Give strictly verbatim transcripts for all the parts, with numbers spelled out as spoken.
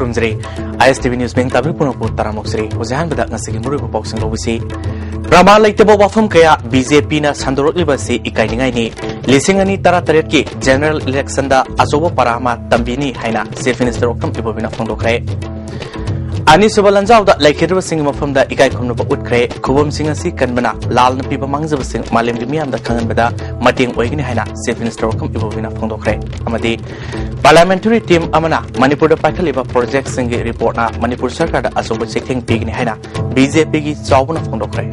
ꯈꯨꯔꯨꯝꯖꯔꯤ꯫ ꯑꯥꯏ ꯑꯦꯁ T V news ꯃꯤꯡ ꯇꯥꯕꯤꯔꯤꯕ ꯄꯨꯝꯅꯃꯛꯄꯨ ꯇꯔꯥꯝꯅ ꯑꯣꯛꯆꯔꯤ꯫ ꯍꯧꯖꯤꯛ ꯑꯍꯥꯟꯕꯗ ꯉꯁꯤꯒꯤ ꯃꯔꯨꯑꯣꯏꯕ ꯄꯥꯎꯁꯤꯡ ꯂꯧꯕꯁꯤ꯫ ꯄ꯭ꯔꯃꯥꯟ ꯂꯩꯇꯕ ꯋꯥꯐꯝ ꯀꯌꯥ ꯕꯤ ꯖꯦ ꯄꯤꯅ ꯁꯟꯗꯣꯔꯛꯂꯤꯕ ꯑꯁꯤ ꯏꯀꯥꯏꯅꯤꯡꯉꯥꯏꯅꯤ꯫ ꯂꯤꯁꯤꯡ ꯑꯅꯤ ꯇꯔꯥꯇꯔꯦꯠꯀꯤ ꯖꯦꯅꯔꯦꯜ ꯏꯂꯦꯛꯁꯟꯗ ꯑꯆꯧꯕ ꯄꯔꯥ ꯑꯃ ꯇꯝꯕꯤꯅꯤ ꯍꯥꯏꯅ ꯆꯤꯐ ꯃꯤꯅꯤꯁꯇꯔ ꯑꯣꯀꯝ ꯏꯕꯣꯕꯤꯅ ꯐꯣꯡꯗꯣꯛꯈ꯭ꯔꯦ꯫ ꯑꯅꯤꯁꯨꯕ ꯂꯥꯟꯖꯥꯎꯗ ꯂꯩꯈꯤꯗ꯭ꯔꯕꯁꯤꯡꯒꯤ ꯃꯐꯝꯗ ꯏꯀꯥꯏ ꯈꯨꯝꯅꯕ ꯎꯠꯈ꯭ꯔꯦ꯫ ꯈꯨꯕꯝꯁꯤꯡ ꯑꯁꯤ ꯀꯟꯕꯅ ꯂꯥꯜꯅ ꯄꯤꯕ ꯃꯥꯡꯖꯕꯁꯤꯡ ꯃꯥꯂꯦꯝꯒꯤ ꯃꯤꯌꯥꯝꯗ ꯈꯪꯍꯟꯕꯗ ꯃꯇꯦꯡ ꯑꯣꯏꯒꯅꯤ ꯍꯥꯏꯅ ꯆꯤꯐ ꯃꯤꯅꯤꯁꯇꯔ ꯑꯣꯀꯝ ꯏꯕꯣꯕꯤꯅ ꯐꯣꯡꯗꯣꯛꯈ꯭ꯔꯦ꯫ ꯑꯃꯗꯤ ꯄꯥꯔꯂꯤꯌꯥꯃꯦꯟꯇꯔꯤ ꯇꯤꯝ ꯑꯃꯅ ꯃꯅꯤꯄꯨꯔꯗ ꯄꯥꯏꯈꯠꯂꯤꯕ ꯄ꯭ꯔꯣꯖꯦꯛꯁꯤꯡꯒꯤ ꯔꯤꯄꯣꯔꯠꯅ ꯃꯅꯤꯄꯨꯔ ꯁꯔꯀꯥꯔꯗ ꯑꯆꯧꯕ ꯆꯩꯊꯦꯡ ꯄꯤꯒꯅꯤ ꯍꯥꯏꯅ ꯕꯤ ꯖꯦ ꯄꯤꯒꯤ ꯆꯥꯎꯕꯅ ꯐꯣꯡꯗꯣꯛꯈ꯭ꯔꯦ꯫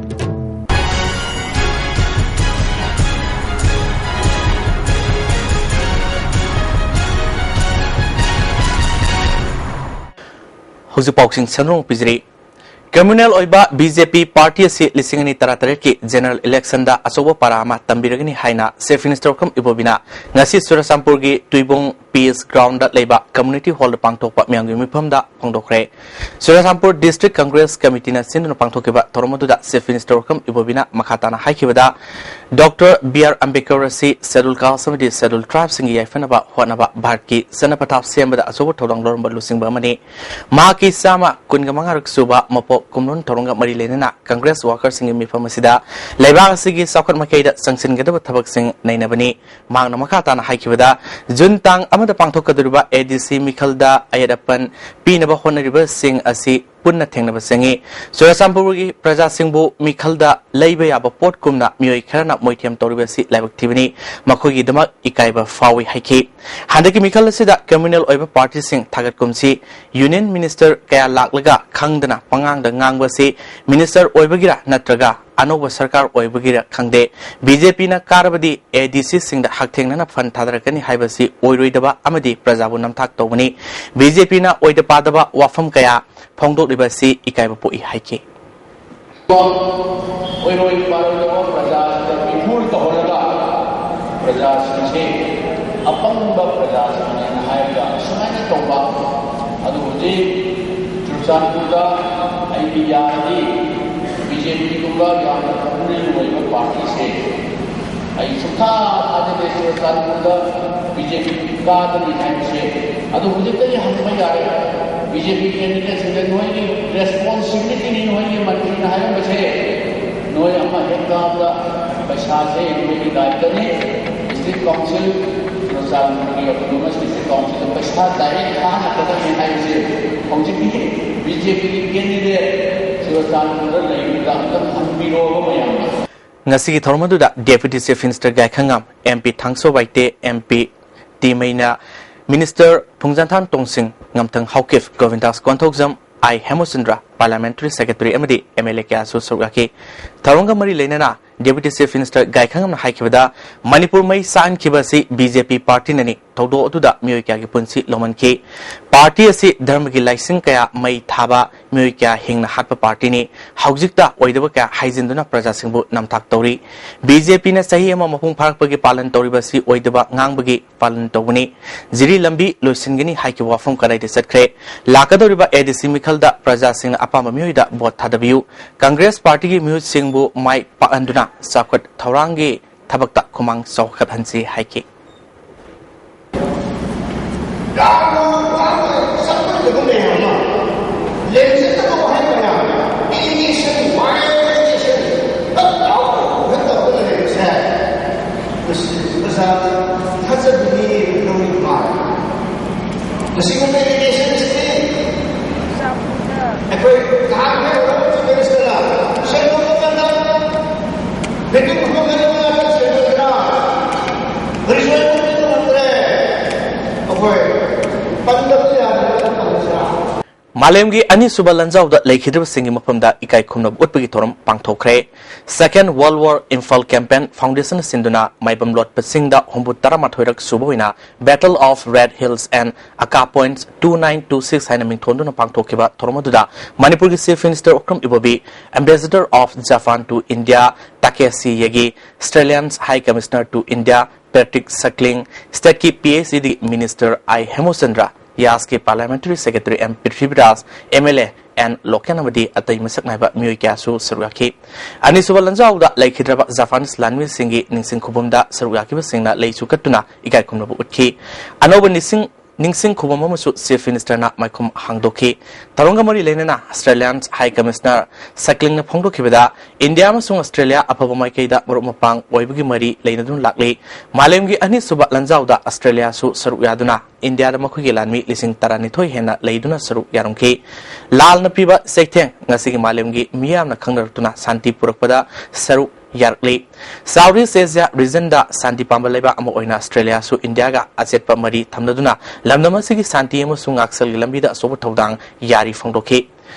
ꯍꯧꯖꯤꯛ ꯄꯥꯎꯁꯤꯡ ꯁꯟꯗꯣꯛꯅ ꯄꯤꯖꯔꯤ꯫ ꯀꯝꯃ꯭ꯌꯨꯅꯦꯜ ꯑꯣꯏꯕ ꯕꯤ ꯖꯦ ꯄꯤ ꯄꯥꯔꯇꯤ ꯑꯁꯤ ꯂꯤꯁꯤꯡ ꯑꯅꯤ ꯇꯔꯥꯇꯔꯦꯠꯀꯤ ꯖꯦꯅꯔꯦꯜ ꯏꯂꯦꯛꯁꯟꯗ ꯑꯆꯧꯕ ꯄꯥꯔꯥ ꯑꯃ ꯇꯝꯕꯤꯔꯒꯅꯤ ꯍꯥꯏꯅ ꯆꯤꯐ ꯃꯤꯅꯤꯁꯇꯔ ꯑꯣꯀꯝ ꯏꯕꯣꯕꯤꯅ ꯉꯁꯤ ꯆꯨꯔꯆꯥꯟꯄꯨꯔꯒꯤ ꯇꯨꯏꯕꯣꯡ ꯄꯤꯁ ꯒ꯭ꯔꯥꯎꯟꯗ ꯂꯩꯕ ꯀꯝꯃ꯭ꯌꯨꯅꯤꯇꯤ ꯍꯣꯜꯗ ꯄꯥꯡꯊꯣꯛꯄ ꯃꯤꯌꯥꯝꯒꯤ ꯃꯤꯐꯝꯗ ꯐꯣꯡꯗꯣꯛꯈ꯭ꯔꯦ꯫ ꯆꯨꯔꯆꯥꯟꯄꯨꯔ ꯗꯤꯁꯇ꯭ꯔꯤꯛ ꯀꯪꯒ꯭ꯔꯦꯁ ꯀꯃꯤꯇꯤꯅ ꯁꯤꯟꯗꯨꯅ ꯄꯥꯡꯊꯣꯛꯈꯤꯕ ꯊꯧꯔꯝ ꯑꯗꯨꯗ ꯆꯤꯐ ꯃꯤꯅꯤꯁꯇꯔ ꯑꯣꯀꯝ ꯏꯕꯣꯕꯤꯅ ꯃꯈꯥ ꯇꯥꯅ ꯍꯥꯏꯈꯤꯕꯗ, ꯗꯣꯛꯇꯔ ꯕꯤ ꯑꯥꯔ ꯑꯝꯕꯦꯗꯀꯔ ꯑꯁꯤ ꯁꯦꯗꯨꯜ ꯀꯥꯁ ꯑꯃꯗꯤ ꯁꯦꯗꯨꯜ ꯇ꯭ꯔꯥꯏꯕꯁꯤꯡꯒꯤ ꯌꯥꯏꯐꯅꯕ ꯍꯣꯠꯅꯕ ꯚꯥꯔꯠꯀꯤ ꯆꯠꯅ ꯄꯊꯥꯞ ꯁꯦꯝꯕꯗ ꯑꯆꯧꯕ ꯊꯧꯗꯥꯡ ꯂꯧꯔꯝꯕ ꯂꯨꯆꯤꯡꯕ ꯑꯃꯅꯤ꯫ ꯃꯍꯥꯛꯀꯤ ꯆꯥꯝꯃ ꯀꯨꯟꯒ ꯃꯉꯥꯔꯛ ꯁꯨꯕ ꯃꯄꯣꯛ ꯀꯨꯝꯂꯣꯟ ꯊꯧꯔꯝꯒ ꯃꯔꯤ ꯂꯩꯅꯅ ꯀꯪꯒ꯭ꯔꯦꯁ ꯋꯥꯀꯔꯁꯤꯡꯒꯤ ꯃꯤꯐꯝ ꯑꯁꯤꯗ ꯂꯩꯕꯥꯛ ꯑꯁꯤꯒꯤ ꯆꯥꯎꯈꯠ ꯃꯥꯏꯀꯩꯗ ꯆꯪꯁꯤꯟꯒꯗꯕ ꯊꯕꯛꯁꯤꯡ ꯅꯩꯅꯕꯅꯤ꯫ ꯃꯍꯥꯛꯅ ꯃꯈꯥ ꯇꯥꯅ ꯍꯥꯏꯈꯤꯕꯗ, ꯖꯨꯟ ꯇꯥꯡ ꯑꯃꯗ ꯄꯥꯡꯊꯣꯛꯀꯗꯧꯔꯤꯕ ꯑꯦ ꯗꯤ ꯁꯤ ꯃꯤꯈꯜꯗ ꯑꯌꯦꯠ ꯑꯄꯟ ꯄꯤꯅꯕ ꯍꯣꯠꯅꯔꯤꯕꯁꯤꯡ ꯑꯁꯤ ꯄꯨꯟꯅ ꯊꯦꯡꯅꯕ ꯆꯪꯏ꯫ ꯆꯨꯔꯆꯥꯟꯄꯨꯔꯒꯤ ꯄ꯭ꯔꯖꯥꯁꯤꯡꯕꯨ ꯃꯤꯈꯜꯗ ꯂꯩꯕ ꯌꯥꯕ ꯄꯣꯠꯀꯨꯝꯅ ꯃꯤꯑꯣꯏ ꯈꯔꯅ ꯃꯣꯏꯊꯦꯝ ꯇꯧꯔꯤꯕ ꯑꯁꯤ ꯂꯥꯏꯕꯛ ꯊꯤꯕꯅꯤ꯫ ꯃꯈꯣꯏꯒꯤꯗꯃꯛ ꯏꯀꯥꯏꯕ ꯐꯥꯎꯏ ꯍꯥꯏꯈꯤ꯫ ꯍꯟꯗꯛꯀꯤ ꯃꯤꯈꯜ ꯑꯁꯤꯗ ꯀꯝꯃ꯭ꯌꯨꯅꯦꯜ ꯑꯣꯏꯕ ꯄꯥꯔꯇꯤꯁꯤꯡ ꯊꯥꯒꯠꯀꯨꯝꯁꯤ꯫ ꯌꯨꯅꯤꯌꯟ ꯃꯤꯅꯤꯁꯇꯔ ꯀꯌꯥ ꯂꯥꯛꯂꯒ ꯈꯪꯗꯅ ꯄꯉꯥꯡꯗ ꯉꯥꯡꯕ ꯑꯁꯤ ꯃꯤꯅꯤꯁꯇꯔ ꯑꯣꯏꯕꯒꯤꯔ ꯅꯠꯇ꯭ꯔꯒ ꯑꯅꯧꯕ ꯁꯔꯀꯥꯔ ꯑꯣꯏꯕꯒꯤꯔ ꯈꯪꯗꯦ, ꯕꯤ ꯖꯦ ꯄꯤꯅ ꯀꯥꯔꯕꯗꯤ ꯑꯦ ꯗꯤ ꯁꯤꯁꯤꯡꯗ ꯍꯛꯊꯦꯡꯅꯅ ꯐꯟ ꯊꯥꯗꯔꯛꯀꯅꯤ ꯍꯥꯏꯕꯁꯤ ꯑꯣꯏꯔꯣꯏꯗꯕ ꯑꯃꯗꯤ ꯄ꯭ꯔꯖꯥꯕꯨ ꯅꯝꯊꯥꯛ ꯇꯧꯕꯅꯤ꯫ ꯕꯤ ꯖꯦ ꯄꯤꯅ ꯑꯣꯏꯗ ꯄꯥꯗꯕ ꯋꯥꯐꯝ ꯀꯌꯥ ꯐꯣꯡꯗꯣꯛꯂꯤꯕ ꯑꯁꯤ ꯏꯀꯥꯏꯕ ꯄꯣꯛꯏ ꯍꯥꯏꯈꯤ꯫ ꯑꯣꯏꯔꯣꯏ ꯄꯥꯔꯣꯏꯗꯕ ꯄ꯭ꯔꯖꯥꯁꯤꯡꯗ ꯃꯤꯈꯨꯔ ꯇꯧꯍꯜꯂꯒ ꯄ꯭ꯔꯖꯥꯁꯤꯡꯁꯦ ꯑꯄꯪꯕ ꯄ꯭ꯔꯖꯥꯁꯤꯡꯅꯦꯅ ꯍꯥꯏꯔꯒ ꯁꯨꯃꯥꯏꯅ ꯇꯧꯕ꯫ ꯑꯗꯨ ꯍꯧꯖꯤꯛ ꯆꯨꯔꯆꯥꯟꯄꯨꯔꯗ ꯑꯩꯗꯤ ꯌꯥꯔꯗꯤ ꯕꯤ ꯖꯦ ꯄꯤꯒꯨꯝꯕ ꯌꯥꯝꯅ ꯄꯣꯄꯨꯂꯔ ꯑꯣꯏꯕ ꯄꯥꯔꯇꯤꯁꯦ ꯑꯩ ꯁꯨꯡꯊꯥ ꯊꯥꯖꯗꯦ꯫ ꯆꯨꯔꯆꯥꯟꯄꯨꯔꯗ ꯕꯤ ꯖꯦ ꯄꯤ ꯀꯥꯗꯅꯤ ꯍꯥꯏꯕꯁꯦ꯫ ꯑꯗꯨ ꯍꯧꯖꯤꯛꯇꯒꯤ ꯍꯪꯕ ꯌꯥꯔꯦ꯫ ꯕꯤ ꯖꯦ ꯄꯤ ꯀꯦꯟꯗꯤꯗꯦꯠꯁꯤꯡꯗ ꯅꯣꯏꯒꯤ ꯔꯦꯁꯄꯣꯟꯁꯤꯕꯤꯂꯤꯇꯤꯅꯤ, ꯅꯣꯏꯒꯤ ꯃꯟꯇ꯭ꯔꯤꯅ ꯍꯥꯏꯔꯝꯕꯁꯦ, ꯅꯣꯏ ꯑꯃ ꯍꯦꯛ ꯀꯥꯕꯗ ꯄꯩꯁꯥꯁꯦ ꯅꯣꯏꯒꯤ ꯗꯥꯏꯇꯅꯤ꯫ ꯗꯤꯁꯇ꯭ꯔꯤꯛ ꯀꯥꯎꯟꯁꯤꯜ, ꯆꯨꯔꯆꯥꯟꯄꯨꯔꯒꯤ ꯑꯣꯇꯣꯅꯣꯃꯁ ꯗꯤꯁꯇ꯭ꯔꯤꯛ ꯀꯥꯎꯟꯁꯤꯜꯗ ꯄꯩꯁꯥ ꯗꯥꯏꯔꯦꯛ ꯊꯥꯍꯜꯂꯛꯀꯗꯕꯅꯤ ꯍꯥꯏꯕꯁꯦ ꯍꯧꯖꯤꯛꯀꯤ ꯕꯤ ꯖꯦ ꯄꯤꯒꯤ ꯀꯦꯟꯗꯤꯗꯦꯠ ꯆꯨꯔꯆꯥꯟꯄꯨꯔꯗ ꯂꯩꯔꯤꯕꯗ ꯑꯝꯇꯪ ꯍꯪꯕꯤꯔꯣꯕ ꯃꯌꯥꯝꯅ꯫ ꯉꯁꯤꯒꯤ ꯊꯧꯔꯝ ꯑꯗꯨꯗ Deputy Chief Minister ꯒꯥꯏꯈꯉꯥꯝ, M P ꯊꯥꯡꯁꯣ ꯋꯥꯏꯇꯦ, M P ꯇꯤꯃꯩꯅ, Minister ꯐꯨꯡꯖꯥꯟꯊꯥꯟ ꯇꯣꯡꯁꯤꯡ, ꯉꯝꯊꯪ Haokip, ꯒꯣꯕꯤꯟꯗꯥꯁ Konthoujam, ꯑꯥꯏ ꯍꯦꯃꯨꯆꯟꯗ꯭ꯔ, Parliamentary Secretary ꯑꯃꯗꯤ M L A ꯀꯌꯥꯁꯨ ꯁꯔꯨꯛ ꯌꯥꯈꯤ꯫ ꯊꯧꯔꯝꯒ ꯃꯔꯤ ꯂꯩꯅꯅ Deputy Chief Minister ꯒꯥꯏꯈꯉꯝꯅ ꯍꯥꯏꯈꯤꯕꯗ, ꯃꯅꯤꯄꯨꯔ ꯃꯩ ꯆꯥꯛꯍꯟꯈꯤꯕ ꯑꯁꯤ B J P partyꯅꯅꯤ꯫ ꯊꯧꯗꯣꯛ ꯑꯗꯨꯗ ꯃꯤꯑꯣꯏ ꯀꯌꯥꯒꯤ ꯄꯨꯟꯁꯤ ꯂꯧꯃꯟꯈꯤ꯫ Party ꯑꯁꯤ ꯙꯔꯃꯒꯤ ꯂꯥꯏꯁꯤꯡ ꯀꯌꯥ ꯃꯩ ꯊꯥꯕ, ꯃꯤꯑꯣꯏ ꯀꯌꯥ ꯍꯤꯡꯅ ꯍꯥꯠꯄ partyꯅꯤ꯫ ꯍꯧꯖꯤꯛꯇ ꯑꯣꯏꯗꯕ ꯀꯌꯥ ꯍꯥꯏꯖꯤꯟꯗꯨꯅ ꯄ꯭ꯔꯖꯥꯁꯤꯡꯕꯨ ꯅꯝꯊꯥꯛ ꯇꯧꯔꯤ꯫ B J Pꯅ ꯆꯍꯤ ꯑꯃ ꯃꯄꯨꯡ ꯐꯥꯔꯛꯄꯒꯤ ꯄꯥꯂꯟ ꯇꯧꯔꯤꯕ ꯑꯁꯤ ꯑꯣꯏꯗꯕ ꯉꯥꯡꯕꯒꯤ ꯄꯥꯂꯟ ꯇꯧꯕꯅꯤ꯫ ꯖꯤꯔꯤ ꯂꯝꯕꯤ ꯂꯣꯏꯁꯤꯟꯒꯅꯤ ꯍꯥꯏꯈꯤꯕ ꯋꯥꯐꯝ ꯀꯗꯥꯏꯗ ꯆꯠꯈ꯭ꯔꯦ? ꯂꯥꯛꯀꯗꯧꯔꯤꯕ A D C ꯃꯤꯈꯜꯗ ꯄ꯭ꯔꯖꯥꯁꯤꯡꯅ ꯑꯄꯥꯝꯕ ꯃꯤꯑꯣꯏꯗ ꯚꯣꯠ ꯊꯥꯗꯕꯤꯌꯨ꯫ Congress partyꯒꯤ ꯃꯤꯍꯨꯠꯁꯤꯡꯕꯨ ꯃꯥꯏ ꯄꯥꯛꯍꯟꯗꯨꯅ ꯆꯥꯎꯈꯠ ꯊꯧꯔꯥꯡꯒꯤ ꯊꯕꯛꯇ ꯈꯨꯃꯥꯡ ꯆꯥꯎꯈꯠꯍꯟꯁꯤ ꯍꯥꯏꯈꯤ꯫ ꯌꯥꯝꯅ ꯋꯥꯅ ꯆꯠꯄꯒꯤ ꯃꯌꯥꯝ ꯑꯃ, ꯂꯦꯝꯖꯗꯕ ꯋꯥꯍꯩ ꯃꯌꯥꯝ, irrigation, why irrigation, ꯇꯞ ꯇꯥꯎ ꯈꯛꯇ ꯍꯣꯠꯅꯔꯤꯕꯁꯦ, ꯃꯁꯤ ꯄ꯭ꯔꯖꯥꯅ ꯊꯥꯖꯕꯤꯅꯤ ꯂꯧꯔꯤꯕ ꯃꯥꯜꯂꯦ꯫ ꯃꯁꯤꯒꯨꯝꯕ irrigation scheme ꯑꯩꯈꯣꯏ ꯊꯥꯡꯒꯤ ꯍꯧꯔꯛꯄ Chief Ministerꯅ ꯁꯦꯟꯗꯣꯛꯄ ꯉꯝꯗ ꯃꯤꯇꯤꯡ ꯈꯨꯗꯤꯡꯃꯛ ꯀꯔꯤ ꯃꯉꯥ ꯇꯔꯨꯛ ꯁꯦꯝꯗꯣꯛꯇꯅ ꯔꯤꯖꯜ ꯄꯤꯕ ꯉꯝꯗ꯭ꯔꯦ꯫ ꯑꯩꯈꯣꯏ ꯄꯟꯗꯕ ꯌꯥꯗ꯭ꯔꯕ ꯊꯕꯛ ꯑꯃꯁꯤꯅ꯫ ꯃꯥꯂꯦꯝꯒꯤ ꯑꯅꯤꯁꯨꯕ ꯂꯥꯟꯖꯥꯎꯗ ꯂꯩꯈꯤꯗ꯭ꯔꯕꯁꯤꯡꯒꯤ ꯃꯐꯝꯗ ꯏꯀꯥꯏ ꯈꯨꯝꯅꯕ ꯎꯠꯄꯒꯤ ꯊꯧꯔꯝ ꯄꯥꯡꯊꯣꯛꯈ꯭ꯔꯦ꯫ Second World War Imphal Campaign Foundation ꯁꯤꯟꯗꯨꯅ ꯃꯥꯏꯕꯝ ꯂꯣꯠꯄꯁꯤꯡꯗ ꯍꯨꯝꯐꯨ ꯇꯔꯥꯃꯥꯊꯣꯏꯔꯛ ꯁꯨꯕ ꯑꯣꯏꯅ Battle of Red Hills and Aka Points two nine two six ꯍꯥꯏꯅ ꯃꯤꯡꯊꯣꯟꯗꯨꯅ ꯄꯥꯡꯊꯣꯛꯈꯤꯕ ꯊꯧꯔꯝ ꯑꯗꯨꯗ ꯃꯅꯤꯄꯨꯔꯒꯤ Chief Minister ꯎꯈ꯭ꯔꯝ Ibobi, Ambassador of Japan to India Takashi Yagi, Australia's High Commissioner to India Patrick Sakling, stateꯀꯤ P H E D Minister I ꯍꯦꯃꯨꯆꯟꯗ꯭ꯔ, ꯌꯥꯁꯀꯤ Parliamentary Secretary M Prithviraj, M L A N local ꯑꯃꯗꯤ ꯑꯇꯩ ꯃꯁꯛ ꯅꯥꯏꯕ ꯃꯤꯑꯣꯏ ꯀꯌꯥꯁꯨ ꯁꯔꯨꯛ ꯌꯥꯈꯤ꯫ ꯑꯅꯤꯁꯨꯕ ꯂꯥꯟꯖꯥꯎꯗ ꯂꯩꯈꯤꯗ꯭ꯔꯕ Japanese ꯂꯥꯟꯃꯤꯁꯤꯡꯒꯤ ꯅꯤꯡꯁꯤꯡ ꯈꯨꯕꯝꯗ ꯁꯔꯨꯛ ꯌꯥꯈꯤꯕꯁꯤꯡꯅ ꯂꯩꯁꯨ ꯀꯠꯇꯨꯅ ꯏꯀꯥꯏ ꯈꯨꯝꯅꯕ ꯎꯠꯈꯤ꯫ ꯑꯅꯧꯕ ꯅꯤꯡꯁꯤꯡ ꯅꯤꯡꯁꯤꯡ ꯈꯨꯕꯝ ꯑꯃꯁꯨ Chief Minister ꯅ ꯃꯥꯏꯈꯨꯝ ꯍꯥꯡꯗꯣꯛꯈꯤ꯫ ꯊꯧꯔꯝꯒ ꯃꯔꯤ ꯂꯩꯅꯅ Australian High Commissioner ꯁꯛꯂꯤꯡꯅ ꯐꯣꯡꯗꯣꯛꯈꯤꯕꯗ, ꯏꯟꯗꯤꯌꯥ ꯑꯃꯁꯨꯡ ꯑꯁꯇ꯭ꯔꯦꯂꯤꯌꯥ ꯑꯐꯕ ꯃꯥꯏꯀꯩꯗ ꯃꯔꯨꯞ ꯃꯄꯥꯡ ꯑꯣꯏꯕꯒꯤ ꯃꯔꯤ ꯂꯩꯅꯗꯨꯅ ꯂꯥꯛꯂꯤ꯫ ꯃꯥꯂꯦꯝꯒꯤ ꯑꯅꯤꯁꯨꯕ ꯂꯥꯟꯖꯥꯎꯗ ꯑꯁꯇ꯭ꯔꯦꯂꯤꯌꯥꯁꯨ ꯁꯔꯨꯛ ꯌꯥꯗꯨꯅ ꯏꯟꯗꯤꯌꯥꯗ ꯃꯈꯣꯏꯒꯤ ꯂꯥꯟꯃꯤ ꯂꯤꯁꯤꯡ ꯇꯔꯥꯅꯤꯊꯣꯏ ꯍꯦꯟꯅ ꯂꯩꯗꯨꯅ ꯁꯔꯨꯛ ꯌꯥꯔꯝꯈꯤ꯫ ꯂꯥꯜꯅ ꯄꯤꯕ ꯆꯩꯊꯦꯡ ꯉꯁꯤꯒꯤ ꯃꯥꯂꯦꯝꯒꯤ ꯃꯤꯌꯥꯝꯅ ꯈꯪꯅꯔꯛꯇꯨꯅ ꯁꯥꯟꯇꯤ ꯄꯨꯔꯛꯄꯗ ꯁꯔꯨꯛ ꯌꯥꯔꯛꯂꯤ꯫ South East Asia region ꯗ ꯁꯥꯟꯇꯤ ꯄꯥꯝꯕ ꯂꯩꯕꯥꯛ ꯑꯃ ꯑꯣꯏꯅ ꯑꯁꯇ꯭ꯔꯦꯂꯤꯌꯥꯁꯨ ꯏꯟꯗꯤꯌꯥꯒ ꯑꯆꯦꯠꯄ ꯃꯔꯤ ꯊꯝꯅꯗꯨꯅ ꯂꯝꯗꯝ ꯑꯁꯤꯒꯤ ꯁꯥꯟꯇꯤ ꯑꯃꯁꯨꯡ ꯉꯥꯛꯁꯦꯜꯒꯤ ꯂꯝꯕꯤꯗ ꯑꯆꯧꯕ ꯊꯧꯗꯥꯡ ꯌꯥꯔꯤ ꯐꯣꯡꯗꯣꯛꯈꯤ꯫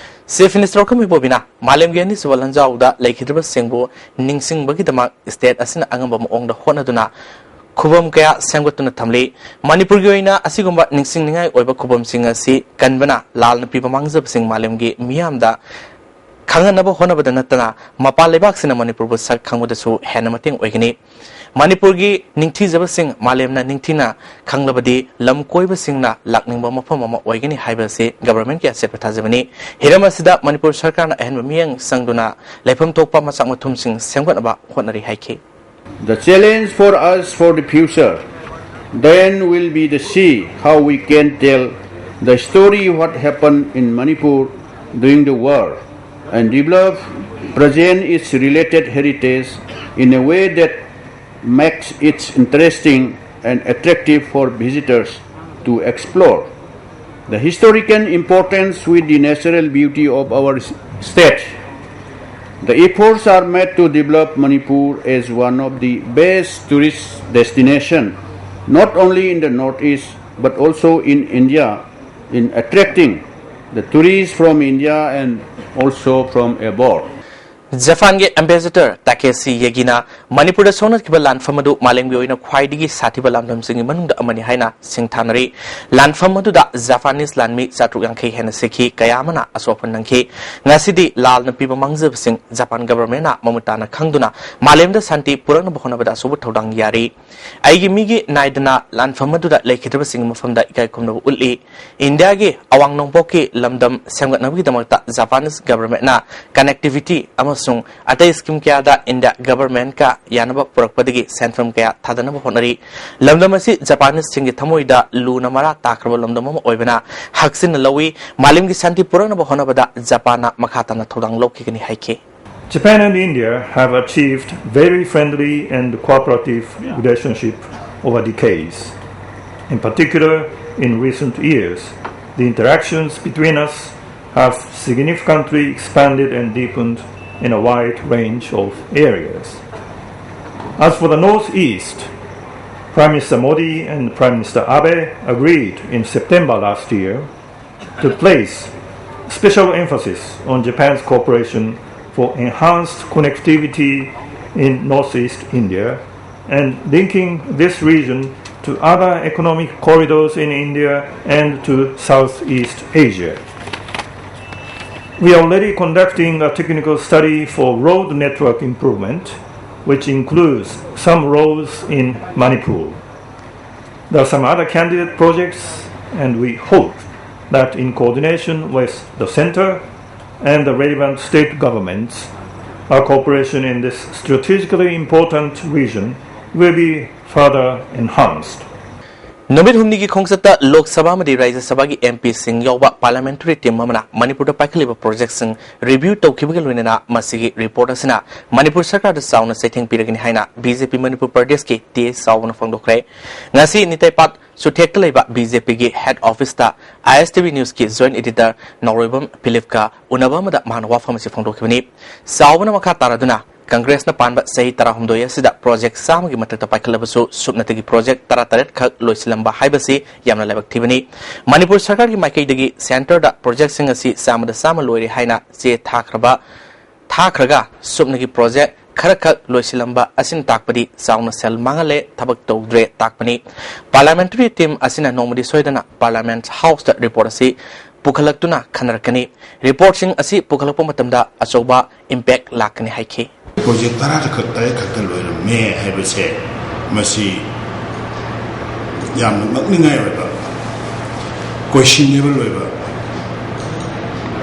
Chief Minister ꯑꯣꯀꯝ ꯏꯕꯣꯕꯤꯅ ꯃꯥꯂꯦꯝꯒꯤ ꯑꯅꯤꯁꯨꯕ ꯂꯥꯟꯖꯥꯎꯗ ꯂꯩꯈꯤꯗ꯭ꯔꯕꯁꯤꯡꯕꯨ ꯅꯤꯡꯁꯤꯡꯕꯒꯤꯗꯃꯛ state ꯑꯁꯤꯅ ꯑꯉꯝꯕ ꯃꯑꯣꯡꯗ ꯍꯣꯠꯅꯗꯨꯅ ꯈꯨꯕꯝ ꯀꯌꯥ ꯁꯦꯝꯒꯠꯇꯨꯅ ꯊꯝꯂꯤ꯫ ꯃꯅꯤꯄꯨꯔꯒꯤ ꯑꯣꯏꯅ ꯑꯁꯤꯒꯨꯝꯕ ꯅꯤꯡꯁꯤꯡꯅꯤꯡꯉꯥꯏ ꯑꯣꯏꯕ ꯈꯨꯕꯝꯁꯤꯡ ꯑꯁꯤ ꯀꯟꯕꯅ ꯂꯥꯜꯅ ꯄꯤꯕ ꯃꯥꯡꯖꯕꯁꯤꯡ ꯃꯥꯂꯦꯝꯒꯤ ꯃꯤꯌꯥꯝꯗ ꯈꯪꯍꯟꯅꯕ ꯍꯣꯠꯅꯕꯗ ꯅꯠꯇꯅ ꯃꯄꯥꯟ ꯂꯩꯕꯥꯛꯁꯤꯡꯅ ꯃꯅꯤꯄꯨꯔꯕꯨ ꯁꯛ ꯈꯪꯕꯗꯁꯨ ꯍꯦꯟꯅ ꯃꯇꯦꯡ ꯑꯣꯏꯒꯅꯤ꯫ ꯃꯅꯤꯄꯨꯔꯒꯤ ꯅꯤꯡꯊꯤꯖꯕꯁꯤꯡ ꯃꯥꯂꯦꯝꯅ ꯅꯤꯡꯊꯤꯅ ꯈꯪꯂꯕꯗꯤ ꯂꯝ ꯀꯣꯏꯕꯁꯤꯡꯅ ꯂꯥꯛꯅꯤꯡꯕ ꯃꯐꯝ ꯑꯃ ꯑꯣꯏꯒꯅꯤ ꯍꯥꯏꯕ ꯑꯁꯤ government ꯀꯤ ꯑꯆꯦꯠꯄ ꯊꯥꯖꯕꯅꯤ꯫ ꯍꯤꯔꯝ ꯑꯁꯤꯗ ꯃꯅꯤꯄꯨꯔ ꯁꯔꯀꯥꯔꯅ ꯑꯍꯦꯟꯕ ꯃꯤꯠꯌꯦꯡ ꯆꯪꯗꯨꯅ ꯂꯩꯐꯝ ꯊꯣꯛꯄ ꯃꯆꯥꯛ ꯃꯊꯨꯝꯁꯤꯡ ꯁꯦꯝꯒꯠꯅꯕ ꯍꯣꯠꯅꯔꯤ ꯍꯥꯏꯈꯤ꯫ The challenge for us for the future then will be to see how we can tell the story what happened in Manipur during the war and develop present its related heritage in a way that makes it interesting and attractive for visitors to explore. The historical importance with the natural beauty of our s- state. The efforts are made to develop Manipur as one of the best tourist destination, not only in the Northeast but also in India, in attracting the tourists from India and also from abroad. ꯖꯄꯥꯟꯒꯤ Ambassador ꯇꯥꯀꯦꯁꯤ ꯌꯦꯒꯤꯅ ꯃꯅꯤꯄꯨꯔꯗ ꯁꯣꯛꯅꯈꯤꯕ ꯂꯥꯟꯐꯝ ꯑꯗꯨ ꯃꯥꯂꯦꯝꯒꯤ ꯑꯣꯏꯅ ꯈ꯭ꯋꯥꯏꯗꯒꯤ ꯁꯥꯊꯤꯕ ꯂꯥꯟꯐꯝꯁꯤꯡꯒꯤ ꯃꯅꯨꯡꯗ ꯑꯃꯅꯤ ꯍꯥꯏꯅ ꯁꯤꯡꯊꯥꯅꯔꯤ꯫ ꯂꯥꯟꯐꯝ ꯑꯗꯨꯗ Japanese ꯂꯥꯟꯃꯤ ꯆꯥꯇ꯭ꯔꯨꯛ ꯌꯥꯡꯈꯩ ꯍꯦꯟꯅ ꯁꯤꯈꯤ, ꯀꯌꯥ ꯑꯃꯅ ꯑꯁꯣꯛ ꯑꯄꯟ ꯅꯪꯈꯤ꯫ ꯉꯁꯤꯗꯤ ꯂꯥꯜꯅ ꯄꯤꯕ ꯃꯥꯡꯖꯕꯁꯤꯡ ꯖꯄꯥꯟ government ꯅ ꯃꯃꯨꯠ ꯇꯥꯅ ꯈꯪꯗꯨꯅ ꯃꯥꯂꯦꯝꯗ ꯁꯥꯟꯇꯤ ꯄꯨꯔꯛꯅꯕ ꯍꯣꯠꯅꯕꯗ ꯑꯆꯧꯕ ꯊꯧꯗꯥꯡ ꯌꯥꯔꯤ꯫ ꯑꯩꯒꯤ ꯃꯤꯒꯤ ꯅꯥꯏꯗꯅ ꯂꯥꯟꯐꯝ ꯑꯗꯨꯗ ꯂꯩꯈꯤꯗ꯭ꯔꯕꯁꯤꯡꯒꯤ ꯃꯐꯝꯗ ꯏꯀꯥꯏ ꯈꯨꯝꯅꯕ ꯎꯠꯂꯤ꯫ ꯏꯟꯗꯤꯌꯥꯒꯤ ꯑꯋꯥꯡ ꯅꯣꯡꯄꯣꯛꯀꯤ ꯂꯝꯗꯝ ꯁꯦꯝꯒꯠꯅꯕꯒꯤꯗꯃꯛꯇ Japanese government ꯅ connectivity ꯑꯃꯁꯨꯡ ꯑꯃꯁꯨꯡ ꯑꯇꯩ ꯁ꯭ꯀꯤꯝ ꯀꯌꯥꯗ ꯏꯟꯗꯤꯌꯥ ꯒꯚꯔꯟꯃꯦꯟꯠꯀ ꯌꯥꯅꯕ ꯄꯨꯔꯛꯄꯗꯒꯤ ꯁꯦꯟꯐꯝ ꯀꯌꯥ ꯊꯥꯗꯅꯕ ꯍꯣꯠꯅꯔꯤ꯫ ꯂꯝꯗꯝ ꯑꯁꯤ ꯖꯄꯥꯅꯤꯁꯁꯤꯡꯒꯤ ꯊꯃꯣꯏꯗ ꯂꯨꯅ ꯃꯔꯥ ꯇꯥꯈ꯭ꯔꯕ ꯂꯝꯗꯝ ꯑꯃ ꯑꯣꯏꯕꯅ ꯍꯛꯆꯤꯟꯅ ꯂꯧꯏ꯫ ꯃꯥꯂꯦꯝꯒꯤ ꯁꯥꯟꯇꯤ ꯄꯨꯔꯛꯅꯕ ꯍꯣꯠꯅꯕꯗ ꯖꯄꯥꯟꯅ ꯃꯈꯥ ꯇꯥꯅ ꯊꯧꯗꯥꯡ ꯂꯧꯈꯤꯒꯅꯤ ꯍꯥꯏꯈꯤ꯫ Japan and India have achieved very friendly and cooperative relationship over decades. In particular, in recent years, the interactions between us have significantly expanded and deepened in a wide range of areas. As for the Northeast, Prime Minister Modi and Prime Minister Abe agreed in September last year to place special emphasis on Japan's cooperation for enhanced connectivity in Northeast India and linking this region to other economic corridors in India and to Southeast Asia. We are already conducting a technical study for road network improvement, which includes some roads in Manipur. There are some other candidate projects, and we hope that in coordination with the center and the relevant state governments, our cooperation in this strategically important region will be further enhanced. ꯅꯨꯃꯤꯠ ꯍꯨꯝꯅꯤꯒꯤ ꯈꯣꯡꯆꯠꯇ ꯂꯣꯛ ꯁꯚꯥ ꯑꯃꯗꯤ ꯔꯥꯖ꯭ꯌ ꯁꯚꯥꯒꯤ M ꯄꯤꯁꯤꯡ ꯌꯥꯎꯕ parliamentary team ꯑꯃꯅ ꯃꯅꯤꯄꯨꯔꯗ ꯄꯥꯏꯈꯠꯂꯤꯕ ꯄ꯭ꯔꯣꯖꯦꯛꯁꯤꯡ review ꯇꯧꯈꯤꯕꯒ ꯂꯣꯏꯅꯅ ꯃꯁꯤꯒꯤ ꯔꯤꯄꯣꯔꯠ ꯑꯁꯤꯅ ꯃꯅꯤꯄꯨꯔ ꯁꯔꯀꯥꯔꯗ ꯆꯥꯎꯅ ꯆꯩꯊꯦꯡ ꯄꯤꯔꯒꯅꯤ ꯍꯥꯏꯅ ꯕꯤ ꯖꯦ ꯄꯤ ꯃꯅꯤꯄꯨꯔ ꯄ꯭ꯔꯗꯦꯁꯀꯤ ꯇꯤ ꯑꯦꯁ ꯆꯥꯎꯕꯅ ꯐꯣꯡꯗꯣꯛꯈ꯭ꯔꯦ꯫ ꯉꯁꯤ ꯅꯤꯇꯩꯄꯥꯠ ꯆꯨꯊꯦꯛꯇ ꯂꯩꯕ ꯕꯤ ꯖꯦ ꯄꯤꯒꯤ ꯍꯦꯗ ꯑꯣꯐꯤꯁꯇ ꯑꯥꯏ ꯑꯦꯁ ꯇꯤ ꯚꯤ ꯅ꯭ꯌꯨꯁꯀꯤ ꯖꯣꯏꯟꯠ ꯏꯗꯤꯇꯔ ꯅꯥꯎꯔꯣꯏꯕꯝ ꯐꯤꯂꯤꯞꯀ ꯎꯅꯕ ꯑꯃꯗ ꯃꯍꯥꯛꯅ ꯋꯥꯐꯝ ꯑꯁꯤ ꯐꯣꯡꯗꯣꯛꯈꯤꯕꯅꯤ꯫ ꯆꯥꯎꯕꯅ ꯃꯈꯥ ꯇꯥꯔꯗꯨꯅ ꯀꯪꯒ꯭ꯔꯦꯁꯅ ꯄꯥꯟꯕ ꯆꯍꯤ ꯇꯔꯥꯍꯨꯝꯗꯣꯏ ꯑꯁꯤꯗ ꯄ꯭ꯔꯣꯖꯦꯛ ꯆꯥꯝꯃꯒꯤ ꯃꯊꯛꯇ ꯄꯥꯏꯈꯠꯂꯕꯁꯨ ꯁꯨꯞꯅꯇꯒꯤ ꯄ꯭ꯔꯣꯖꯦꯛ ꯇꯔꯥꯇꯔꯦꯠ ꯈꯛ ꯂꯣꯏꯁꯤꯜꯂꯝꯕ ꯍꯥꯏꯕꯁꯤ ꯌꯥꯝꯅ ꯂꯥꯏꯕꯛ ꯊꯤꯕꯅꯤ꯫ ꯃꯅꯤꯄꯨꯔ ꯁꯔꯀꯥꯔꯒꯤ ꯃꯥꯏꯀꯩꯗꯒꯤ ꯁꯦꯟꯇꯔꯗ ꯄ꯭ꯔꯣꯖꯦꯛꯁꯤꯡ ꯑꯁꯤ ꯆꯥꯝꯃꯗ ꯆꯥꯝꯃ ꯂꯣꯏꯔꯦ ꯍꯥꯏꯅ ꯆꯦ ꯊꯥꯈ꯭ꯔꯕ, ꯊꯥꯈ꯭ꯔꯒ ꯁꯨꯞꯅꯒꯤ ꯄ꯭ꯔꯣꯖꯦꯛ ꯈꯔꯈꯛ ꯂꯣꯏꯁꯤꯜꯂꯝꯕ ꯑꯁꯤꯅ ꯇꯥꯛꯄꯗꯤ ꯆꯥꯎꯅ ꯁꯦꯜ ꯃꯥꯡꯍꯜꯂꯦ, ꯊꯕꯛ ꯇꯧꯗ꯭ꯔꯦ ꯇꯥꯛꯄꯅꯤ꯫ ꯄꯥꯔꯂꯤꯌꯥꯃꯦꯟꯇꯔꯤ ꯇꯤꯝ ꯑꯁꯤꯅ ꯅꯣꯡꯃꯗꯤ ꯁꯣꯏꯗꯅ ꯄꯥꯔꯂꯤꯌꯥꯃꯦꯟꯠ ꯍꯥꯎꯁꯇ ꯔꯤꯄꯣꯔꯠ ꯑꯁꯤ ꯄꯨꯈꯠꯂꯛꯇꯨꯅ ꯈꯟꯅꯔꯛꯀꯅꯤ꯫ ꯔꯤꯄꯣꯔꯠꯁꯤꯡ ꯑꯁꯤ ꯄꯨꯈꯠꯂꯛꯄ ꯃꯇꯝꯗ ꯑꯆꯧꯕ ꯏꯝꯄꯦꯛ ꯂꯥꯛꯀꯅꯤ ꯍꯥꯏꯈꯤ꯫ ꯄ꯭ꯔꯣꯖꯦꯛ ꯇꯔꯥ ꯈꯛ, ꯇꯔꯦꯠ ꯈꯛꯇ ꯂꯣꯏꯔꯝꯃꯦ ꯍꯥꯏꯕꯁꯦ ꯃꯁꯤ ꯌꯥꯝꯅ ꯉꯛꯅꯤꯡꯉꯥꯏ ꯑꯣꯏꯕ, ꯀꯣꯏꯁꯟꯅꯦꯕꯜ ꯑꯣꯏꯕ,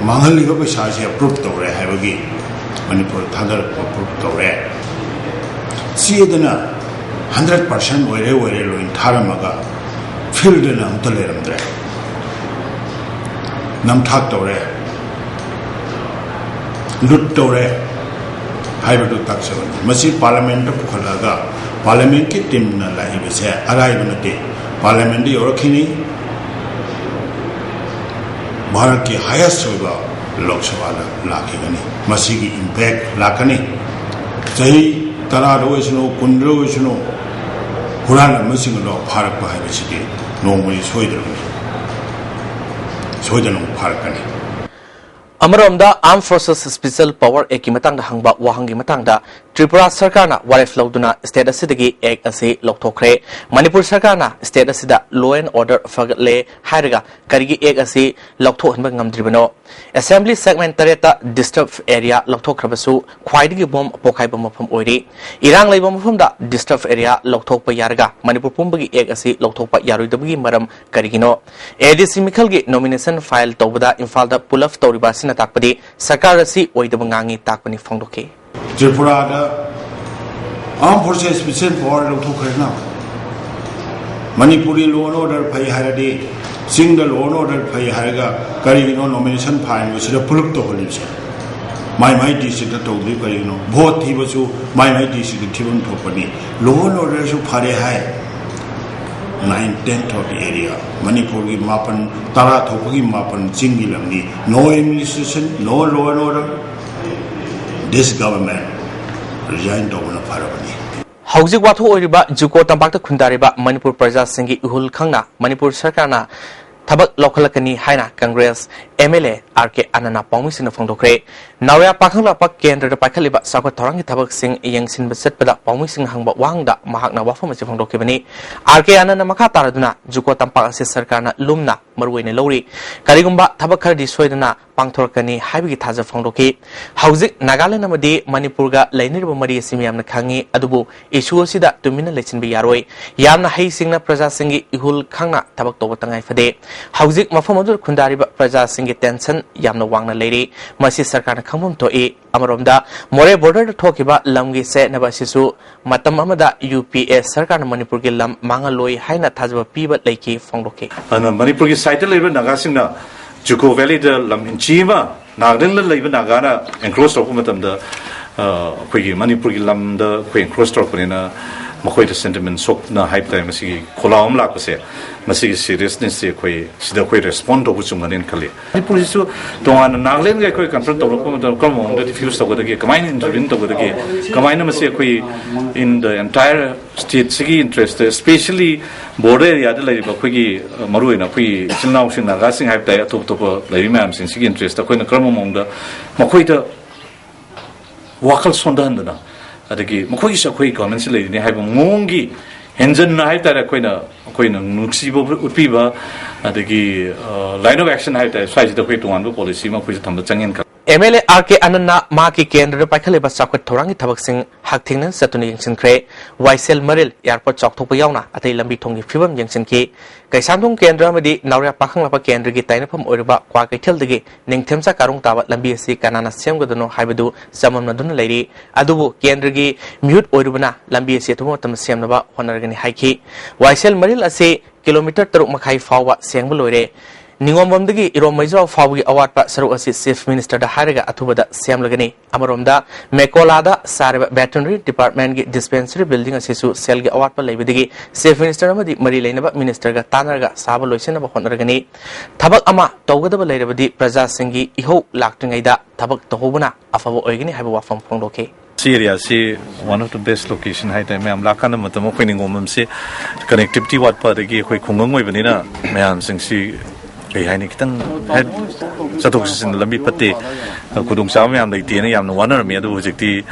ꯃꯥꯡꯍꯜꯂꯤꯕ ꯄꯩꯁꯥꯁꯦ ꯑꯦꯄ꯭ꯔꯨꯞ ꯇꯧꯔꯦ ꯍꯥꯏꯕꯒꯤ ꯃꯅꯤꯄꯨꯔ ꯊꯥꯗꯔꯛꯄ ꯄ꯭ꯔꯨꯞ ꯇꯧꯔꯦ꯫ ꯆꯦꯗꯅ ꯍꯟꯗ꯭ꯔꯦꯠ ꯄꯥꯔꯁꯦꯟ ꯑꯣꯏꯔꯦ ꯑꯣꯏꯔꯦ ꯂꯣꯏꯅ ꯊꯥꯔꯝꯃꯒ ꯐꯤꯜꯗꯅ ꯑꯝꯇ ꯂꯩꯔꯝꯗ꯭ꯔꯦ꯫ ꯅꯝꯊꯥꯛ ꯇꯧꯔꯦ, ꯂꯨꯠ ꯇꯧꯔꯦ ꯍꯥꯏꯕꯗꯨ ꯇꯥꯛꯆꯕꯅꯤ꯫ ꯃꯁꯤ ꯄꯥꯔꯂꯤꯌꯥꯃꯦꯟꯠꯇ ꯄꯨꯈꯠꯂꯛꯑꯒ ꯄꯥꯔꯂꯤꯌꯥꯃꯦꯟꯠꯀꯤ ꯇꯤꯝꯅ ꯂꯥꯛꯏꯕꯁꯦ ꯑꯔꯥꯏꯕ ꯅꯠꯇꯦ꯫ ꯄꯥꯔꯂꯤꯌꯥꯃꯦꯟꯠꯇ ꯌꯧꯔꯛꯈꯤꯅꯤ, ꯚꯥꯔꯠꯀꯤ ꯍꯥꯏꯌꯦꯁ ꯑꯣꯏꯕ ꯂꯣꯛ ꯁꯚꯥꯗ ꯂꯥꯛꯈꯤꯒꯅꯤ꯫ ꯃꯁꯤꯒꯤ ꯏꯝꯄꯦꯛ ꯂꯥꯛꯀꯅꯤ꯫ ꯆꯍꯤ ꯇꯔꯥꯗ ꯑꯣꯏꯁꯅꯨ, ꯀꯨꯟꯗ ꯑꯣꯏꯁꯅꯨ, ꯍꯨꯔꯥꯟꯂꯝꯕꯁꯤꯡ ꯑꯗꯣ ꯐꯥꯔꯛꯄ ꯍꯥꯏꯕꯁꯤꯗꯤ ꯅꯣꯡꯃꯗꯤ ꯁꯣꯏꯗ꯭ꯔꯕꯅꯤ, ꯁꯣꯏꯗꯅ ꯑꯃꯨꯛ ꯐꯥꯔꯛꯀꯅꯤ꯫ ꯑꯃꯔꯣꯝꯗ, Armed Forces Special Power Actꯀꯤ ꯃꯇꯥꯡꯗ ꯍꯪꯕ ꯋꯥꯍꯪꯒꯤ ꯃꯇꯥꯡꯗ ꯇ꯭ꯔꯤꯄꯨꯔꯥ ꯁꯔꯀꯥꯔꯅ ꯋꯥꯔꯦꯞ ꯂꯧꯗꯨꯅ state ꯑꯁꯤꯗꯒꯤ act ꯑꯁꯤ ꯂꯧꯊꯣꯛꯈ꯭ꯔꯦ꯫ ꯃꯅꯤꯄꯨꯔ ꯁꯔꯀꯥꯔꯅ state ꯑꯁꯤꯗ law and order ꯐꯒꯠꯂꯦ ꯍꯥꯏꯔꯒ ꯀꯔꯤꯒꯤ act ꯑꯁꯤ ꯂꯧꯊꯣꯛꯍꯟꯕ ꯉꯝꯗ꯭ꯔꯤꯕꯅꯣ? Assembly segment ꯇꯔꯦꯠꯇ disturb area ꯂꯧꯊꯣꯛꯈ꯭ꯔꯕꯁꯨ ꯈ꯭ꯋꯥꯏꯗꯒꯤ ꯕꯣꯝ ꯄꯣꯈꯥꯏꯕ ꯃꯐꯝ ꯑꯣꯏꯔꯤ꯫ ꯏꯔꯥꯡ ꯂꯩꯕ ꯃꯐꯝꯗ disturb area ꯂꯧꯊꯣꯛꯄ ꯌꯥꯔꯒ ꯃꯅꯤꯄꯨꯔ ꯄꯨꯝꯕꯒꯤ act ꯑꯁꯤ ꯂꯧꯊꯣꯛꯄ ꯌꯥꯔꯣꯏꯗꯕꯒꯤ ꯃꯔꯝ ꯀꯔꯤꯒꯤꯅꯣ? ADC ꯃꯤꯈꯜꯒꯤ nomination file ꯇꯧꯕꯗ ꯏꯝꯐꯥꯜꯗ pull up ꯇꯧꯔꯤꯕ ꯑꯁꯤꯅ ꯇꯥꯛꯄꯗꯤ ꯁꯔꯀꯥꯔ ꯑꯁꯤ ꯑꯣꯏꯗꯕ ꯉꯥꯡꯉꯤ ꯇꯥꯛꯄꯅꯤ ꯐꯣꯡꯗꯣꯛꯈꯤ꯫ ꯇ꯭ꯔꯤꯄꯨꯔꯥꯗ Armed Forces Special Power ꯂꯧꯊꯣꯛꯈ꯭ꯔꯦꯅ꯫ ꯃꯅꯤꯄꯨꯔꯒꯤ law and order ꯐꯩ ꯍꯥꯏꯔꯗꯤ, ꯆꯤꯡꯗ law and order ꯐꯩ ꯍꯥꯏꯔꯒ ꯀꯔꯤꯒꯤꯅꯣ nomination file ꯁꯤꯗ pull up ꯇꯧꯍꯜꯂꯤꯕꯁꯦ? ꯃꯥꯏ ꯃꯥꯏ district ꯇꯧꯗ꯭ꯔꯤꯕ ꯀꯔꯤꯒꯤꯅꯣ? Vote ꯊꯤꯕꯁꯨ ꯃꯥꯏ ꯃꯥꯏ district ꯊꯤꯐꯝ ꯊꯣꯛꯄꯅꯤ꯫ Law and order ꯁꯨ ꯐꯔꯦ ꯍꯥꯏ, nine tenth of the area, ꯃꯅꯤꯄꯨꯔꯒꯤ ꯃꯥꯄꯟ ꯇꯔꯥ ꯊꯣꯛꯄꯒꯤ ꯃꯥꯄꯟ ꯆꯤꯡꯒꯤ ꯂꯝꯅꯤ꯫ No administration, no law and order, this government resign ꯇꯧꯕꯅ ꯐꯔꯕꯅꯤ꯫ ꯍꯧꯖꯤꯛ ꯋꯥꯊꯣꯛ ꯑꯣꯏꯔꯤꯕ ꯖꯨꯀꯣ ꯇꯝꯄꯥꯛꯇ ꯈꯨꯟꯗꯥꯔꯤꯕ ꯃꯅꯤꯄꯨꯔ ꯄ꯭ꯔꯖꯥꯁꯤꯡꯒꯤ ꯏꯍꯨꯜ ꯈꯪꯅ ꯃꯅꯤꯄꯨꯔ ꯁꯔꯀꯥꯔꯅ ꯊꯕꯛ ꯂꯧꯈꯠꯂꯛꯀꯅꯤ ꯍꯥꯏꯅ Congress MLA RK ꯑꯅꯟꯅ ꯄꯥꯎꯃꯤꯁꯤꯡꯅ ꯐꯣꯡꯗꯣꯛꯈ꯭ꯔꯦ꯫ ꯅꯥꯎꯔꯦꯝ ꯄꯥꯡꯈꯪꯂꯥꯛꯄ ꯀꯦꯟꯗ꯭ꯔꯗ ꯄꯥꯏꯈꯠꯂꯤꯕ ꯆꯥꯎꯈꯠ ꯊꯧꯔꯥꯡꯒꯤ ꯊꯕꯛꯁꯤꯡ ꯌꯦꯡꯁꯤꯟꯕ ꯆꯠꯄꯗ ꯄꯥꯎꯃꯤꯁꯤꯡꯅ ꯍꯪꯕ ꯋꯥꯍꯪꯗ ꯃꯍꯥꯛꯅ ꯋꯥꯐꯝ ꯑꯁꯤ ꯐꯣꯡꯗꯣꯛꯈꯤꯕꯅꯤ꯫ RK ꯑꯅꯟꯅ ꯃꯈꯥ ꯇꯥꯔꯗꯨꯅ ꯖꯨꯀꯣ ꯇꯝꯄꯥꯛ ꯑꯁꯤ ꯁꯔꯀꯥꯔꯅ ꯂꯨꯝꯅ ꯃꯔꯨꯑꯣꯏꯅ ꯂꯧꯔꯤ꯫ ꯀꯔꯤꯒꯨꯝꯕ ꯊꯕꯛ ꯈꯔꯗꯤ ꯁꯣꯏꯗꯅ ꯄꯥꯡꯊꯣꯔꯛꯀꯅꯤ ꯍꯥꯏꯕꯒꯤ ꯊꯥꯖꯕ ꯐꯣꯡꯗꯣꯛꯈꯤ꯫ ꯍꯧꯖꯤꯛ ꯅꯥꯒꯥꯂꯦꯟ ꯑꯃꯗꯤ ꯃꯅꯤꯄꯨꯔꯒ ꯂꯩꯅꯔꯤꯕ ꯃꯔꯤ ꯑꯁꯤ ꯃꯤꯌꯥꯝꯅ ꯈꯪꯉꯤ, ꯑꯗꯨꯕꯨ issue ꯑꯁꯤꯗ ꯇꯨꯃꯤꯟꯅ ꯂꯩꯁꯤꯟꯕ ꯌꯥꯔꯣꯏ꯫ ꯌꯥꯝꯅ ꯍꯩꯁꯤꯡꯅ ꯄ꯭ꯔꯖꯥꯁꯤꯡꯒꯤ ꯏꯍꯨꯜ ꯈꯪꯅ ꯊꯕꯛ ꯇꯧꯕ ꯇꯉꯥꯏ ꯐꯗꯦ꯫ ꯍꯧꯖꯤꯛ ꯃꯐꯝ ꯑꯗꯨꯗ ꯈꯨꯟꯗꯥꯔꯤꯕ ꯄ꯭ꯔꯖꯥꯁꯤꯡ ꯒꯤ ꯇꯦꯟꯁꯟ ꯌꯥꯝꯅ ꯋꯥꯡꯅ ꯂꯩꯔꯤ꯫ ꯃꯁꯤ ꯁꯔꯀꯥꯔꯅ ꯈꯪꯐꯝ ꯊꯣꯛꯏ꯫ ꯑꯃꯔꯣꯝꯗ, ꯃꯣꯔꯦ ꯕꯣꯔꯗꯔꯗ ꯊꯣꯛꯈꯤꯕ ꯂꯝꯒꯤ ꯆꯌꯦꯠꯅꯕ ꯑꯁꯤꯁꯨ ꯃꯇꯝ ꯑꯃꯗ ꯌꯨ ꯄꯤ ꯑꯦ ꯁꯔꯀꯥꯔꯅ ꯃꯅꯤꯄꯨꯔꯒꯤ ꯂꯝ ꯃꯥꯡꯍꯜꯂꯣꯏ ꯍꯥꯏꯅ ꯊꯥꯖꯕ ꯄꯤꯕ ꯂꯩꯈꯤ ꯐꯣꯡꯗꯣꯛꯈꯤ꯫ ꯑꯗꯨꯅ ꯃꯅꯤꯄꯨꯔꯒꯤ ꯁꯥꯏꯠꯇ ꯂꯩꯕ ꯅꯥꯒꯥꯁꯤꯡꯅ ꯖꯨꯀꯣ ꯚꯦꯂꯤꯗ ꯂꯝ ꯏꯟꯆꯤ ꯑꯃ ꯅꯥꯒꯥꯂꯦꯟꯗ ꯂꯩꯕ ꯅꯥꯒꯥꯅ ꯑꯦꯟꯀ꯭ꯔꯣꯁ ꯇꯧꯔꯛꯄ ꯃꯇꯝꯗ, ꯑ, ꯑꯩꯈꯣꯏꯒꯤ ꯃꯅꯤꯄꯨꯔꯒꯤ ꯂꯝꯗ ꯑꯩꯈꯣꯏ ꯑꯦꯟꯀ꯭ꯔꯣꯁ ꯇꯧꯔꯛꯄꯅꯤꯅ ꯃꯈꯣꯏꯗ ꯁꯦꯟꯇꯤꯃꯦꯟ ꯁꯣꯛꯅ ꯍꯥꯏꯕ ꯇꯥꯔꯦ, ꯃꯁꯤꯒꯤ ꯈꯣꯜꯂꯥꯎ ꯑꯃ ꯂꯥꯛꯄꯁꯦ, ꯃꯁꯤꯒꯤ ꯁꯤꯔꯤꯌꯁꯅꯦꯁꯁꯦ ꯑꯩꯈꯣꯏ ꯁꯤꯗ ꯑꯩꯈꯣꯏ ꯔꯦꯁꯄꯣꯟ ꯇꯧꯕ ꯆꯨꯝꯒꯅꯤꯅ ꯈꯜꯂꯤ꯫ ꯃꯅꯤꯄꯨꯔꯁꯤꯁꯨ ꯇꯣꯉꯥꯟꯅ ꯅꯥꯒꯥꯂꯦꯟꯒ ꯑꯩꯈꯣꯏ ꯀꯟꯐ꯭ꯔꯟ ꯇꯧꯔꯛꯄ ꯃꯇꯝꯗ ꯀꯔꯝꯕ ꯃꯑꯣꯡꯗ ꯗꯤꯐ꯭ꯌꯨꯁ ꯇꯧꯒꯗꯒꯦ, ꯀꯃꯥꯏꯅ ꯏꯟꯇꯔꯚꯤꯟ ꯇꯧꯒꯗꯒꯦ, ꯀꯃꯥꯏꯅ ꯃꯁꯤ ꯑꯩꯈꯣꯏ in the entire state ꯁꯤꯒꯤ ꯏꯟꯇꯔꯦꯁꯇ, especially ꯕꯣꯔꯗꯔ ꯑꯦꯔꯤꯌꯥꯗ ꯂꯩꯔꯤꯕ ꯑꯩꯈꯣꯏꯒꯤ, ꯑ, ꯃꯔꯨꯑꯣꯏꯅ ꯑꯩꯈꯣꯏꯒꯤ ꯏꯆꯤꯜ ꯏꯅꯥꯎꯁꯤꯡ, ꯅꯥꯒꯥꯁꯤꯡ ꯍꯥꯏꯕ ꯇꯥꯔꯦ, ꯑꯇꯣꯞ ꯑꯇꯣꯞꯄ ꯂꯩꯔꯤꯕ ꯃꯌꯥꯝꯁꯤꯡꯁꯤꯒꯤ ꯏꯟꯇꯔꯦꯁꯇ ꯑꯩꯈꯣꯏꯅ ꯀꯔꯝꯕ ꯃꯑꯣꯡꯗ ꯃꯈꯣꯏꯗ ꯋꯥꯈꯜ ꯁꯣꯟꯊꯍꯟꯗꯅ, ꯑꯗꯒꯤ ꯃꯈꯣꯏꯒꯤꯁꯨ ꯑꯩꯈꯣꯏ ꯒꯣꯔꯃꯦꯟꯁꯤ ꯂꯩꯔꯤꯅꯤ ꯍꯥꯏꯕ ꯃꯑꯣꯡꯒꯤ ꯍꯦꯟꯖꯟꯅ ꯍꯥꯏꯕ ꯇꯥꯔꯦ, ꯑꯩꯈꯣꯏꯅ, ꯑꯩꯈꯣꯏꯅ ꯅꯨꯡꯁꯤꯕ ꯎꯠꯄꯤꯕ, ꯑꯗꯒꯤ, ꯑ, line of action ꯍꯥꯏꯕ ꯇꯥꯔꯦ, ꯁ꯭ꯋꯥꯏꯁꯤꯗ ꯑꯩꯈꯣꯏ ꯇꯣꯉꯥꯟꯕ ꯄꯣꯂꯤꯁꯤ ꯑꯃ ꯑꯩꯈꯣꯏꯁꯨ ꯊꯝꯕ ꯆꯪꯉꯦꯅ ꯈꯜꯂꯤ꯫ ꯑꯦꯝ ꯑꯦꯜ ꯑꯦ ꯑꯥꯔ ꯀꯦ ꯑꯅꯟꯅ ꯃꯍꯥꯛꯀꯤ ꯀꯦꯟꯗ꯭ꯔꯗ ꯄꯥꯏꯈꯠꯂꯤꯕ ꯆꯥꯎꯈꯠ ꯊꯧꯔꯥꯡꯒꯤ ꯊꯕꯛꯁꯤꯡ ꯍꯛꯊꯦꯡꯅꯅ ꯆꯠꯇꯨꯅ ꯌꯦꯡꯁꯤꯟꯈ꯭ꯔꯦ꯫ ꯋꯥꯏꯁꯦꯜ ꯃꯔꯤꯜ ꯑꯦꯌꯔꯄꯣꯔꯠ ꯆꯥꯎꯊꯣꯛꯄ ꯌꯥꯎꯅ ꯑꯇꯩ ꯂꯝꯕꯤ ꯊꯣꯡꯒꯤ ꯐꯤꯕꯝ ꯌꯦꯡꯁꯤꯟꯈꯤ꯫ ꯀꯩꯁꯥꯝꯊꯣꯡ ꯀꯦꯟꯗ꯭ꯔ ꯑꯃꯗꯤ ꯅꯥꯎꯔꯦꯝ ꯄꯥꯈꯪꯂꯥꯛꯄ ꯀꯦꯟꯗ꯭ꯔꯒꯤ ꯇꯥꯏꯅꯐꯝ ꯑꯣꯏꯔꯤꯕ ꯀ꯭ꯋꯥꯀꯩꯊꯦꯜꯗꯒꯤ ꯅꯤꯡꯊꯦꯝꯆꯥ ꯀꯥꯔꯣꯡ ꯇꯥꯕ ꯂꯝꯕꯤ ꯑꯁꯤ ꯀꯅꯥꯅ ꯁꯦꯝꯒꯗꯣꯏꯅꯣ ꯍꯥꯏꯕꯗꯨ ꯆꯃꯝꯅꯗꯨꯅ ꯂꯩꯔꯤ꯫ ꯑꯗꯨꯕꯨ ꯀꯦꯟꯗ꯭ꯔꯒꯤ ꯃꯤꯍꯨꯠ ꯑꯣꯏꯔꯨꯕꯅ ꯂꯝꯕꯤ ꯑꯁꯤ ꯑꯊꯨꯕ ꯃꯇꯝꯗ ꯁꯦꯝꯅꯕ ꯍꯣꯠꯅꯔꯒꯅꯤ ꯍꯥꯏꯈꯤ꯫ ꯋꯥꯏꯁꯦꯜ ꯃꯔꯤꯜ ꯑꯁꯤ ꯀꯤꯂꯣꯃꯤꯇꯔ ꯇꯔꯨꯛ ꯃꯈꯥꯏ ꯐꯥꯎꯕ ꯁꯦꯡꯕ ꯂꯣꯏꯔꯦ꯫ ꯅꯤꯉꯣꯝꯕꯝꯗꯒꯤ ꯏꯔꯣꯝ ꯃꯩꯖꯥꯎ ꯐꯥꯎꯕꯒꯤ ꯑꯋꯥꯠꯄ ꯁꯔꯨꯛ ꯑꯁꯤ ꯆꯤꯐ ꯃꯤꯅꯤꯁꯇꯔꯗ ꯍꯥꯏꯔꯒ ꯑꯊꯨꯕꯗ ꯁꯦꯝꯂꯒꯅꯤ꯫ ꯑꯃꯔꯣꯝꯗ, ꯃꯦꯀꯣꯂꯥꯗ ꯁꯥꯔꯤꯕ ꯚꯦꯇꯔꯤꯅꯔꯤ ꯗꯤꯄꯥꯔꯠꯃꯦꯟꯒꯤ ꯗꯤꯁꯄꯦꯟꯁꯔꯤ ꯕꯤꯜꯗꯤꯡ ꯑꯁꯤꯁꯨ ꯁꯦꯜꯒꯤ ꯑꯋꯥꯠꯄ ꯂꯩꯕꯗꯒꯤ ꯆꯤꯐ ꯃꯤꯅꯤꯁꯇꯔ ꯑꯃꯗꯤ ꯃꯔꯤ ꯂꯩꯅꯕ ꯃꯤꯅꯤꯁꯇꯔꯒ ꯇꯥꯟꯅꯔꯒ ꯁꯥꯕ ꯂꯣꯏꯁꯤꯟꯅꯕ ꯍꯣꯠꯅꯔꯒꯅꯤ꯫ ꯊꯕꯛ ꯑꯃ ꯇꯧꯒꯗꯕ ꯂꯩꯔꯕꯗꯤ ꯄ꯭ꯔꯖꯥꯁꯤꯡꯒꯤ ꯏꯍꯧ ꯂꯥꯛꯇ꯭ꯔꯤꯉꯩꯗ ꯊꯕꯛ ꯇꯧꯍꯧꯕꯅ ꯑꯐꯕ ꯑꯣꯏꯒꯅꯤ ꯍꯥꯏꯕ ꯋꯥꯐꯝ ꯐꯣꯡꯗꯣꯛꯈꯤ꯫ ꯁꯤ ꯑꯦꯔꯤꯌꯥꯁꯤ one of the best location ꯍꯥꯏꯇꯥꯔꯦ꯫ ꯃꯌꯥꯝ ꯂꯥꯛꯀꯥꯟꯗ ꯃꯇꯝ ꯑꯩꯈꯣꯏ ꯅꯤꯡꯒꯣꯝꯕꯝꯁꯤ connectivity ꯋꯥꯠꯄ, ꯑꯗꯒꯤ ꯑꯩꯈꯣꯏ ꯈꯨꯡꯒꯪ ꯑꯣꯏꯕꯅꯤꯅ ꯃꯌꯥꯝꯁꯤꯡꯁꯤ ꯀꯩ ꯍꯥꯏꯅꯤ, ꯈꯤꯇꯪ ꯍꯦꯛ ꯆꯠꯊꯣꯛ ꯆꯠꯁꯤꯟ ꯂꯝꯕꯤ ꯐꯠꯇꯦ, ꯈꯨꯗꯣꯡꯆꯥꯕ ꯃꯌꯥꯝ ꯂꯩꯇꯦꯅ ꯌꯥꯝꯅ ꯋꯥꯅꯔꯝꯃꯤ꯫ ꯑꯗꯨꯕꯨ ꯍꯧꯖꯤꯛꯇꯤ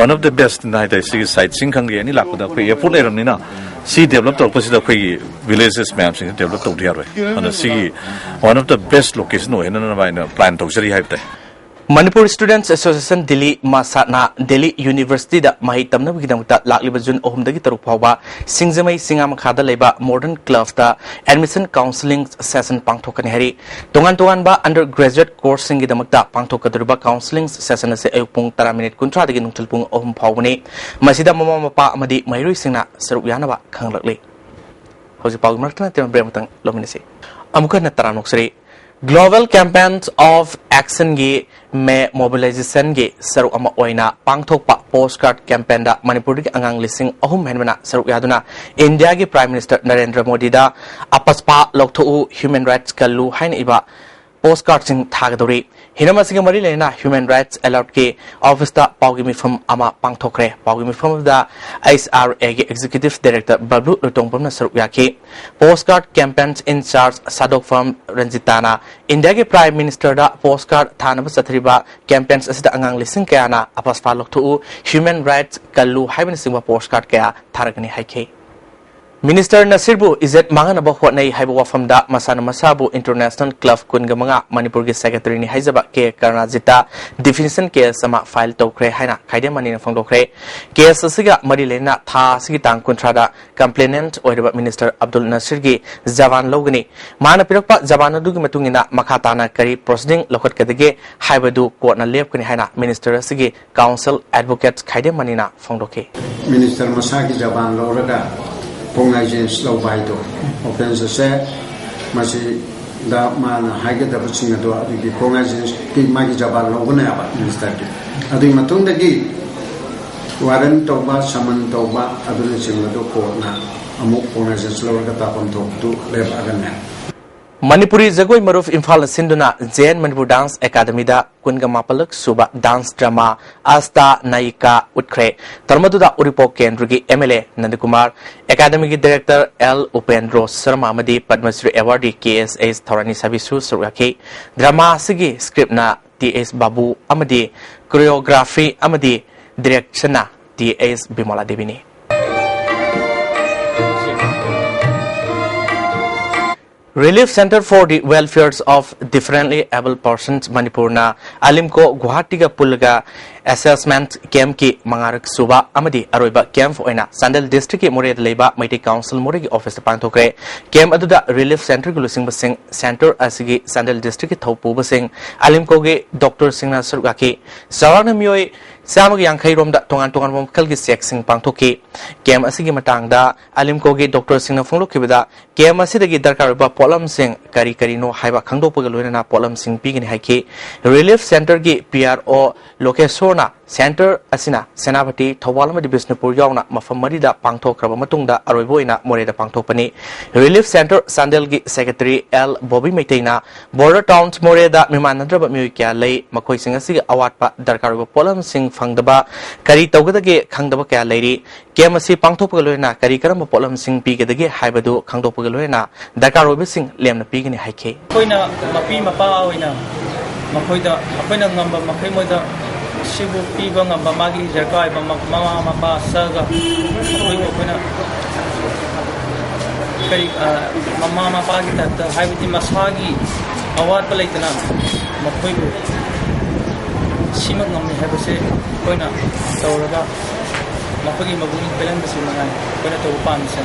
one of the best ꯍꯥꯏꯇꯥꯔꯦ꯫ ꯁꯤꯒꯤ sightseeing ꯈꯪꯗꯦ, ꯑꯦꯅꯤ ꯂꯥꯛꯄꯗ ꯑꯩꯈꯣꯏ airport ꯂꯩꯔꯕꯅꯤꯅ ꯁꯤ develop ꯇꯧꯔꯛꯄꯁꯤꯗ ꯑꯩꯈꯣꯏꯒꯤ villages ꯃꯌꯥꯝꯁꯤꯡꯁꯤ develop ꯇꯧꯗ ꯌꯥꯔꯣꯏ꯫ ꯑꯗꯨꯅ ꯁꯤꯒꯤ one of the best location ꯑꯣꯏꯍꯟꯅꯅꯕ ꯍꯥꯏꯅ plan ꯇꯧꯖꯔꯤ ꯍꯥꯏꯕ ꯇꯥꯏ꯫ Manipur Students Association Delhi, ꯃꯁꯥꯠꯅ Delhi ꯌꯨꯅꯤꯚꯔꯁꯤꯇꯤꯗ ꯃꯍꯩ ꯇꯝꯅꯕꯒꯤꯗꯃꯛꯇ ꯂꯥꯛꯂꯤꯕ ꯖꯨꯟ ꯑꯍꯨꯝꯗꯒꯤ ꯇꯔꯨꯛ ꯐꯥꯎꯕ ꯁꯤꯡꯖꯃꯩ ꯆꯤꯉꯥ ꯃꯈꯥꯗ ꯂꯩꯕ ꯃꯣꯗꯔꯟ ꯀ꯭ꯂꯕꯇ ꯑꯦꯗꯃꯤꯁꯟ ꯀꯥꯎꯟꯁꯤꯂꯤꯡ ꯁꯦꯁꯟ ꯄꯥꯡꯊꯣꯛꯀꯅꯤ ꯍꯥꯏꯔꯤ꯫ ꯇꯣꯉꯥꯟ ꯇꯣꯉꯥꯟꯕ ꯑꯟꯗꯔ ꯒ꯭ꯔꯦꯖꯨꯑꯦꯠ ꯀꯣꯔꯁꯁꯤꯡꯒꯤꯗꯃꯛꯇ ꯄꯥꯡꯊꯣꯛꯀꯗꯧꯔꯤꯕ ꯀꯥꯎꯟꯁꯤꯂꯤꯡ ꯁꯦꯁꯟ ꯑꯁꯤ ꯑꯌꯨꯛ ꯄꯨꯡ ꯇꯔꯥ ꯃꯤꯅꯤꯠ ꯀꯨꯟꯊ꯭ꯔꯥꯗꯒꯤ ꯅꯨꯡꯊꯤꯜ ꯄꯨꯡ ꯑꯍꯨꯝ ꯐꯥꯎꯕꯅꯤ꯫ ꯃꯁꯤꯗ ꯃꯃꯥ ꯃꯄꯥ ꯑꯃꯗꯤ ꯃꯍꯩꯔꯣꯏꯁꯤꯡꯅ ꯁꯔꯨꯛ ꯌꯥꯅꯕ ꯈꯪꯂꯛꯂꯤ꯫ ꯍꯧꯖꯤꯛ ꯄꯥꯎꯒꯤ ꯃꯔꯛꯇ ꯅꯠꯇꯅ ꯕ꯭ꯔꯦꯛ ꯑꯃꯇꯪ ꯂꯧꯃꯤꯟꯅꯁꯤ꯫ ꯑꯃꯨꯛ ꯍꯟꯅ ꯇꯔꯥꯝꯅ ꯑꯣꯛꯆꯔꯤ꯫ Global Campaigns of Actionꯒꯤ ꯃꯦ ꯃꯣꯕꯤꯂꯥꯏꯖꯦꯁꯟꯒꯤ ꯁꯔꯨꯛ ꯑꯃ ꯑꯣꯏꯅ ꯄꯥꯡꯊꯣꯛꯄ ꯄꯣꯁ ꯀꯥꯔꯗ ꯀꯦꯝꯄꯦꯟꯗ ꯃꯅꯤꯄꯨꯔꯗꯒꯤ ꯑꯉꯥꯡ ꯂꯤꯁꯤꯡ ꯑꯍꯨꯝ ꯍꯦꯟꯕꯅ ꯁꯔꯨꯛ ꯌꯥꯗꯨꯅ ꯏꯟꯗꯤꯌꯥꯒꯤ ꯄ꯭ꯔꯥꯏꯝ ꯃꯤꯅꯤꯁꯇꯔ ꯅꯔꯦꯟꯗ꯭ꯔ ꯃꯣꯗꯤꯗ "ꯑꯄꯁꯄꯥ ꯂꯧꯊꯣꯛꯎ, ꯍ꯭ꯌꯨꯃꯦꯟ ꯔꯥꯏꯠꯁ ꯀꯜꯂꯨ" ꯍꯥꯏꯅ ꯏꯕ ꯄꯣꯁ ꯀꯥꯔꯗꯁꯤꯡ ꯊꯥꯒꯗꯧꯔꯤ꯫ ꯍꯤꯔꯝ ꯑꯁꯤꯒ ꯃꯔꯤ ꯂꯩꯅꯅ ꯍ꯭ꯌꯨꯃꯦꯟ ꯔꯥꯏꯠꯁ ꯑꯦꯂꯔꯠꯀꯤ ꯑꯣꯐꯤꯁꯇ ꯄꯥꯎꯒꯤ ꯃꯤꯐꯝ ꯑꯃ ꯄꯥꯡꯊꯣꯛꯈ꯭ꯔꯦ꯫ ꯄꯥꯎꯒꯤ ꯃꯤꯐꯝ ꯑꯗꯨꯗ ꯑꯩꯆ ꯑꯥꯔ ꯑꯦꯒꯤ ꯑꯦꯛꯖꯤꯀ꯭ꯌꯨꯇꯤꯚ ꯗꯥꯏꯔꯦꯛꯇꯔ ꯕꯕ꯭ꯂꯨ ꯂꯨꯇꯣꯡꯕꯝꯅ ꯁꯔꯨꯛ ꯌꯥꯈꯤ꯫ ꯄꯣꯁ ꯀꯥꯔꯗ ꯀꯦꯝꯄꯦꯟꯁ ꯏꯟꯆꯥꯔꯖ ꯁꯥꯗꯣꯛꯐꯝ ꯔꯟꯖꯤꯇꯥꯅ ꯏꯟꯗꯤꯌꯥꯒꯤ ꯄ꯭ꯔꯥꯏꯝ ꯃꯤꯅꯤꯁꯇꯔꯗ ꯄꯣꯁ ꯀꯥꯔꯗ ꯊꯥꯅꯕ ꯆꯠꯊꯔꯤꯕ ꯀꯦꯝꯄꯦꯟꯁ ꯑꯁꯤꯗ ꯑꯉꯥꯡ ꯂꯤꯁꯤꯡ ꯀꯌꯥꯅ "ꯑꯄꯁꯄꯥ ꯂꯧꯊꯣꯛꯎ, ꯍ꯭ꯌꯨꯃꯦꯟ ꯔꯥꯏꯠꯁ ꯀꯜꯂꯨ" ꯍꯥꯏꯕꯅꯆꯤꯡꯕ ꯄꯣꯁ ꯀꯥꯔꯗ ꯀꯌꯥ ꯊꯥꯔꯛꯀꯅꯤ ꯍꯥꯏꯈꯤ꯫ ꯃꯤꯅꯤꯁꯇꯔ ꯅꯁꯤꯔꯕꯨ ꯏꯖꯠ ꯃꯥꯡꯍꯟꯅꯕ ꯍꯣꯠꯅꯩ ꯍꯥꯏꯕ ꯋꯥꯐꯝꯗ ꯃꯁꯥꯅ ꯃꯁꯥꯕꯨ ꯏꯟꯇꯔꯅꯦꯁꯅꯦꯜ ꯀ꯭ꯂꯕ ꯀꯨꯟꯒ ꯃꯉꯥ ꯃꯅꯤꯄꯨꯔꯒꯤ ꯁꯦꯀ꯭ꯔꯦꯇꯔꯤꯅꯤ ꯍꯥꯏꯖꯕ ꯀꯦ ꯀꯔꯨꯅꯥꯖꯤꯠꯇ ꯗꯤꯐꯦꯃꯦꯁꯟ ꯀꯦꯁ ꯑꯃ ꯐꯥꯏꯜ ꯇꯧꯈ꯭ꯔꯦ ꯍꯥꯏꯅ ꯈꯥꯏꯗꯦꯝ ꯃꯅꯤꯅ ꯐꯣꯡꯗꯣꯛꯈ꯭ꯔꯦ꯫ ꯀꯦꯁ ꯑꯁꯤꯒ ꯃꯔꯤ ꯂꯩꯅꯅ ꯊꯥ ꯑꯁꯤꯒꯤ ꯇꯥꯡ ꯀꯨꯟꯊ꯭ꯔꯥꯗ ꯀꯝꯄ꯭ꯂꯦꯅꯦꯟꯠ ꯑꯣꯏꯔꯤꯕ ꯃꯤꯅꯤꯁꯇꯔ ꯑꯕꯗꯨꯜ ꯅꯁꯤꯔꯒꯤ ꯖꯕꯥꯟ ꯂꯧꯒꯅꯤ꯫ ꯃꯥꯅ ꯄꯤꯔꯛꯄ ꯖꯕꯥꯟ ꯑꯗꯨꯒꯤ ꯃꯇꯨꯡ ꯏꯟꯅ ꯃꯈꯥ ꯇꯥꯅ ꯀꯔꯤ ꯄ꯭ꯔꯣꯁꯤꯗꯤꯡ ꯂꯧꯈꯠꯀꯗꯒꯦ ꯍꯥꯏꯕꯗꯨ ꯀꯣꯔꯠꯅ ꯂꯦꯞꯀꯅꯤ ꯍꯥꯏꯅ ꯃꯤꯅꯤꯁꯇꯔ ꯑꯁꯤꯒꯤ ꯀꯥꯎꯟꯁꯤꯜ ꯑꯦꯗꯚꯣꯀꯦꯠ ꯈꯥꯏꯗꯦꯝ ꯃꯅꯤꯅ ꯐꯣꯡꯗꯣꯛꯈꯤ꯫ ꯃꯤꯅꯤꯁꯇꯔ ꯃꯁꯥꯒꯤ ꯖꯕꯥꯟ ꯂꯧꯔꯒ ꯀꯣꯒꯅꯥꯏꯖꯦꯟꯁ ꯂꯧꯕ ꯍꯥꯏꯗꯣ, ꯑꯣꯐꯦꯟꯁ ꯑꯁꯦ ꯃꯁꯤꯗ ꯃꯥꯅ ꯍꯥꯏꯒꯗꯕꯁꯤꯡ ꯑꯗꯣ ꯑꯗꯨꯒꯤ ꯀꯣꯒꯅꯥꯏꯖꯦꯟꯁꯀꯤ ꯃꯥꯒꯤ ꯖꯕꯥꯟ ꯂꯧꯒꯅꯦꯕ ꯃꯤꯅꯤꯁꯇꯔꯒꯤ꯫ ꯑꯗꯨꯒꯤ ꯃꯇꯨꯡꯗꯒꯤ ꯋꯥꯔꯟ ꯇꯧꯕ, ꯁꯃꯟ ꯇꯧꯕ ꯑꯗꯨꯅꯆꯤꯡꯕꯗꯨ ꯀꯣꯔꯠꯅ ꯑꯃꯨꯛ ꯀꯣꯒꯅꯥꯏꯖꯦꯟꯁ ꯂꯧꯔꯒ ꯇꯥꯐꯝ ꯊꯣꯛꯄꯗꯨ ꯂꯦꯞꯂꯛꯑꯒꯅꯤ꯫ ꯃꯅꯤꯄꯨꯔꯤ ꯖꯒꯣꯏ ꯃꯔꯨꯞ ꯏꯝꯐꯥꯜꯅ ꯁꯤꯟꯗꯨꯅ ꯖꯦꯟ ꯃꯅꯤꯄꯨꯔ ꯗꯥꯟꯁ ꯑꯦꯀꯥꯗꯃꯤꯗ ꯀꯨꯟꯒ ꯃꯥꯄꯜꯂꯛ ꯁꯨꯕ ꯗꯥꯟꯁ ꯗ꯭ꯔꯃꯥ ꯑꯁꯇꯥ ꯅꯥꯌꯤꯀꯥ ꯎꯠꯈ꯭ꯔꯦ꯫ ꯊꯧꯔꯝ ꯑꯗꯨꯗ ꯎꯔꯤꯄꯣꯛ ꯀꯦꯟꯗ꯭ꯔꯒꯤ ꯑꯦꯝ ꯑꯦꯜ ꯑꯦ ꯅꯟꯗꯀꯨꯃꯥꯔ, ꯑꯦꯀꯥꯗꯃꯤꯒꯤ ꯗꯥꯏꯔꯦꯛꯇꯔ ꯑꯦꯜ ꯎꯄꯦꯟꯗ꯭ꯔꯣ ꯁꯔꯃ ꯑꯃꯗꯤ ꯄꯗꯃꯁ꯭ꯔꯤ ꯑꯦꯋꯥꯔꯗꯤ ꯀꯦ ꯑꯦꯁ ꯑꯩꯆ ꯊꯧꯔꯥꯅꯤꯁꯥꯕꯤꯁꯨ ꯁꯔꯨꯛ ꯌꯥꯈꯤ꯫ ꯗ꯭ꯔꯃꯥ ꯑꯁꯤꯒꯤ ꯁ꯭ꯀ꯭ꯔꯤꯞꯅ ꯇꯤ ꯑꯩꯆ ꯕꯥꯕꯨ ꯑꯃꯗꯤ ꯀꯣꯔꯤꯌꯣꯒ꯭ꯔꯥꯐꯤ ꯑꯃꯗꯤ ꯗꯤꯔꯦꯛꯁꯟꯅ ꯇꯤ ꯑꯩꯆ ꯕꯤꯃꯣꯂꯥ ꯗꯦꯕꯤꯅꯤ꯫ Relief Centre for the Welfare of Differently Abled Persons ꯃꯅꯤꯄꯨꯔꯅ ꯑꯂꯤꯝꯀꯣ ꯒꯨꯋꯥꯍꯥꯇꯤꯒ ꯄꯨꯜꯂꯒ ꯑꯦꯁꯦꯁꯃꯦꯟꯠ ꯀꯦꯝꯞꯀꯤ ꯃꯉꯥꯔꯛ ꯁꯨꯕ ꯑꯃꯗꯤ ꯑꯔꯣꯏꯕ ꯀꯦꯝꯞ ꯑꯣꯏꯅ ꯆꯥꯟꯗꯦꯜ ꯗꯤꯁꯇ꯭ꯔꯤꯛꯀꯤ ꯃꯣꯔꯦꯗ ꯂꯩꯕ ꯃꯩꯇꯩ ꯀꯥꯎꯟꯁꯤꯜ ꯃꯣꯔꯦꯒꯤ ꯑꯣꯐꯤꯁꯇ ꯄꯥꯡꯊꯣꯛꯈ꯭ꯔꯦ꯫ ꯀꯦꯝꯞ ꯑꯗꯨꯗ ꯔꯤꯂꯤꯐ ꯁꯦꯟꯇꯔꯒꯤ ꯂꯨꯆꯤꯡꯕꯁꯤꯡ, ꯁꯦꯟꯇꯔ ꯑꯁꯤꯒꯤ ꯆꯥꯟꯗꯦꯜ ꯗꯤꯁꯇ꯭ꯔꯤꯛꯀꯤ ꯊꯧꯄꯨꯕꯁꯤꯡ, ꯑꯂꯤꯝꯀꯣꯒꯤ ꯗꯣꯛꯇꯔꯁꯤꯡꯅ ꯁꯔꯨꯛ ꯌꯥꯈꯤ꯫ ꯆꯥꯎꯔꯥꯛꯅ ꯃꯤꯑꯣꯏ ꯆꯥꯝꯃꯒ ꯌꯥꯡꯈꯩ ꯔꯣꯝꯗ ꯇꯣꯉꯥꯟ ꯇꯣꯉꯥꯟꯕ ꯃꯈꯜꯒꯤ ꯆꯦꯛꯁꯤꯡ ꯄꯥꯡꯊꯣꯛꯈꯤ꯫ ꯀꯦꯝꯞ ꯑꯁꯤꯒꯤ ꯃꯇꯥꯡꯗ ꯑꯂꯤꯝꯀꯣꯒꯤ ꯗꯣꯛꯇꯔꯁꯤꯡꯅ ꯐꯣꯡꯗꯣꯛꯈꯤꯕꯗ, ꯀꯦꯝꯞ ꯑꯁꯤꯗꯒꯤ ꯗꯔꯀꯥꯔ ꯑꯣꯏꯕ ꯄꯣꯠꯂꯝꯁꯤꯡ ꯀꯔꯤ ꯀꯔꯤꯅꯣ ꯍꯥꯏꯕ ꯈꯪꯗꯣꯛꯄꯒ ꯂꯣꯏꯅꯅ ꯄꯣꯠꯂꯝꯁꯤꯡ ꯄꯤꯒꯅꯤ ꯍꯥꯏꯈꯤ꯫ ꯔꯤꯂꯤꯐ ꯁꯦꯟꯇꯔꯒꯤ ꯄꯤ ꯑꯥꯔ ꯑꯣ ꯂꯣꯀꯦꯁꯣꯔꯅ ꯁꯦꯟꯇꯔ ꯑꯁꯤꯅ ꯁꯦꯅꯥꯄꯇꯤ, ꯊꯧꯕꯥꯜ ꯑꯃꯗꯤ ꯕꯤꯁꯅꯨꯄꯨꯔ ꯌꯥꯎꯅ ꯃꯐꯝ ꯃꯔꯤꯗ ꯄꯥꯡꯊꯣꯛꯈ꯭ꯔꯕ ꯃꯇꯨꯡꯗ ꯑꯔꯣꯏꯕ ꯑꯣꯏꯅ ꯃꯣꯔꯦꯗ ꯄꯥꯡꯊꯣꯛꯄꯅꯤ꯫ ꯔꯤꯂꯤꯐ ꯁꯦꯟꯇꯔ ꯆꯥꯟꯗꯦꯜꯒꯤ secretary L Bobby ꯃꯩꯇꯩꯅ border town ꯃꯣꯔꯦꯗ ꯃꯤꯃꯥꯟꯅꯗ꯭ꯔꯕ ꯃꯤꯑꯣꯏ ꯀꯌꯥ ꯂꯩ, ꯃꯈꯣꯏꯁꯤꯡ ꯑꯁꯤꯒꯤ ꯑꯋꯥꯠꯄ ꯗꯔꯀꯥꯔ ꯑꯣꯏꯕ ꯄꯣꯠꯂꯝꯁꯤꯡ ꯐꯪꯗꯕ ꯀꯔꯤ ꯇꯧꯒꯗꯒꯦ ꯈꯪꯗꯕ ꯀꯌꯥ ꯂꯩꯔꯤ꯫ ꯀꯦꯝꯞ ꯑꯁꯤ ꯄꯥꯡꯊꯣꯛꯄꯒ ꯂꯣꯏꯅꯅ ꯀꯔꯤ ꯀꯔꯝꯕ ꯄꯣꯠꯂꯝꯁꯤꯡ ꯄꯤꯒꯗꯒꯦ ꯍꯥꯏꯕꯗꯨ ꯈꯪꯗꯣꯛꯄꯒ ꯂꯣꯏꯅꯅ ꯗꯔꯀꯥꯔ ꯑꯣꯏꯕꯁꯤꯡ ꯂꯦꯝꯅ ꯄꯤꯒꯅꯤ ꯍꯥꯏꯈꯤ꯫ ꯑꯩꯈꯣꯏꯅ ꯃꯄꯤ ꯃꯄꯥ ꯑꯣꯏꯅ ꯃꯈꯣꯏꯗ ꯑꯩꯈꯣꯏꯅ ꯉꯝꯕ ꯃꯈꯩ ꯃꯣꯏꯗ ꯁꯤꯕꯨ ꯄꯤꯕ ꯉꯝꯕ ꯃꯥꯒꯤ ꯗꯔꯀꯥꯔ ꯑꯣꯏꯕ ꯃ-, ꯃꯃꯥ ꯃꯄꯥ ꯆꯠꯂꯒ ꯃꯈꯣꯏꯕꯨ ꯑꯩꯈꯣꯏꯅ ꯀꯔꯤ, ꯑ, ꯃꯃꯥ ꯃꯄꯥꯒꯤ ꯇꯥꯏꯞꯇ, ꯍꯥꯏꯕꯗꯤ ꯃꯁꯥꯒꯤ ꯑꯋꯥꯠꯄ ꯂꯩꯇꯅ ꯃꯈꯣꯏꯕꯨ ꯁꯤꯃꯛ ꯉꯝꯃꯤ ꯍꯥꯏꯕꯁꯦ ꯑꯩꯈꯣꯏꯅ ꯇꯧꯔꯒ ꯃꯈꯣꯏꯒꯤ ꯃꯒꯨꯟ ꯄꯦꯜꯍꯟꯕꯁꯤ ꯃꯉꯥꯏ ꯑꯩꯈꯣꯏꯅ ꯇꯧꯕ ꯄꯥꯝꯃꯤꯁꯦ꯫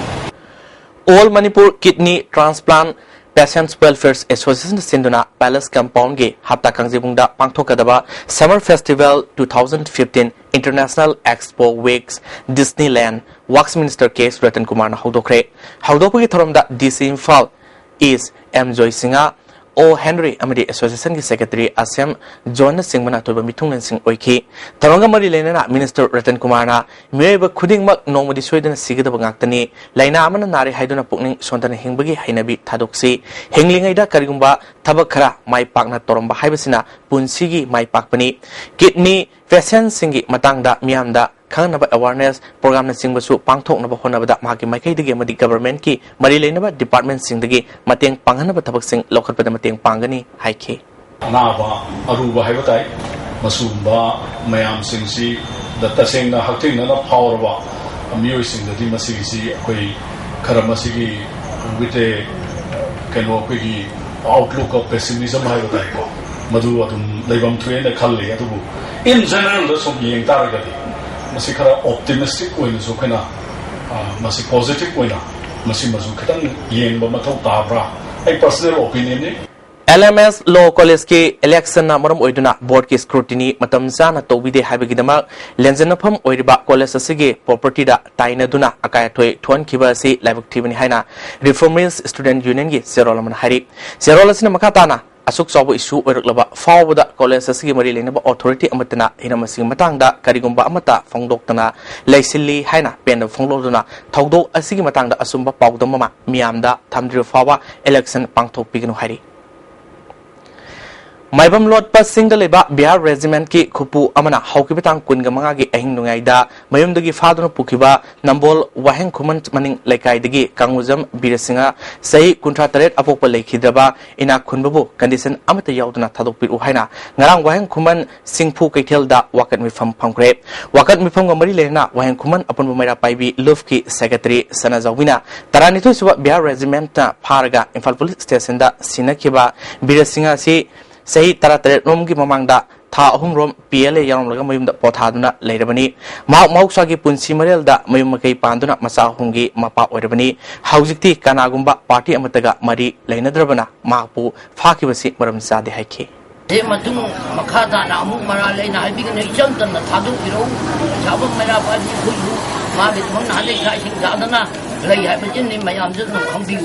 All Manipur Kidney Transplant Patients Welfare Association ꯁꯤꯟꯗꯨꯅ ꯄꯦꯂꯦꯁ ꯀꯝꯄꯥꯎꯟꯒꯤ ꯍꯞꯇꯥ ꯀꯥꯡꯖꯩꯕꯨꯡꯗ ꯄꯥꯡꯊꯣꯛꯀꯗꯕ Summer Festival two thousand fifteen International Expo Weeks Disneyland Works Minister ꯀꯦ ꯑꯦꯁ ꯔꯇꯟ ꯀꯨꯃꯥꯔꯅ ꯍꯧꯗꯣꯛꯈ꯭ꯔꯦ꯫ ꯍꯧꯗꯣꯛꯄꯒꯤ ꯊꯧꯔꯝꯗ ꯗꯤ ꯁꯤ ꯏꯝꯐꯥꯜ ꯏꯁ ꯑꯦꯝ ꯖꯣꯏꯁꯤꯡꯍ, ꯑꯣ ꯍꯦꯟꯔꯤ ꯑꯃꯗꯤ ꯑꯦꯁꯣꯁꯤꯌꯦꯁꯟꯒꯤ ꯁꯦꯀ꯭ꯔꯦꯇꯔꯤ ꯑꯁꯦꯝ ꯖꯣꯟꯅꯆꯤꯡꯕꯅ ꯑꯇꯣꯞꯄ ꯃꯤꯊꯨꯡꯂꯦꯟꯁꯤꯡ ꯑꯣꯏꯈꯤ꯫ ꯊꯧꯔꯝꯒ ꯃꯔꯤ ꯂꯩꯅꯅ ꯃꯤꯅꯤꯁꯇꯔ ꯔꯇꯟ ꯀꯨꯃꯥꯔꯅ ꯃꯤꯑꯣꯏꯕ ꯈꯨꯗꯤꯡꯃꯛ ꯅꯣꯡꯃꯗꯤ ꯁꯣꯏꯗꯅ ꯁꯤꯒꯗꯕ ꯉꯥꯛꯇꯅꯤ꯫ ꯂꯥꯏꯅꯥ ꯑꯃꯅ ꯅꯥꯔꯦ ꯍꯥꯏꯗꯨꯅ ꯄꯨꯛꯅꯤꯡ ꯁꯣꯟꯊꯅ ꯍꯤꯡꯕꯒꯤ ꯍꯩꯅꯕꯤ ꯊꯥꯗꯣꯛꯁꯤ꯫ ꯍꯤꯡꯂꯤꯉꯩꯗ ꯀꯔꯤꯒꯨꯝꯕ ꯊꯕꯛ ꯈꯔ ꯃꯥꯏ ꯄꯥꯛꯅ ꯇꯧꯔꯝꯕ ꯍꯥꯏꯕꯁꯤꯅ ꯄꯨꯟꯁꯤꯒꯤ ꯃꯥꯏ ꯄꯥꯛꯄꯅꯤ꯫ ꯀꯤꯗꯅꯤ ꯄꯦꯁꯦꯟꯁꯤꯡꯒꯤ ꯃꯇꯥꯡꯗ ꯃꯤꯌꯥꯝꯗ ꯈꯪꯍꯟꯅꯕ ꯑꯦꯋꯥꯔꯅꯦꯁ ꯄ꯭ꯔꯣꯒ꯭ꯔꯥꯝꯅꯆꯤꯡꯕꯁꯨ ꯄꯥꯡꯊꯣꯛꯅꯕ ꯍꯣꯠꯅꯕꯗ ꯃꯍꯥꯛꯀꯤ ꯃꯥꯏꯀꯩꯗꯒꯤ ꯑꯃꯗꯤ ꯒꯚꯔꯟꯃꯦꯟꯠꯀꯤ ꯃꯔꯤ ꯂꯩꯅꯕ ꯗꯤꯄꯥꯔꯠꯃꯦꯟꯠꯁꯤꯡꯗꯒꯤ ꯃꯇꯦꯡ ꯄꯥꯡꯍꯟꯅꯕ ꯊꯕꯛꯁꯤꯡ ꯂꯧꯈꯠꯄꯗ ꯃꯇꯦꯡ ꯄꯥꯡꯒꯅꯤ ꯍꯥꯏꯈꯤ꯫ ꯑꯅꯥꯕ ꯑꯔꯨꯕ ꯍꯥꯏꯕ ꯇꯥꯏ꯫ ꯃꯁꯤꯒꯨꯝꯕ ꯃꯌꯥꯝꯁꯤꯡꯁꯤꯗ ꯇꯁꯦꯡꯅ ꯍꯛꯊꯦꯡꯅꯅ ꯐꯥꯎꯔꯕ ꯃꯤꯑꯣꯏꯁꯤꯡꯗꯗꯤ ꯃꯁꯤꯒꯤꯁꯤ ꯑꯩꯈꯣꯏ ꯈꯔ ꯃꯁꯤꯒꯤ with a ꯀꯩꯅꯣ ꯑꯩꯈꯣꯏꯒꯤ outlook of pessimism ꯍꯥꯏꯕ ꯇꯥꯏꯀꯣ, ꯃꯗꯨ ꯑꯗꯨꯝ ꯂꯩꯐꯝ ꯊꯣꯛꯑꯦꯅ ꯈꯜꯂꯤ꯫ ꯑꯗꯨꯕꯨ in general ꯗ ꯁꯨꯝ ꯌꯦꯡ ꯇꯥꯔꯒꯗꯤ ꯃꯁꯤ ꯈꯔ optimistic ꯑꯣꯏꯅꯁꯨ ꯑꯩꯈꯣꯏꯅ, ꯑ, ꯃꯁꯤ positive ꯑꯣꯏꯅ ꯃꯁꯤꯃꯁꯨ ꯈꯤꯇꯪ ꯌꯦꯡꯕ ꯃꯊꯧ ꯇꯥꯕ꯭ꯔꯥ? ꯑꯩ personal opinion ꯅꯤ꯫ ꯑꯦꯜ ꯑꯦꯝ ꯑꯦꯁ Law College ꯀꯤ election ꯅ ꯃꯔꯝ ꯑꯣꯏꯗꯨꯅ board ꯀꯤ scrutiny ꯃꯇꯝ ꯆꯥꯅ ꯇꯧꯕꯤꯗꯦ ꯍꯥꯏꯕꯒꯤꯗꯃꯛ ꯂꯦꯟꯖꯟꯅꯐꯝ ꯑꯣꯏꯔꯤꯕ college ꯑꯁꯤꯒꯤ property ꯗ ꯇꯥꯏꯅꯗꯨꯅ ꯑꯀꯥꯏ ꯑꯊꯣꯏ ꯊꯣꯛꯍꯟꯈꯤꯕ ꯑꯁꯤ ꯂꯥꯏꯕꯛ ꯊꯤꯕꯅꯤ ꯍꯥꯏꯅ Reformist Student Union ꯒꯤ ꯆꯦꯔꯣꯜ ꯑꯃꯅ ꯍꯥꯏꯔꯤ꯫ ꯆꯦꯔꯣꯜ ꯑꯁꯤꯅ ꯃꯈꯥ ꯇꯥꯅ, ꯑꯁꯨꯛ ꯆꯥꯎꯕ issue ꯑꯣꯏꯔꯛꯂꯕ ꯐꯥꯎꯕꯗ college ꯑꯁꯤꯒꯤ ꯃꯔꯤ ꯂꯩꯅꯕ authority ꯑꯃꯠꯇꯅ ꯍꯤꯔꯝ ꯑꯁꯤꯒꯤ ꯃꯇꯥꯡꯗ ꯀꯔꯤꯒꯨꯝꯕ ꯑꯃꯠꯇ ꯐꯣꯡꯗꯣꯛꯇꯅ ꯂꯩꯁꯤꯜꯂꯤ ꯍꯥꯏꯅ ꯄꯦꯟꯗꯕ ꯐꯣꯡꯗꯣꯛꯇꯨꯅ ꯊꯧꯗꯣꯛ ꯑꯁꯤꯒꯤ ꯃꯇꯥꯡꯗ ꯑꯆꯨꯝꯕ ꯄꯥꯎꯗꯝ ꯑꯃ ꯃꯤꯌꯥꯝꯗ ꯊꯝꯗ꯭ꯔꯤꯕ ꯐꯥꯎꯕ election ꯄꯥꯡꯊꯣꯛꯄꯤꯒꯅꯨ ꯍꯥꯏꯔꯤ꯫ ꯃꯥꯏꯕꯝ ꯂꯣꯠꯄ ꯆꯤꯡꯗ ꯂꯩꯕ ꯕꯤꯍꯥꯔ regiment ꯀꯤ ꯈꯨꯄꯨ ꯑꯃꯅ ꯍꯧꯈꯤꯕ ꯇꯥꯡ ꯀꯨꯟꯒ ꯃꯉꯥꯒꯤ ꯑꯍꯤꯡ ꯅꯣꯡꯌꯥꯏꯗ ꯃꯌꯨꯝꯗꯒꯤ ꯐꯥꯗꯨꯅ ꯄꯨꯈꯤꯕ ꯅꯝꯕꯣꯜ ꯋꯥꯍꯦꯡ ꯈꯨꯃꯟ ꯃꯅꯤꯡ ꯂꯩꯀꯥꯏꯗꯒꯤ ꯀꯥꯡꯉꯨꯖꯝ ꯕꯤꯔꯁꯤꯡꯍ, ꯆꯍꯤ ꯀꯨꯟꯊ꯭ꯔꯥ ꯇꯔꯦꯠ ꯑꯄꯣꯛꯄ ꯂꯩꯈꯤꯗ꯭ꯔꯕ ꯏꯅꯥꯛ ꯈꯨꯟꯕꯕꯨ condition ꯑꯃꯠꯇ ꯌꯥꯎꯗꯅ ꯊꯥꯗꯣꯛꯄꯤꯔꯛꯎ ꯍꯥꯏꯅ ꯉꯔꯥꯡ ꯋꯥꯍꯦꯡ ꯈꯨꯃꯟ ꯁꯤꯡꯐꯨ ꯀꯩꯊꯦꯜꯗ ꯋꯥꯀꯠ ꯃꯤꯐꯝ ꯐꯝꯈ꯭ꯔꯦ꯫ ꯋꯥꯀꯠ ꯃꯤꯐꯝꯒ ꯃꯔꯤ ꯂꯩꯅꯅ ꯋꯥꯍꯦꯡ ꯈꯨꯃꯟ ꯑꯄꯨꯟꯕ ꯃꯩꯔꯥ ꯄꯥꯏꯕꯤ ꯂꯨꯞꯀꯤ secretary ꯁꯅꯥꯖꯥꯎꯕꯤꯅ ꯇꯔꯥꯅꯤꯊꯣꯏ ꯁꯨꯕ ꯕꯤꯍꯥꯔ regiment ꯅ ꯐꯥꯔꯒ ꯏꯝꯐꯥꯜ police station ꯗ ꯁꯤꯟꯅꯈꯤꯕ ꯕꯤꯔꯁꯤꯡꯍ ꯑꯁꯤ ꯆꯍꯤ ꯇꯔꯥꯇꯔꯦꯠ ꯔꯣꯝꯒꯤ ꯃꯃꯥꯡꯗ ꯊꯥ ꯑꯍꯨꯝ ꯔꯣꯝ P L A ꯌꯥꯎꯔꯝꯂꯒ ꯃꯌꯨꯝꯗ ꯄꯣꯊꯥꯗꯨꯅ ꯂꯩꯔꯕꯅꯤ꯫ ꯃꯍꯥꯛ ꯃꯍꯧꯁꯥꯒꯤ ꯄꯨꯟꯁꯤ ꯃꯔꯦꯜꯗ ꯃꯌꯨꯝ ꯃꯀꯩ ꯄꯥꯟꯗꯨꯅ ꯃꯆꯥ ꯑꯍꯨꯝꯒꯤ ꯃꯄꯥ ꯑꯣꯏꯔꯕꯅꯤ꯫ ꯍꯧꯖꯤꯛꯇꯤ ꯀꯅꯥꯒꯨꯝꯕ party ꯑꯃꯠꯇꯒ ꯃꯔꯤ ꯂꯩꯅꯗ꯭ꯔꯕꯅ ꯃꯍꯥꯛꯄꯨ ꯐꯥꯈꯤꯕꯁꯤ ꯃꯔꯝ ꯆꯥꯗꯦ ꯍꯥꯏꯈꯤ꯫ ꯁꯤ ꯃꯇꯨꯡ ꯃꯈꯥ ꯇꯥꯅ ꯑꯃꯨꯛ ꯃꯔꯥꯜ ꯂꯩꯅ ꯍꯥꯏꯕꯤꯒꯅꯨ, ꯏꯆꯝ ꯆꯝꯅ ꯊꯥꯗꯣꯛꯄꯤꯔꯛꯎ꯫ ꯁꯥꯕꯝ ꯃꯩꯔꯥ ꯄꯥꯏꯕꯤ ꯑꯩꯈꯣꯏꯁꯨ ꯃꯥꯒꯤ ꯊꯕꯛꯅ ꯍꯟꯗꯛ ꯏꯁꯥ ꯏꯁꯤꯡ ꯆꯥꯗꯅ ꯂꯩ ꯍꯥꯏꯕꯁꯤꯅꯤ, ꯃꯌꯥꯝꯁꯨ ꯑꯗꯨꯝ ꯈꯪꯕꯤꯌꯨ꯫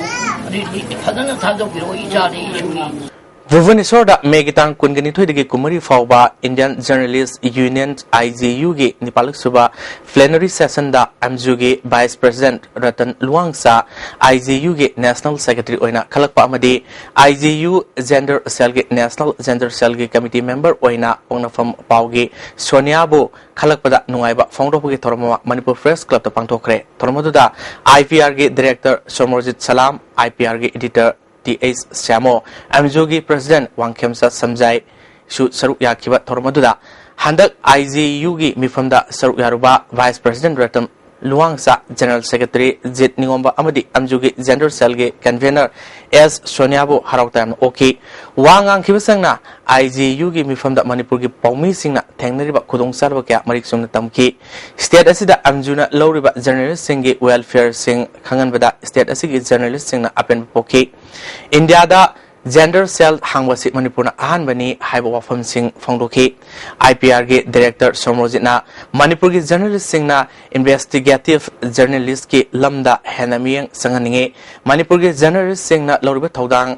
ꯑꯗꯨꯗꯤ ꯐꯖꯅ ꯊꯥꯗꯣꯛꯄꯤꯔꯛꯑꯣ, ꯏꯆꯥꯗꯤ ꯏꯁꯨꯅꯤ꯫ ꯚꯨꯕꯅꯦꯁꯣꯔꯗ ꯃꯦꯒꯤ ꯇꯥꯡ ꯀꯨꯟꯒ ꯅꯤꯊꯣꯏꯗꯒꯤ ꯀꯨꯟꯃꯔꯤ ꯐꯥꯎꯕ Indian Journalist Union, I J U, ꯒꯤ ꯅꯤꯄꯥꯜꯂꯛ ꯁꯨꯕ plenary session ꯗ ꯑꯦꯝ ꯖꯤ ꯌꯨ ꯒꯤ vice president Ratan Luwangcha, I J U ꯒꯤ national secretary ꯑꯣꯏꯅ ꯈꯜꯂꯛꯄ ꯑꯃꯗꯤ I J U gender cell ꯒꯤ, national gender cell ꯒꯤ committee member ꯑꯣꯏꯅ ꯄꯣꯛꯅꯐꯝ ꯄꯥꯎꯒꯤ ꯁꯣꯅꯤꯌꯥꯕꯨ ꯈꯜꯂꯛꯄꯗ ꯅꯨꯡꯉꯥꯏꯕ ꯐꯣꯡꯗꯣꯛꯄꯒꯤ ꯊꯧꯔꯝ ꯑꯃ ꯃꯅꯤꯄꯨꯔ Press Club ꯇ ꯄꯥꯡꯊꯣꯛꯈ꯭ꯔꯦ꯫ ꯊꯧꯔꯝ ꯑꯗꯨꯗ I P R ꯒꯤ director Somorjit Salam, I P R ꯒꯤ editor T H Shyamo, M G U ꯒꯤ president ꯋꯥꯡꯈꯦꯝꯆꯥ ꯁꯝꯖꯥꯏ ꯁꯨ ꯁꯔꯨꯛ ꯌꯥꯈꯤꯕ ꯊꯧꯔꯝ ꯑꯗꯨꯗ ꯍꯟꯗꯛ I J U ꯒꯤ ꯃꯤꯐꯝꯗ ꯁꯔꯨꯛ ꯌꯥꯔꯨꯕ vice president Ratan Luwangcha, general secretary Jit Ningomba ꯑꯃꯗꯤ ꯑꯦꯝꯖꯨꯒꯤ ꯖꯦꯟꯗꯔ ꯁꯦꯜꯒꯤ ꯀꯟꯚꯦꯅꯔ ꯑꯦꯁ ꯁꯣꯅꯤꯌꯥꯕꯨ ꯍꯔꯥꯎ ꯇꯌꯥꯝꯅ ꯑꯣꯛꯈꯤ꯫ ꯋꯥ ꯉꯥꯡꯈꯤꯕꯁꯤꯡꯅ ꯑꯥꯏ ꯖꯤ ꯌꯨꯒꯤ ꯃꯤꯐꯝꯗ ꯃꯅꯤꯄꯨꯔꯒꯤ ꯄꯥꯎꯃꯤꯁꯤꯡꯅ ꯊꯦꯡꯅꯔꯤꯕ ꯈꯨꯗꯣꯡꯆꯥꯗꯕ ꯀꯌꯥ ꯃꯔꯤꯛ ꯆꯨꯝꯅ ꯇꯝꯈꯤ꯫ ꯁ꯭ꯇꯦꯠ ꯑꯁꯤꯗ ꯑꯦꯝꯖꯨꯅ ꯂꯧꯔꯤꯕ ꯖꯔꯅꯦꯂꯤꯁꯁꯤꯡꯒꯤ ꯋꯦꯜꯐꯤꯌꯔꯁꯤꯡ ꯈꯪꯍꯟꯕꯗ ꯁ꯭ꯇꯦꯠ ꯑꯁꯤꯒꯤ ꯖꯔꯅꯦꯂꯤꯁꯁꯤꯡꯅ ꯑꯄꯦꯟꯕ ꯄꯣꯛꯈꯤ꯫ ꯏꯟꯗꯤꯌꯥꯗ ꯖꯦꯟꯗꯔ ꯁꯦꯜ ꯍꯥꯡꯕꯁꯤ ꯃꯅꯤꯄꯨꯔꯅ ꯑꯍꯥꯟꯕꯅꯤ ꯍꯥꯏꯕ ꯋꯥꯐꯝꯁꯤꯡ ꯐꯣꯡꯗꯣꯛꯈꯤ꯫ ꯑꯥꯏ ꯄꯤ ꯑꯥꯔꯒꯤ ꯗꯥꯏꯔꯦꯛꯇꯔ ꯁꯣꯃꯣꯔꯖꯤꯠꯅ ꯃꯅꯤꯄꯨꯔꯒꯤ ꯖꯔꯅꯦꯂꯤꯁꯁꯤꯡꯅ ꯏꯟꯚꯦꯁꯇꯤꯒꯦꯇꯤꯚ ꯖꯔꯅꯦꯂꯤꯁꯀꯤ ꯂꯝꯗ ꯍꯦꯟꯅ ꯃꯤꯠꯌꯦꯡ ꯆꯪꯍꯟꯅꯤꯡꯉꯤ꯫ ꯃꯅꯤꯄꯨꯔꯒꯤ ꯖꯔꯅꯦꯂꯤꯁꯁꯤꯡꯅ ꯂꯧꯔꯤꯕ ꯊꯧꯗꯥꯡ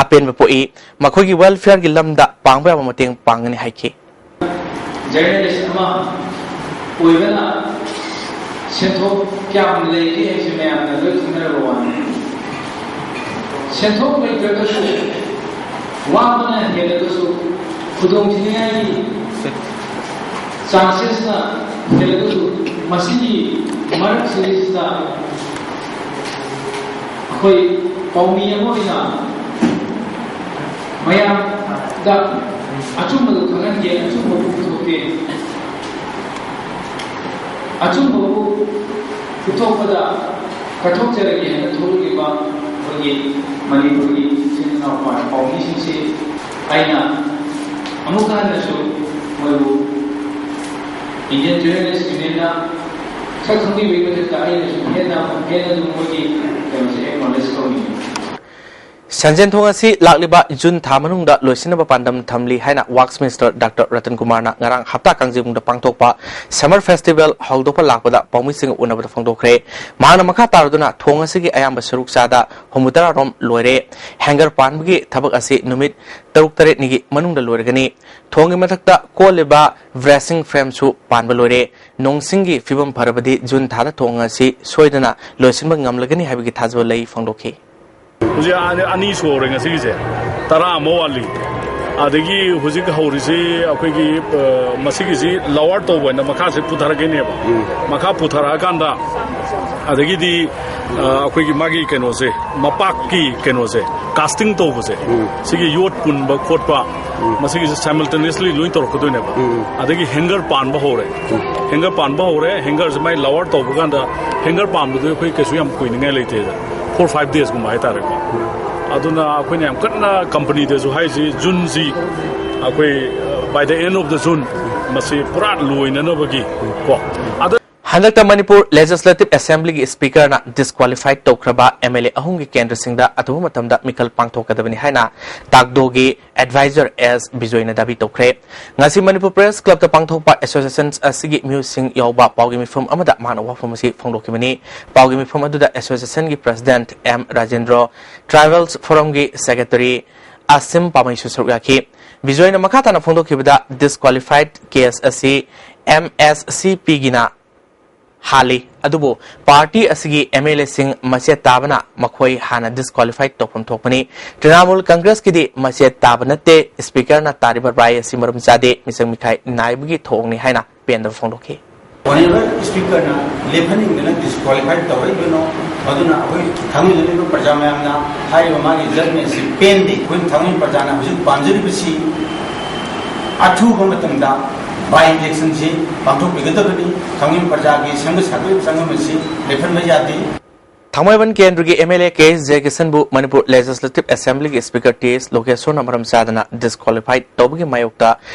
ꯑꯄꯦꯟꯕ ꯄꯣꯛꯏ꯫ ꯃꯈꯣꯏꯒꯤ ꯋꯦꯜꯐꯤꯌꯔꯒꯤ ꯂꯝꯗ ꯄꯥꯡꯕ ꯌꯥꯕ ꯃꯇꯦꯡ ꯄꯥꯡꯒꯅꯤ ꯍꯥꯏꯈꯤ꯫ ꯖꯔꯅꯦꯂꯤꯁ ꯑꯃ ꯑꯣꯏꯕꯅ ꯁꯦꯟꯊꯣꯛ ꯀꯌꯥꯝ ꯂꯩꯒꯦ ꯍꯥꯏꯁꯦ ꯃꯌꯥꯝꯅ ꯂꯣꯏ ꯈꯪꯅꯔꯕ ꯋꯥꯅꯤ꯫ ꯁꯦꯟꯊꯣꯛ ꯂꯩꯇ꯭ꯔꯒꯁꯨ, ꯋꯥꯕꯅ ꯍꯦꯜꯂꯒꯁꯨ, ꯈꯨꯗꯣꯡꯊꯤꯅꯤꯡꯉꯥꯏꯒꯤ ꯆꯥꯟꯁꯦꯁꯅ ꯍꯦꯜꯂꯒꯁꯨ, ꯃꯁꯤꯒꯤ ꯃꯔꯛꯁꯤꯗꯩꯁꯤꯗ ꯑꯩꯈꯣꯏ ꯄꯥꯎꯃꯤ ꯑꯃ ꯑꯣꯏꯅ ꯃꯌꯥꯝꯗ ꯑꯆꯨꯝꯕꯗꯨ ꯈꯪꯍꯟꯒꯦ, ꯑꯆꯨꯝꯕꯕꯨ ꯄꯨꯊꯣꯛꯀꯦ, ꯑꯆꯨꯝꯕꯕꯨ ꯄꯨꯊꯣꯛꯄꯗ ꯀꯠꯊꯣꯛꯆꯔꯒꯦ ꯍꯥꯏꯅ ꯊꯣꯛꯂꯛꯂꯤꯕ ꯑꯩꯈꯣꯏꯒꯤ ꯃꯅꯤꯄꯨꯔꯒꯤ ꯏꯆꯤꯟ ꯏꯅꯥꯎ ꯄꯥꯎꯃꯤꯁꯤꯡꯁꯤ ꯑꯩꯅ ꯑꯃꯨꯛ ꯍꯟꯅꯁꯨ ꯃꯣꯏꯕꯨ ꯏꯟꯗꯤꯌꯟ ꯖꯔꯅꯦꯂꯤꯁ ꯌꯨꯅꯤꯌꯟꯅ ꯁꯛ ꯈꯪꯕꯤꯕꯒꯤ ꯃꯊꯛꯇ ꯑꯩꯅꯁꯨ ꯍꯦꯟꯅ ꯑꯃꯨꯛ ꯍꯦꯟꯅ ꯑꯗꯨꯝ ꯃꯣꯏꯒꯤ ꯀꯩꯅꯣꯁꯦ ꯑꯦꯛꯅꯣꯂꯦꯖ ꯇꯧꯅꯤꯡꯉꯤ꯫ ꯁꯟꯖꯦꯟ ꯊꯣꯡ ꯑꯁꯤ ꯂꯥꯛꯂꯤꯕ ꯖꯨꯟ ꯊꯥ ꯃꯅꯨꯡꯗ ꯂꯣꯏꯁꯤꯟꯅꯕ ꯄꯥꯟꯗꯝ ꯊꯝꯂꯤ ꯍꯥꯏꯅ ꯋꯥꯛꯁ ꯃꯤꯅꯤꯁꯇꯔ ꯗꯥꯛꯇꯔ ꯔꯇꯟ ꯀꯨꯃꯥꯔꯅ ꯉꯔꯥꯡ ꯍꯞꯇꯥ ꯀꯥꯡꯖꯩꯕꯨꯡꯗ ꯄꯥꯡꯊꯣꯛꯄ ꯁꯝꯃꯔ ꯐꯦꯁꯇꯤꯚꯦꯜ ꯍꯧꯗꯣꯛꯄ ꯂꯥꯛꯄꯗ ꯄꯥꯎꯃꯤꯁꯤꯡꯒ ꯎꯅꯕꯗ ꯐꯣꯡꯗꯣꯛꯈ꯭ꯔꯦ꯫ ꯃꯍꯥꯛꯅ ꯃꯈꯥ ꯇꯥꯔꯗꯨꯅ ꯊꯣꯡ ꯑꯁꯤꯒꯤ ꯑꯌꯥꯝꯕ ꯁꯔꯨꯛ ꯆꯥꯗ ꯍꯨꯝꯐꯨꯇꯔꯥ ꯔꯣꯝ ꯂꯣꯏꯔꯦ꯫ ꯍꯦꯡꯒꯔ ꯄꯥꯟꯕꯒꯤ ꯊꯕꯛ ꯑꯁꯤ ꯅꯨꯃꯤꯠ ꯇꯔꯨꯛ ꯇꯔꯦꯠꯅꯤꯒꯤ ꯃꯅꯨꯡꯗ ꯂꯣꯏꯔꯒꯅꯤ꯫ ꯊꯣꯡꯒꯤ ꯃꯊꯛꯇ ꯀꯣꯜꯂꯤꯕ ꯕ꯭ꯔꯦꯁꯤꯡ ꯐ꯭ꯔꯦꯝꯁꯨ ꯄꯥꯟꯕ ꯂꯣꯏꯔꯦ꯫ ꯅꯣꯡꯁꯤꯡꯒꯤ ꯐꯤꯕꯝ ꯐꯔꯕꯗꯤ ꯖꯨꯟ ꯊꯥꯗ ꯊꯣꯡ ꯑꯁꯤ ꯁꯣꯏꯗꯅ ꯂꯣꯏꯁꯤꯟꯕ ꯉꯝꯂꯒꯅꯤ ꯍꯥꯏꯕꯒꯤ ꯊꯥꯖꯕ ꯂꯩ ꯐꯣꯡꯗꯣꯛꯈꯤ꯫ ꯍꯧꯖꯤꯛ ꯑꯅꯤ, ꯑꯅꯤ ꯁꯨꯍꯧꯔꯦ ꯉꯁꯤꯒꯤꯁꯦ꯫ ꯇꯔꯥ ꯑꯃ ꯋꯥꯠꯂꯤ꯫ ꯑꯗꯒꯤ ꯍꯧꯖꯤꯛ ꯍꯧꯔꯤꯁꯤ ꯑꯩꯈꯣꯏꯒꯤ, ꯑ, ꯃꯁꯤꯒꯤꯁꯤ ꯂꯋꯥꯔ ꯇꯧꯕ ꯍꯥꯏꯅ ꯃꯈꯥꯁꯦ ꯄꯨꯊꯔꯛꯀꯅꯦꯕ꯫ ꯃꯈꯥ ꯄꯨꯊꯔꯛꯑꯀꯥꯟꯗ ꯑꯗꯒꯤꯗꯤ ꯑ, ꯑꯩꯈꯣꯏꯒꯤ ꯃꯥꯒꯤ ꯀꯩꯅꯣꯁꯦ, ꯃꯄꯥꯛꯀꯤ ꯀꯩꯅꯣꯁꯦ, ꯀꯥꯁꯇꯤꯡ ꯇꯧꯕꯁꯦ, ꯎꯝ꯫ ꯁꯤꯒꯤ ꯌꯣꯠ ꯄꯨꯟꯕ ꯈꯣꯠꯄ, ꯎꯝ꯫ ꯃꯁꯤꯒꯤꯁꯦ simultaneously ꯂꯣꯏ ꯇꯧꯔꯛꯀꯗꯣꯏꯅꯦꯕ꯫ ꯎꯝ꯫ ꯑꯗꯒꯤ ꯍꯦꯡꯒꯔ ꯄꯥꯟꯕ ꯍꯧꯔꯦ꯫ ꯎꯝ꯫ ꯍꯦꯡꯒꯔ ꯄꯥꯟꯕ ꯍꯧꯔꯦ꯫ ꯍꯦꯡꯒꯔꯁꯦ ꯃꯥꯏ ꯂꯋꯥꯔ ꯇꯧꯕ ꯀꯥꯟꯗ, ꯍꯦꯡꯒꯔ ꯄꯥꯟꯕꯗꯨ ꯑꯩꯈꯣꯏ ꯀꯩꯁꯨ ꯌꯥꯝ ꯀꯨꯏꯅꯤꯡꯉꯥꯏ ꯂꯩꯇꯦꯗ, ꯐꯣꯔ ꯐꯥꯏꯚ ꯗꯦꯖꯀꯨꯝꯕ ꯍꯥꯏꯇꯥꯔꯦꯀꯣ꯫ ꯑꯗꯨꯅ ꯑꯩꯈꯣꯏꯅ ꯌꯥꯝ ꯀꯟꯅ ꯀꯝꯄꯅꯤꯗꯁꯨ ꯍꯥꯏꯔꯤꯁꯤ, ꯖꯨꯟꯁꯤ ꯑꯩꯈꯣꯏ, by the end of the June, ꯃꯁꯤ ꯄꯨꯔꯥ ꯂꯣꯏꯅꯅꯕꯒꯤ ꯀꯣ꯫ ꯑꯗ ꯍꯟꯗꯛꯇ ꯃꯅꯤꯄꯨꯔ Legislative Assemblyꯒꯤ Speakerꯅ disqualified ꯇꯧꯈ꯭ꯔꯕ MLA ꯑꯍꯨꯝꯒꯤ ꯀꯦꯟꯗ꯭ꯔꯁꯤꯡꯗ ꯑꯊꯨꯕ ꯃꯇꯝꯗ ꯃꯤꯈꯜ ꯄꯥꯡꯊꯣꯛꯀꯗꯕꯅꯤ ꯍꯥꯏꯅ ꯇꯥꯛꯗꯣꯒꯤ advisor ꯑꯦꯁ ꯕꯤꯖꯣꯏꯅ ꯗꯥꯕꯤ ꯇꯧꯈ꯭ꯔꯦ꯫ ꯉꯁꯤ ꯃꯅꯤꯄꯨꯔ Press Clubꯇ ꯄꯥꯡꯊꯣꯛꯄ association ꯑꯁꯤꯒꯤ ꯃꯤꯑꯣꯏꯁꯤꯡ ꯌꯥꯎꯕ ꯄꯥꯎꯒꯤ ꯃꯤꯐꯝ ꯑꯃꯗ ꯃꯥꯅ ꯋꯥꯐꯝ ꯑꯁꯤ ꯐꯣꯡꯗꯣꯛꯈꯤꯕꯅꯤ꯫ ꯄꯥꯎꯒꯤ ꯃꯤꯐꯝ ꯑꯗꯨꯗ associationꯒꯤ President M Rajendro, Tribals Forumꯒꯤ Secretary ꯑꯁꯤꯝ ꯄꯥꯃꯩꯁꯨ ꯁꯔꯨꯛ ꯌꯥꯈꯤ꯫ ꯕꯤꯖꯣꯏꯅ ꯃꯈꯥ ꯇꯥꯅ ꯐꯣꯡꯗꯣꯛꯈꯤꯕꯗ, disqualified case ꯑꯁꯤ MSCPꯒꯤꯅ ꯍꯥꯜꯂꯤ, ꯑꯗꯨꯕꯨ party ꯑꯁꯤꯒꯤ MLAꯁꯤꯡ ꯃꯆꯦꯠ ꯇꯥꯕꯅ ꯃꯈꯣꯏ ꯍꯥꯟꯅ disqualified ꯇꯧꯐꯝ ꯊꯣꯛꯄꯅꯤ꯫ ꯇ꯭ꯔꯤꯅꯥꯃꯨꯜ ꯀꯪꯒ꯭ꯔꯦꯁꯀꯤꯗꯤ ꯃꯆꯦꯠ ꯇꯥꯕ ꯅꯠꯇꯦ, Speakerꯅ ꯇꯥꯔꯤꯕ ꯔꯥꯏ ꯑꯁꯤ ꯃꯔꯝ ꯆꯥꯗꯦ, ꯃꯤꯆꯪ ꯃꯤꯈꯥꯏ ꯅꯥꯏꯕꯒꯤ ꯊꯧꯑꯣꯡꯅꯤ ꯍꯥꯏꯅ ꯄꯦꯟꯗꯕ ꯐꯣꯡꯗꯣꯛꯈꯤ꯫ Honourable Speakerꯅ ꯂꯦꯞꯍꯟꯅꯤꯡꯗꯅ disqualified ꯇꯧꯔꯛꯏꯕꯅꯣ? ꯑꯗꯨꯅ ꯑꯩꯈꯣꯏ ꯊꯥꯡꯃꯩꯕꯟꯗ ꯂꯩꯕ ꯄ꯭ꯔꯖꯥ ꯃꯌꯥꯝꯅ ꯍꯥꯏꯔꯤꯕ ꯃꯥꯒꯤ judgmentꯁꯤ ꯄꯦꯟꯗꯦ꯫ ꯑꯩꯈꯣꯏ ꯊꯥꯡꯃꯩꯕꯟ ꯄ꯭ꯔꯖꯥꯅ ꯍꯧꯖꯤꯛ ꯄꯥꯝꯖꯔꯤꯕꯁꯤ ꯑꯊꯨꯕ ꯃꯇꯝꯗ by electionꯁꯤ ꯄꯥꯡꯊꯣꯛꯄꯤꯒꯗꯕꯅꯤ꯫ ꯊꯥꯡꯃꯩꯕꯟ ꯄ꯭ꯔꯖꯥꯒꯤ ꯁꯪꯒ ꯁꯥꯒꯩ ꯆꯪꯐꯝ ꯑꯁꯤ ꯂꯦꯞꯍꯟꯕ ꯌꯥꯗꯦ꯫ ꯊꯥꯡꯃꯩꯕꯟ ꯀꯦꯟꯗ꯭ꯔꯒꯤ MLA ꯀꯦ ꯖꯦꯀꯤꯁꯟꯕꯨ ꯃꯅꯤꯄꯨꯔ Legislative Assemblyꯒꯤ Speaker ꯇꯤ ꯑꯦꯁ ꯂꯣꯀꯦꯁꯣꯔꯅ ꯃꯔꯝ ꯆꯥꯗꯅ disqualified ꯇꯧꯕꯒꯤ ꯃꯥꯌꯣꯛꯇ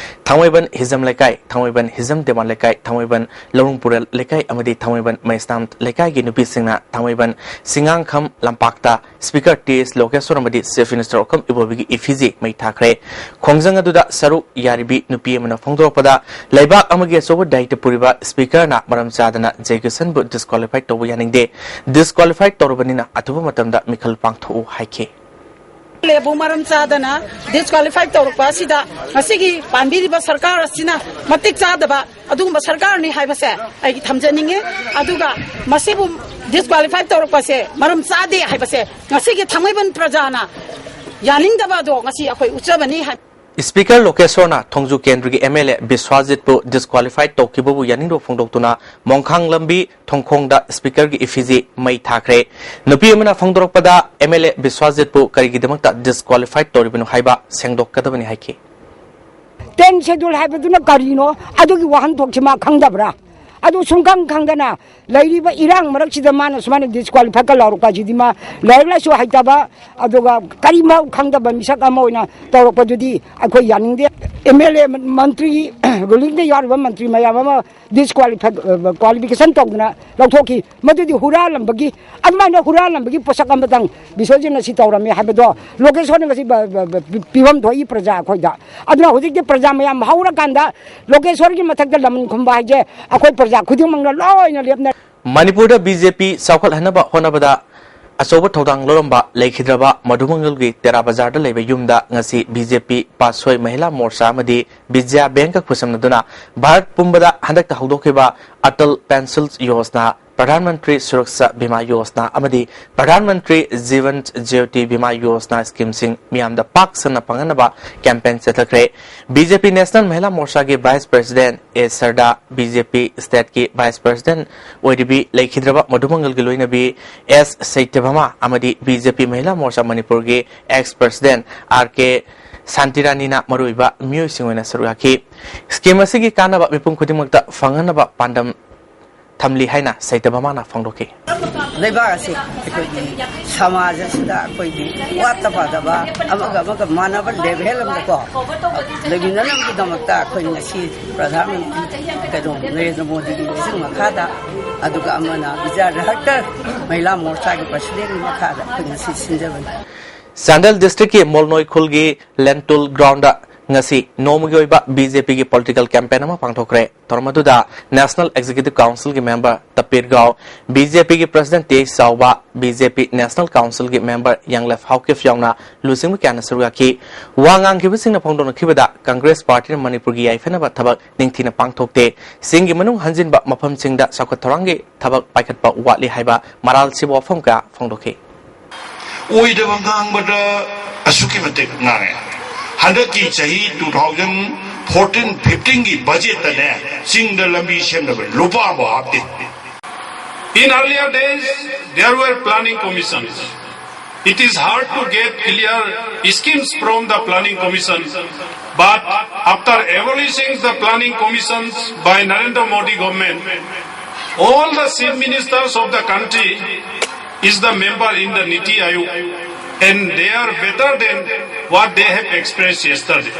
ꯊꯥꯡꯃꯩꯕꯟ ꯍꯤꯖꯝ ꯂꯩꯀꯥꯏ, ꯊꯥꯡꯃꯩꯕꯟ ꯍꯤꯖꯝ ꯗꯦꯋꯥꯟ ꯂꯩꯀꯥꯏ, ꯊꯥꯡꯃꯩꯕꯟ ꯂꯧꯔꯨꯡ ꯄꯨꯔꯦꯜ ꯂꯩꯀꯥꯏ ꯑꯃꯗꯤ ꯊꯥꯡꯃꯩꯕꯟ ꯃꯩꯁꯅꯥꯝ ꯂꯩꯀꯥꯏꯒꯤ ꯅꯨꯄꯤꯁꯤꯡꯅ ꯊꯥꯡꯃꯩꯕꯟ ꯁꯤꯡꯉꯥꯡꯈꯝ ꯂꯝꯄꯥꯛꯇ Speaker ꯇꯤ ꯑꯦꯁ ꯂꯣꯀꯦꯁꯣꯔ ꯑꯃꯗꯤ Chief Minister ꯑꯣꯀꯝ ꯏꯕꯣꯕꯤꯒꯤ effigy ꯃꯩ ꯊꯥꯈ꯭ꯔꯦ꯫ ꯈꯣꯡꯖꯪ ꯑꯗꯨꯗ ꯁꯔꯨꯛ ꯌꯥꯔꯤꯕꯤ ꯅꯨꯄꯤ ꯑꯃꯅ ꯐꯣꯡꯗꯣꯔꯛꯄꯗ, ꯂꯩꯕꯥꯛ ꯑꯃꯒꯤ ꯑꯆꯧꯕ ꯗꯥꯌꯤꯠꯇ ꯄꯨꯔꯤꯕ Speakerꯅ ꯃꯔꯝ ꯆꯥꯗꯅ ꯖꯦꯀꯤꯁꯟꯕꯨ disqualified ꯇꯧꯕ ꯌꯥꯅꯤꯡꯗꯦ꯫ Disqualified ꯇꯧꯔꯕꯅꯤꯅ ꯑꯊꯨꯕ ꯃꯇꯝꯗ ꯃꯤꯈꯜ ꯄꯥꯡꯊꯣꯛꯎ ꯍꯥꯏꯈꯤ꯫ ꯂꯦꯕꯨ ꯃꯔꯝ ꯆꯥꯗꯅ disqualified ꯇꯧꯔꯛꯄ ꯑꯁꯤꯗ ꯉꯁꯤꯒꯤ ꯄꯥꯟꯕꯤꯔꯤꯕ ꯁꯔꯀꯥꯔ ꯑꯁꯤꯅ ꯃꯇꯤꯛ ꯆꯥꯗꯕ ꯑꯗꯨꯒꯨꯝꯕ ꯁꯔꯀꯥꯔꯅꯤ ꯍꯥꯏꯕꯁꯦ ꯑꯩꯒꯤ ꯊꯝꯖꯅꯤꯡꯉꯤ꯫ ꯑꯗꯨꯒ ꯃꯁꯤꯕꯨ disqualified ꯇꯧꯔꯛꯄꯁꯦ ꯃꯔꯝ ꯆꯥꯗꯦ ꯍꯥꯏꯕꯁꯦ ꯉꯁꯤꯒꯤ ꯊꯥꯡꯃꯩꯕꯟ ꯄ꯭ꯔꯖꯥꯅ ꯌꯥꯅꯤꯡꯗꯕ ꯑꯗꯣ ꯉꯁꯤ ꯑꯩꯈꯣꯏ ꯎꯠꯆꯕꯅꯤ ꯍꯥꯏ꯫ ꯁ꯭ꯄꯤꯀꯔ ꯂꯣꯀꯦꯁꯣꯔꯅ ꯊꯣꯡꯖꯨ ꯀꯦꯟꯗ꯭ꯔꯒꯤ ꯑꯦꯝ ꯑꯦꯜ ꯑꯦ ꯕꯤꯁ꯭ꯋꯥꯖꯤꯠꯄꯨ ꯗꯤꯁꯀ꯭ꯋꯥꯂꯤꯐꯥꯏ ꯇꯧꯈꯤꯕꯕꯨ ꯌꯥꯅꯤꯡꯗꯕ ꯐꯣꯡꯗꯣꯛꯇꯨꯅ ꯃꯣꯡꯈꯥꯡ ꯂꯝꯕꯤ ꯊꯣꯡꯈꯣꯡꯗ ꯁ꯭ꯄꯤꯀꯔꯒꯤ ꯏꯐꯤꯖꯤ ꯃꯩ ꯊꯥꯈ꯭ꯔꯦ꯫ ꯅꯨꯄꯤ ꯑꯃꯅ ꯐꯣꯡꯗꯣꯔꯛꯄꯗ ꯑꯦꯝ ꯑꯦꯜ ꯑꯦ ꯕꯤꯁ꯭ꯋꯥꯖꯤꯠꯄꯨ ꯀꯔꯤꯒꯤꯗꯃꯛꯇ ꯗꯤꯁꯀ꯭ꯋꯥꯂꯤꯐꯥꯏ ꯇꯧꯔꯤꯕꯅꯣ ꯍꯥꯏꯕ ꯁꯦꯡꯗꯣꯛꯀꯗꯕꯅꯤ ꯍꯥꯏꯈꯤ꯫ ꯇꯦꯟ ꯁꯦꯗꯨꯜ ꯍꯥꯏꯕꯗꯨꯅ ꯀꯔꯤꯅꯣ? ꯑꯗꯨꯒꯤ ꯋꯥꯍꯟꯊꯣꯛꯁꯤ ꯃꯥ ꯈꯪꯗꯕ꯭ꯔꯥ? ꯑꯗꯨ ꯁꯨꯡꯈꯪ ꯈꯪꯗꯅ ꯂꯩꯔꯤꯕ ꯏꯔꯥꯡ ꯃꯔꯛꯁꯤꯗ ꯃꯥꯅ ꯁꯨꯃꯥꯏꯅ ꯗꯤꯁꯀ꯭ꯋꯥꯂꯤꯐꯥꯏꯒ ꯂꯥꯎꯔꯛꯄ ꯑꯁꯤꯗꯤ ꯃꯥ ꯂꯥꯏꯔꯤꯛ ꯂꯥꯏꯁꯨ ꯍꯩꯇꯕ, ꯑꯗꯨꯒ ꯀꯔꯤꯃꯐꯥꯎ ꯈꯪꯗꯕ ꯃꯤꯁꯛ ꯑꯃ ꯑꯣꯏꯅ ꯇꯧꯔꯛꯄꯗꯨꯗꯤ ꯑꯩꯈꯣꯏ ꯌꯥꯅꯤꯡꯗꯦ꯫ ꯑꯦꯝ ꯑꯦꯜ ꯑꯦ, ꯃꯟꯇ꯭ꯔꯤ, ꯔꯨꯂꯤꯡꯗ ꯌꯥꯎꯔꯤꯕ ꯃꯟꯇ꯭ꯔꯤ ꯃꯌꯥꯝ ꯑꯃ ꯗꯤꯁꯀ꯭ꯋꯥꯂꯤꯐꯥꯏ, ꯀ꯭ꯋꯥꯂꯤꯐꯤꯀꯦꯁꯟ ꯇꯧꯗꯅ ꯂꯧꯊꯣꯛꯈꯤ꯫ ꯃꯗꯨꯗꯤ ꯍꯨꯔꯥꯜꯂꯝꯕꯒꯤ, ꯑꯗꯨꯃꯥꯏꯅ ꯍꯨꯔꯥꯜꯂꯝꯕꯒꯤ ꯄꯣꯠꯁꯛ ꯑꯃꯇꯪ ꯕꯤꯁ꯭ꯋꯖꯤꯠꯅ ꯁꯤ ꯇꯧꯔꯝꯃꯤ ꯍꯥꯏꯕꯗꯣ ꯂꯣꯀꯦꯁꯣꯔꯅ ꯉꯁꯤ ꯕ-, ꯕ-, ꯕ-, ꯄꯤ-, ꯄꯤꯐꯝ ꯊꯣꯛꯏ ꯄ꯭ꯔꯖꯥ ꯑꯩꯈꯣꯏꯗ꯫ ꯑꯗꯨꯅ ꯍꯧꯖꯤꯛꯇꯤ ꯄ꯭ꯔꯖꯥ ꯃꯌꯥꯝ ꯍꯧꯔꯀꯥꯟꯗ ꯂꯣꯀꯦꯁꯣꯔꯒꯤ ꯃꯊꯛꯇ ꯂꯃꯟ ꯈꯨꯝꯕ ꯍꯥꯏꯁꯦ ꯑꯩꯈꯣꯏ ꯄ꯭ꯔꯖꯥ ꯈꯨꯗꯤꯡꯃꯛꯅ ꯂꯣꯏꯅ ꯂꯦꯞꯅꯔꯦ꯫ ꯃꯅꯤꯄꯨꯔꯗ ꯕꯤ ꯖꯦ ꯄꯤ ꯆꯥꯎꯈꯠꯍꯟꯅꯕ ꯍꯣꯠꯅꯕꯗ ꯑꯆꯧꯕ ꯊꯧꯗꯥꯡ ꯂꯧꯔꯝꯕ ꯂꯩꯈꯤꯗ꯭ꯔꯕ ꯃꯙꯨꯃꯪꯒꯜꯒꯤ ꯇꯦꯔꯥ ꯕꯖꯥꯔꯗ ꯂꯩꯕ ꯌꯨꯝꯗ ꯉꯁꯤ ꯕꯤ ꯖꯦ ꯄꯤ ꯄꯥꯠꯁꯣꯏ ꯃꯍꯤꯂꯥ ꯃꯣꯔꯆꯥ ꯑꯃꯗꯤ ꯕꯤꯖ꯭ꯌꯥ ꯕꯦꯡꯛꯀ ꯈꯨꯠꯁꯝꯅꯗꯨꯅ ꯚꯥꯔꯠ ꯄꯨꯝꯕꯗ ꯍꯟꯗꯛꯇ ꯍꯧꯗꯣꯛꯈꯤꯕ ꯑꯇꯜ ꯄꯦꯟꯁꯤꯜ ꯌꯣꯖꯅꯥ, ꯄ꯭ꯔꯙꯥꯟ ꯃꯟꯇ꯭ꯔꯤ ꯁꯨꯔꯛꯁꯥ ꯕꯤꯃꯥ ꯌꯣꯖꯅꯥ ꯑꯃꯗꯤ ꯄ꯭ꯔꯙꯥꯟ ꯃꯟꯇ꯭ꯔꯤ ꯖꯤꯕꯟ ꯖ꯭ꯌꯣꯇꯤ ꯕꯤꯃꯥ ꯌꯣꯖꯅꯥ ꯁ꯭ꯀꯤꯝꯁꯤꯡ ꯃꯤꯌꯥꯝꯗ ꯄꯥꯛ ꯁꯟꯅ ꯐꯪꯍꯟꯅꯕ ꯀꯦꯝꯄꯦꯟ ꯆꯠꯊꯈ꯭ꯔꯦ꯫ ꯕꯤ ꯖꯦ ꯄꯤ ꯅꯦꯁꯅꯦꯜ ꯃꯍꯤꯂꯥ ꯃꯣꯔꯆꯥꯒꯤ ꯚꯥꯏꯁ ꯄ꯭ꯔꯦꯁꯤꯗꯦꯟꯠ ꯑꯦ ꯁꯔꯗꯥ, ꯕꯤ ꯖꯦ ꯄꯤ ꯁ꯭ꯇꯦꯠꯀꯤ ꯚꯥꯏꯁ ꯄ꯭ꯔꯦꯁꯤꯗꯦꯟꯠ ꯑꯣꯏꯔꯤꯕꯤ ꯂꯩꯈꯤꯗ꯭ꯔꯕ ꯃꯙꯨꯃꯪꯒꯜꯒꯤ ꯂꯣꯏꯅꯕꯤ ꯑꯦꯁ ꯁꯩꯇ꯭ꯌꯚꯥꯃꯥ ꯑꯃꯗꯤ ꯕꯤ ꯖꯦ ꯄꯤ ꯃꯍꯤꯂꯥ ꯃꯣꯔꯆꯥ ꯃꯅꯤꯄꯨꯔꯒꯤ ꯑꯦꯛꯁ ꯄ꯭ꯔꯦꯁꯤꯗꯦꯟꯠ ꯑꯥꯔ ꯀꯦ ꯁꯥꯟꯇꯤꯔꯥꯅꯤꯅ ꯃꯔꯨꯑꯣꯏꯕ ꯃꯤꯑꯣꯏꯁꯤꯡ ꯑꯣꯏꯅ ꯁꯔꯨꯛ ꯌꯥꯈꯤ꯫ ꯁ꯭ꯀꯤꯝ ꯑꯁꯤꯒꯤ ꯀꯥꯟꯅꯕ ꯃꯤꯄꯨꯝ ꯈꯨꯗꯤꯡꯃꯛꯇ ꯐꯪꯍꯟꯅꯕ ꯄꯥꯟꯗꯝ ꯊꯝꯂꯤ ꯍꯥꯏꯅ ꯁꯩꯇꯚꯃꯥꯅ ꯐꯣꯡꯗꯣꯛꯈꯤ꯫ ꯂꯩꯕꯥꯛ ꯑꯁꯤ ꯑꯩꯈꯣꯏꯒꯤ ꯁꯃꯥꯖ ꯑꯁꯤꯗ ꯑꯩꯈꯣꯏꯒꯤ ꯋꯥꯠꯇ ꯄꯥꯗꯕ, ꯑꯃꯒ ꯑꯃꯒ ꯃꯥꯟꯅꯕ ꯂꯦꯚꯦꯜ ꯑꯃꯗꯀꯣ ꯂꯩꯃꯤꯟꯅꯅꯕꯒꯤꯗꯃꯛꯇ ꯑꯩꯈꯣꯏ ꯉꯁꯤ ꯄ꯭ꯔꯙꯥꯟ ꯃꯟꯇ꯭ꯔꯤ ꯀꯩꯅꯣ ꯅꯔꯦꯟꯗ꯭ꯔ ꯃꯣꯗꯤꯒꯤ ꯂꯨꯆꯤꯡ ꯃꯈꯥꯗ, ꯑꯗꯨꯒ ꯑꯃꯅ ꯕꯤꯖꯌ ꯔꯍꯠꯀꯔ ꯃꯍꯤꯂꯥ ꯃꯣꯔꯆꯥꯒꯤ ꯄ꯭ꯔꯁꯤꯗꯦꯟꯒꯤ ꯃꯈꯥꯗ ꯑꯩꯈꯣꯏ ꯉꯁꯤ ꯁꯤꯟꯖꯕꯅꯤ꯫ ꯆꯥꯟꯗꯦꯜ ꯗꯤꯁꯇ꯭ꯔꯤꯛꯀꯤ ꯃꯣꯜꯅꯣꯏ ꯈꯨꯜꯒꯤ ꯂꯦꯟꯇꯨꯜ ꯒ꯭ꯔꯥꯎꯟꯗ ꯉꯁꯤ ꯅꯣꯡꯃꯒꯤ ꯑꯣꯏꯕ ꯕꯤ ꯖꯦ ꯄꯤꯒꯤ ꯄꯣꯂꯤꯇꯤꯀꯦꯜ ꯀꯦꯝꯄꯦꯟ ꯑꯃ ꯄꯥꯡꯊꯣꯛꯈ꯭ꯔꯦ꯫ ꯊꯧꯔꯝ ꯑꯗꯨꯗ ꯅꯦꯁꯅꯦꯜ ꯑꯦꯛꯖꯤꯀ꯭ꯌꯨꯇꯤꯚ ꯀꯥꯎꯟꯁꯤꯜꯒꯤ ꯃꯦꯝꯕꯔ ꯇꯄꯤꯔ ꯒꯥꯎ, ꯕꯤ ꯖꯦ ꯄꯤꯒꯤ ꯄ꯭ꯔꯦꯁꯤꯗꯦꯟꯠ ꯇꯤ ꯑꯩꯆ ꯆꯥꯎꯕ, ꯕꯤ ꯖꯦ ꯄꯤ ꯅꯦꯁꯅꯦꯜ ꯀꯥꯎꯟꯁꯤꯜꯒꯤ ꯃꯦꯝꯕꯔ ꯌꯪꯂꯦꯐ ꯍꯥꯎꯀꯤꯐ ꯌꯥꯎꯅ ꯂꯨꯆꯤꯡꯕ ꯀꯌꯥꯅ ꯁꯔꯨꯛ ꯌꯥꯈꯤ꯫ ꯋꯥ ꯉꯥꯡꯈꯤꯕꯁꯤꯡꯅ ꯐꯣꯡꯗꯣꯛꯅꯈꯤꯕꯗ ꯀꯪꯒ꯭ꯔꯦꯁ ꯄꯥꯔꯇꯤꯅ ꯃꯅꯤꯄꯨꯔꯒꯤ ꯌꯥꯏꯐꯅꯕ ꯊꯕꯛ ꯅꯤꯡꯊꯤꯅ ꯄꯥꯡꯊꯣꯛꯇꯦ꯫ ꯆꯤꯡꯒꯤ ꯃꯅꯨꯡ ꯍꯟꯖꯤꯟꯕ ꯃꯐꯝꯁꯤꯡꯗ ꯆꯥꯎꯈꯠ ꯊꯧꯔꯥꯡꯒꯤ ꯊꯕꯛ ꯄꯥꯏꯈꯠꯄ ꯋꯥꯠꯂꯤ ꯍꯥꯏꯕ ꯃꯔꯥꯜ ꯁꯤꯕ ꯋꯥꯐꯝ ꯀꯌꯥ ꯐꯣꯡꯗꯣꯛꯈꯤ꯫ ꯑꯣꯏꯗꯕ ꯉꯥꯡꯕꯗ ꯑꯁꯨꯛꯀꯤ ꯃꯇꯤꯛ ꯉꯥꯡꯉꯦ꯫ ꯍꯟꯗꯛꯀꯤ ꯆꯍꯤ two thousand fourteen fifteen ꯒꯤ ꯕꯖꯦꯠꯇꯅꯦ ꯆꯤꯡꯗ ꯂꯝꯕꯤ ꯁꯦꯝꯅꯕ ꯂꯨꯄꯥ ꯑꯃ ꯍꯥꯞꯇꯦ꯫ In earlier days, there were planning commissions. It is hard to get clear schemes from the planning commission, but after abolishing the planning commissions by Narendra Modi government, all the chief ministers of the country is the member in the NITI Aayog, and they are better than what they have expressed yesterday.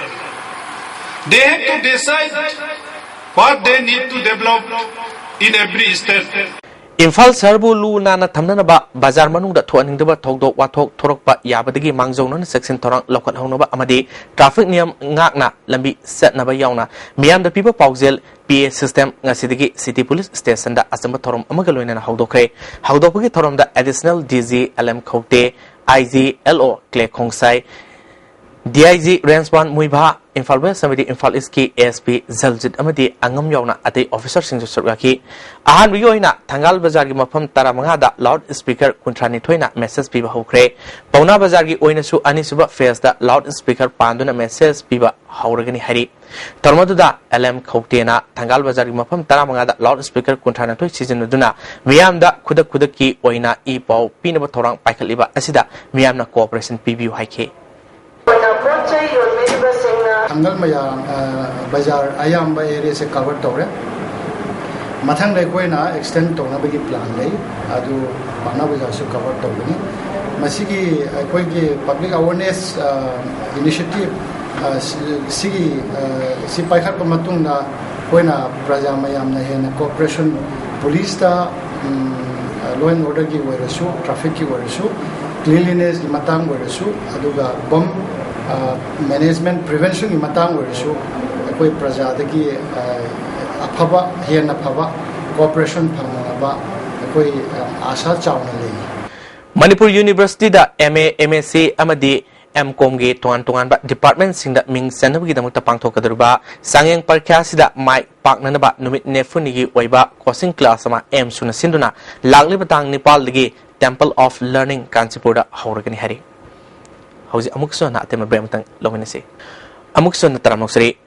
They have to decide what they need to develop in every state. Imphal ꯁꯍꯔꯕꯨ ꯂꯨ ꯅꯥꯟꯅ ꯊꯝꯅꯅꯕ ꯕꯖꯥꯔ ꯃꯅꯨꯡꯗ ꯊꯣꯛꯍꯟꯅꯤꯡꯗꯕ ꯊꯧꯗꯣꯛ ꯋꯥꯊꯣꯛ ꯊꯣꯔꯛꯄ ꯌꯥꯕꯗꯒꯤ ꯃꯥꯡꯖꯧꯅꯅ ꯆꯦꯛꯁꯤꯟ ꯊꯧꯔꯥꯡ ꯂꯧꯈꯠꯍꯧꯅꯕ ꯑꯃꯗꯤ ꯇ꯭ꯔꯥꯐꯤꯛ ꯅꯤꯌꯝ ꯉꯥꯛꯅ ꯂꯝꯕꯤ ꯆꯠꯅꯕ ꯌꯥꯎꯅ ꯃꯤꯌꯥꯝꯗ ꯄꯤꯕ ꯄꯥꯎꯖꯦꯜ, ꯄꯤ ꯑꯦ ꯁꯤꯁꯇꯦꯝ, ꯉꯁꯤꯗꯒꯤ ꯁꯤꯇꯤ ꯄꯨꯂꯤꯁ ꯁ꯭ꯇꯦꯁꯟꯗ ꯑꯆꯝꯕ ꯊꯧꯔꯝ ꯑꯃꯒ ꯂꯣꯏꯅꯅ ꯍꯧꯗꯣꯛꯈ꯭ꯔꯦ꯫ ꯍꯧꯗꯣꯛꯄꯒꯤ ꯊꯧꯔꯝꯗ additional D G L M Khaute, I G L O Kle Khongsai, D I G Rens Wan Muivah, Imphal west ꯑꯃꯗꯤ ꯏꯝꯐꯥꯜ ꯏꯁꯀꯤ ꯑꯦ ꯑꯦꯁ ꯄꯤ ꯖꯜꯖꯤꯠ ꯑꯃꯗꯤ ꯑꯉꯝ ꯌꯥꯎꯅ ꯑꯇꯩ ꯑꯣꯐꯤꯁꯔꯁꯤꯡꯁꯨ ꯁꯔꯨꯛ ꯌꯥꯈꯤ꯫ ꯑꯍꯥꯟꯕꯒꯤ ꯑꯣꯏꯅ ꯊꯪꯒꯥꯜ ꯕꯖꯥꯔꯒꯤ ꯃꯐꯝ ꯇꯔꯥꯃꯉꯥꯗ ꯂꯥꯎꯗ ꯁ꯭ꯄꯤꯀꯔ ꯀꯨꯟꯊ꯭ꯔꯥ ꯅꯤꯊꯣꯏꯅ ꯃꯦꯁꯦꯖ ꯄꯤꯕ ꯍꯧꯈ꯭ꯔꯦ꯫ ꯄꯥꯎꯅꯥ ꯕꯖꯥꯔꯒꯤ ꯑꯣꯏꯅꯁꯨ ꯑꯅꯤꯁꯨꯕ ꯐꯦꯖꯇ ꯂꯥꯎꯗ ꯁ꯭ꯄꯤꯀꯔ ꯄꯥꯟꯗꯨꯅ ꯃꯦꯁꯦꯖ ꯄꯤꯕ ꯍꯧꯔꯒꯅꯤ ꯍꯥꯏꯔꯤ꯫ ꯊꯧꯔꯝ ꯑꯗꯨꯗ ꯑꯦꯜ ꯑꯦꯝ ꯈꯧꯇꯦꯅ ꯊꯪꯒꯥꯜ ꯕꯖꯥꯔꯒꯤ ꯃꯐꯝ ꯇꯔꯥꯃꯉꯥꯗ ꯂꯥꯎꯗ ꯁ꯭ꯄꯤꯀꯔ ꯀꯨꯟꯊ꯭ꯔꯥ ꯅꯤꯊꯣꯏ ꯁꯤꯖꯤꯟꯅꯗꯨꯅ ꯃꯤꯌꯥꯝꯗ ꯈꯨꯗꯛ ꯈꯨꯗꯛꯀꯤ ꯑꯣꯏꯅ ꯏ ꯄꯥꯎ ꯄꯤꯅꯕ ꯊꯧꯔꯥꯡ ꯄꯥꯏꯈꯠꯂꯤꯕ ꯑꯁꯤꯗ ꯃꯤꯌꯥꯝꯅ ꯀꯣꯑꯣꯄꯔꯦꯁꯟ ꯄꯤꯕꯤꯌꯨ ꯍꯥꯏꯈꯤ꯫ ꯑꯩꯈꯣꯏꯅ ꯄꯣꯠ ꯆꯩ ꯌꯣꯟꯕꯤꯔꯤꯕꯁꯤꯡꯅ ꯊꯪꯒꯜ ꯃꯌꯥꯝ, ꯑ, ꯕꯖꯥꯔ ꯑꯌꯥꯝꯕ ꯑꯦꯔꯤꯌꯥꯁꯦ ꯀꯚꯔ ꯇꯧꯔꯦ꯫ ꯃꯊꯪꯗ ꯑꯩꯈꯣꯏꯅ ꯑꯦꯛꯁꯇꯦꯟ ꯇꯧꯅꯕꯒꯤ ꯄ꯭ꯂꯥꯟ ꯂꯩ, ꯑꯗꯨ ꯄꯥꯛꯅ ꯕꯖꯥꯔꯁꯨ ꯀꯚꯔ ꯇꯧꯒꯅꯤ꯫ ꯃꯁꯤꯒꯤ ꯑꯩꯈꯣꯏꯒꯤ ꯄꯕ꯭ꯂꯤꯛ ꯑꯋꯦꯔꯅꯦꯁ, ꯑ, ꯏꯅꯤꯁꯤꯌꯦꯇꯤꯚ, ꯑ, ꯁꯤ-, ꯁꯤꯒꯤ, ꯑ, ꯁꯤ ꯄꯥꯏꯈꯠꯄ ꯃꯇꯨꯡꯗ ꯑꯩꯈꯣꯏꯅ ꯄ꯭ꯔꯖꯥ ꯃꯌꯥꯝꯅ ꯍꯦꯟꯅ ꯀꯣꯑꯣꯄꯔꯦꯁꯟ, ꯄꯨꯂꯤꯁꯇ, ꯎꯝ, ꯂꯣ ꯑꯦꯟ ꯑꯣꯔꯗꯔꯒꯤ ꯑꯣꯏꯔꯁꯨ, ꯇ꯭ꯔꯥꯐꯤꯛꯀꯤ ꯑꯣꯏꯔꯁꯨ, ꯀ꯭ꯂꯤꯟꯂꯤꯅꯦꯁꯀꯤ ꯃꯇꯥꯡ ꯑꯣꯏꯔꯁꯨ, ꯑꯗꯨꯒ ꯕꯝ, ꯑ, ꯃꯦꯅꯦꯖꯃꯦꯟ, ꯄ꯭ꯔꯤꯚꯦꯟꯁꯟꯒꯤ ꯃꯇꯥꯡ ꯑꯣꯏꯔꯁꯨ ꯑꯩꯈꯣꯏ ꯄ꯭ꯔꯖꯥꯗꯒꯤ, ꯑ, ꯑꯐꯕ, ꯍꯦꯟꯅ ꯐꯕ ꯀꯣꯑꯣꯄꯔꯦꯁꯟ ꯐꯪꯅꯅꯕ ꯑꯩꯈꯣꯏ, ꯑ, ꯑꯥꯁꯥ ꯆꯥꯎꯅ ꯂꯩ꯫ ꯃꯅꯤꯄꯨꯔ ꯌꯨꯅꯤꯚꯔꯁꯤꯇꯤꯗ M A, M S C ꯑꯃꯗꯤ ꯑꯦꯝ ꯀꯣꯝꯒꯤ ꯇꯣꯉꯥꯟ ꯇꯣꯉꯥꯟꯕ ꯗꯤꯄꯥꯔꯠꯃꯦꯟꯁꯤꯡꯗ ꯃꯤꯡ ꯆꯟꯅꯕꯒꯤꯗꯃꯛꯇ ꯄꯥꯡꯊꯣꯛꯀꯗꯧꯔꯤꯕ ꯆꯥꯡꯌꯦꯡ ꯄꯔꯤꯈ꯭ꯌꯥ ꯑꯁꯤꯗ ꯃꯥꯏ ꯄꯥꯛꯅꯅꯕ ꯅꯨꯃꯤꯠ ꯅꯤꯐꯨꯅꯤꯒꯤ ꯑꯣꯏꯕ ꯀꯣꯆꯤꯡ ꯀ꯭ꯂꯥꯁ ꯑꯃ ꯑꯦꯝꯁꯨꯅ ꯁꯤꯟꯗꯨꯅ ꯂꯥꯛꯂꯤꯕ ꯇꯥꯡ ꯅꯤꯄꯥꯜꯗꯒꯤ ꯇꯦꯝꯄꯜ ꯑꯣꯐ ꯂꯔꯅꯤꯡ ꯀꯥꯟꯆꯤꯄꯨꯔꯗ ꯍꯧꯔꯒꯅꯤ ꯍꯥꯏꯔꯤ꯫ ꯍꯧꯖꯤꯛ ꯑꯃꯨꯛꯁꯨ ꯍꯟꯅ ꯑꯇꯦꯟꯕ break ꯑꯃꯇꯪ ꯂꯧꯃꯤꯟꯅꯁꯤ꯫ ꯑꯃꯨꯛꯁꯨ ꯍꯟꯅ ꯇꯔꯥꯝꯅ ꯑꯣꯛꯆꯔꯤ꯫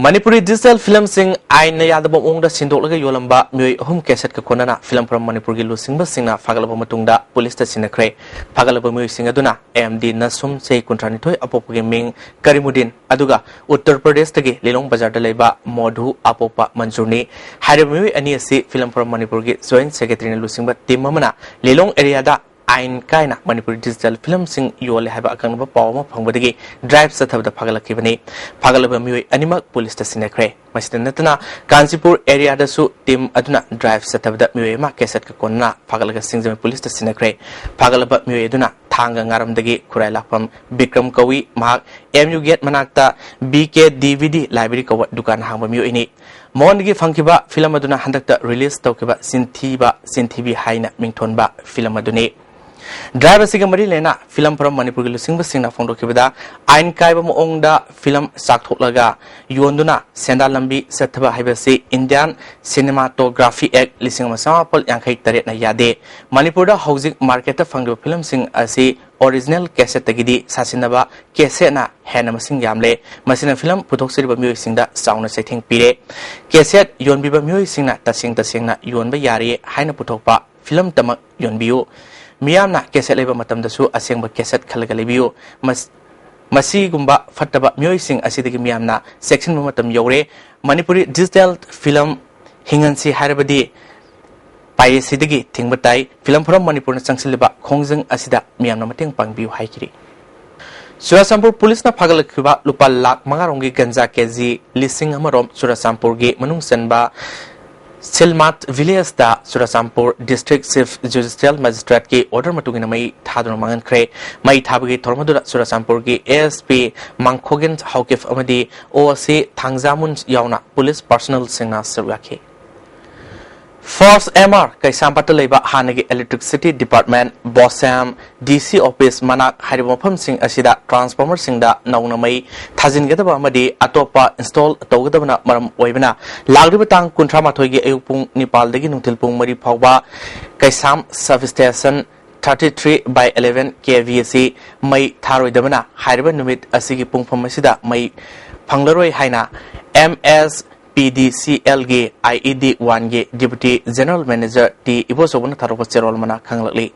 ꯃꯅꯤꯄꯨꯔꯤ digital filmꯁꯤꯡ ꯑꯥꯏꯟꯅ ꯌꯥꯗꯕ ꯃꯑꯣꯡꯗ ꯁꯤꯟꯗꯣꯛꯂꯒ ꯌꯣꯜꯂꯝꯕ ꯃꯤꯑꯣꯏ ꯑꯍꯨꯝ caseteꯀ ꯀꯣꯟꯅꯅ Film Forum ꯃꯅꯤꯄꯨꯔꯒꯤ ꯂꯨꯆꯤꯡꯕꯁꯤꯡꯅ ꯐꯥꯒꯠꯂꯕ ꯃꯇꯨꯡꯗ ꯄꯨꯂꯤꯁꯇ ꯁꯤꯟꯅꯈ꯭ꯔꯦ꯫ ꯐꯥꯒꯠꯂꯕ ꯃꯤꯑꯣꯏꯁꯤꯡ ꯑꯗꯨꯅ ꯑꯦꯝ ꯗꯤ ꯅꯁꯨꯝ, ꯆꯍꯤ ꯀꯨꯟꯊ꯭ꯔꯥ ꯅꯤꯊꯣꯏ, ꯑꯄꯣꯛꯄꯒꯤ ꯃꯤꯡ ꯀꯔꯤꯃꯨꯗꯤꯟ, ꯑꯗꯨꯒ ꯎꯠꯇꯔ ꯄ꯭ꯔꯗꯦꯁꯇꯒꯤ ꯂꯤꯂꯣꯡ ꯕꯖꯥꯔꯗ ꯂꯩꯕ ꯃꯣꯙꯨ, ꯑꯄꯣꯛꯄ ꯃꯟꯖꯨꯔꯅꯤ꯫ ꯍꯥꯏꯔꯤꯕ ꯃꯤꯑꯣꯏ ꯑꯅꯤ ꯑꯁꯤ Film Forum ꯃꯅꯤꯄꯨꯔꯒꯤ joint secretaryꯅ ꯂꯨꯆꯤꯡꯕ team ꯑꯃꯅ ꯂꯤꯂꯣꯡ areaꯗ ꯑꯥꯏꯟ ꯀꯥꯏꯅ ꯃꯅꯤꯄꯨꯔꯤ digital filmꯁꯤꯡ ꯌꯣꯜꯂꯦ ꯍꯥꯏꯕ ꯑꯀꯛꯅꯕ ꯄꯥꯎ ꯑꯃ ꯐꯪꯕꯗꯒꯤ drive ꯆꯠꯊꯕꯗ ꯐꯥꯒꯠꯂꯛꯈꯤꯕꯅꯤ꯫ ꯐꯥꯒꯠꯂꯕ ꯃꯤꯑꯣꯏ ꯑꯅꯤꯃꯛ ꯄꯨꯂꯤꯁꯇ ꯁꯤꯟꯅꯈ꯭ꯔꯦ꯫ ꯃꯁꯤꯗ ꯅꯠꯇꯅ ꯀꯥꯟꯆꯤꯄꯨꯔ areaꯗꯁꯨ team ꯑꯗꯨꯅ drive ꯆꯠꯊꯕꯗ ꯃꯤꯑꯣꯏ ꯑꯃ caseteꯀ ꯀꯣꯟꯅꯅ ꯐꯥꯒꯠꯂꯒ ꯁꯤꯡꯖꯃꯩ ꯄꯨꯂꯤꯁꯇ ꯁꯤꯟꯅꯈ꯭ꯔꯦ꯫ ꯐꯥꯒꯠꯂꯕ ꯃꯤꯑꯣꯏ ꯑꯗꯨꯅ ꯊꯥꯡꯒ ꯉꯥꯔꯝꯗꯒꯤ ꯈꯨꯔꯥꯏ ꯂꯥꯛꯐꯝ ꯕꯤꯀ꯭ꯔꯝ ꯀꯧꯏ꯫ ꯃꯍꯥꯛ ꯑꯦꯝ ꯌꯨ gate ꯃꯅꯥꯛꯇ ꯕꯤ ꯀꯦ ꯗꯤ ꯚꯤ ꯗꯤ library ꯀꯧꯕ ꯗꯨꯀꯥꯟ ꯍꯥꯡꯕ ꯃꯤꯑꯣꯏꯅꯤ꯫ ꯃꯉꯣꯟꯗꯒꯤ ꯐꯪꯈꯤꯕ film ꯑꯗꯨꯅ ꯍꯟꯗꯛꯇ release ꯇꯧꯈꯤꯕ ꯆꯤꯟꯊꯤꯕ ꯆꯤꯟꯊꯤꯕꯤ ꯍꯥꯏꯅ ꯃꯤꯡꯊꯣꯟꯕ film ꯑꯗꯨꯅꯤ꯫ Drive ꯑꯁꯤꯒ ꯃꯔꯤ ꯂꯩꯅꯅ Film Forum ꯃꯅꯤꯄꯨꯔꯒꯤ ꯂꯨꯆꯤꯡꯕꯁꯤꯡꯅ ꯐꯣꯡꯗꯣꯛꯈꯤꯕꯗ, ꯑꯥꯏꯟ ꯀꯥꯏꯕ ꯃꯑꯣꯡꯗ film ꯆꯥꯛꯊꯣꯛꯂꯒ ꯌꯣꯟꯗꯨꯅ ꯁꯦꯟꯗꯥꯟ ꯂꯝꯕꯤ ꯆꯠꯊꯕ ꯍꯥꯏꯕꯁꯤ Indian Cinematography Act ꯂꯤꯁꯤꯡ ꯑꯃ ꯆꯥꯃꯥꯄꯜ ꯌꯥꯡꯈꯩ ꯇꯔꯦꯠꯅ ꯌꯥꯗꯦ꯫ ꯃꯅꯤꯄꯨꯔꯗ ꯍꯧꯖꯤꯛ marketꯇ ꯐꯪꯂꯤꯕ filmꯁꯤꯡ ꯑꯁꯤ original caseteꯇꯒꯤꯗꯤ ꯁꯥꯁꯤꯟꯅꯕ caseteꯅ ꯍꯦꯟꯅ ꯃꯁꯤꯡ ꯌꯥꯝꯂꯦ꯫ ꯃꯁꯤꯅ film ꯄꯨꯊꯣꯛꯆꯔꯤꯕ ꯃꯤꯑꯣꯏꯁꯤꯡꯗ ꯆꯥꯎꯅ ꯆꯩꯊꯦꯡ ꯄꯤꯔꯦ꯫ Casete ꯌꯣꯟꯕꯤꯕ ꯃꯤꯑꯣꯏꯁꯤꯡꯅ ꯇꯁꯦꯡ ꯇꯁꯦꯡꯅ ꯌꯣꯟꯕ ꯌꯥꯔꯦ ꯍꯥꯏꯅ ꯄꯨꯊꯣꯛꯄ filmꯇꯃꯛ ꯌꯣꯟꯕꯤꯌꯨ꯫ ꯃꯤꯌꯥꯝꯅ cassette ꯂꯩꯕ ꯃꯇꯝꯗꯁꯨ ꯑꯁꯦꯡꯕ cassette ꯈꯜꯂꯒ ꯂꯩꯕꯤꯌꯨ꯫ ꯃꯁ-, ꯃꯁꯤꯒꯨꯝꯕ ꯐꯠꯇꯕ ꯃꯤꯑꯣꯏꯁꯤꯡ ꯑꯁꯤꯗꯒꯤ ꯃꯤꯌꯥꯝꯅ ꯆꯦꯛꯁꯤꯟꯕ ꯃꯇꯝ ꯌꯧꯔꯦ꯫ ꯃꯅꯤꯄꯨꯔꯤ digital film ꯍꯤꯡꯍꯟꯁꯤ ꯍꯥꯏꯔꯕꯗꯤ piracyꯗꯒꯤ ꯊꯤꯡꯕ ꯇꯥꯏ꯫ Film Forum ꯃꯅꯤꯄꯨꯔꯅ ꯆꯪꯁꯤꯜꯂꯤꯕ ꯈꯣꯡꯖꯪ ꯑꯁꯤꯗ ꯃꯤꯌꯥꯝꯅ ꯃꯇꯦꯡ ꯄꯥꯡꯕꯤꯌꯨ ꯍꯥꯏꯈꯤꯔꯤ꯫ ꯆꯨꯔꯥꯆꯥꯟꯄꯨꯔ ꯄꯨꯂꯤꯁꯅ ꯐꯥꯒꯠꯂꯛꯈꯤꯕ ꯂꯨꯄꯥ ꯂꯥꯈ ꯃꯉꯥ ꯔꯣꯝꯒꯤ ꯒꯟꯖꯥ ꯀꯦꯖꯤ ꯂꯤꯁꯤꯡ ꯑꯃ ꯔꯣꯝ ꯆꯨꯔꯥꯆꯥꯟꯄꯨꯔꯒꯤ ꯃꯅꯨꯡ ꯆꯟꯕ ꯁꯤꯜꯃꯥꯠ villageꯇ Churachandpur District Chief Judicial Magistrateꯀꯤ order ꯃꯇꯨꯡ ꯏꯟꯅ ꯃꯩ ꯊꯥꯗꯨꯅ ꯃꯥꯡꯍꯟꯈ꯭ꯔꯦ꯫ ꯃꯩ ꯊꯥꯕꯒꯤ ꯊꯧꯔꯝ ꯑꯗꯨꯗ ꯆꯨꯔꯥꯆꯥꯟꯄꯨꯔꯒꯤ ꯑꯦ ꯑꯦꯁ ꯄꯤ ꯃꯥꯡꯈꯣꯒꯤꯟ ꯍꯧꯀꯤꯐ ꯑꯃꯗꯤ ꯑꯣ ꯑꯦꯁ ꯁꯤ ꯊꯥꯡꯖꯥꯃꯨꯟ ꯌꯥꯎꯅ ꯄꯨꯂꯤꯁ personnelꯁꯤꯡꯅ ꯁꯔꯨꯛ ꯌꯥꯈꯤ꯫ First M R ꯀꯩꯁꯥꯝꯄꯥꯠꯇ ꯂꯩꯕ ꯍꯥꯟꯅꯒꯤ Electricity Department, BOSEM, D C office ꯃꯅꯥꯛ ꯍꯥꯏꯔꯤꯕ ꯃꯐꯝꯁꯤꯡ ꯑꯁꯤꯗ transformerꯁꯤꯡꯗ ꯅꯧꯅ ꯃꯩ ꯊꯥꯖꯤꯟꯒꯗꯕ ꯑꯃꯗꯤ ꯑꯇꯣꯞꯄ install ꯇꯧꯒꯗꯕꯅ ꯃꯔꯝ ꯑꯣꯏꯕꯅ, ꯂꯥꯛꯂꯤꯕ ꯇꯥꯡ ꯀꯨꯟꯊ꯭ꯔꯥ ꯃꯥꯊꯣꯏꯒꯤ ꯑꯌꯨꯛ ꯄꯨꯡ ꯅꯤꯄꯥꯜꯗꯒꯤ ꯅꯨꯡꯊꯤꯜ ꯄꯨꯡ ꯃꯔꯤ ꯐꯥꯎꯕ ꯀꯩꯁꯥꯝ substation thirty three by eleven K V ꯑꯁꯤ ꯃꯩ ꯊꯥꯔꯣꯏꯗꯕꯅ ꯍꯥꯏꯔꯤꯕ ꯅꯨꯃꯤꯠ ꯑꯁꯤꯒꯤ ꯄꯨꯡꯐꯝ ꯑꯁꯤꯗ ꯃꯩ ꯐꯪꯂꯔꯣꯏ ꯍꯥꯏꯅ M S P D C L ꯒꯤ I E D one ꯒꯤ Deputy General Manager T ꯏꯕꯣꯆꯧꯕꯅ ꯊꯥꯔꯛꯄ ꯆꯦꯔꯣꯜ ꯑꯃꯅ ꯈꯪꯂꯛꯂꯤ꯫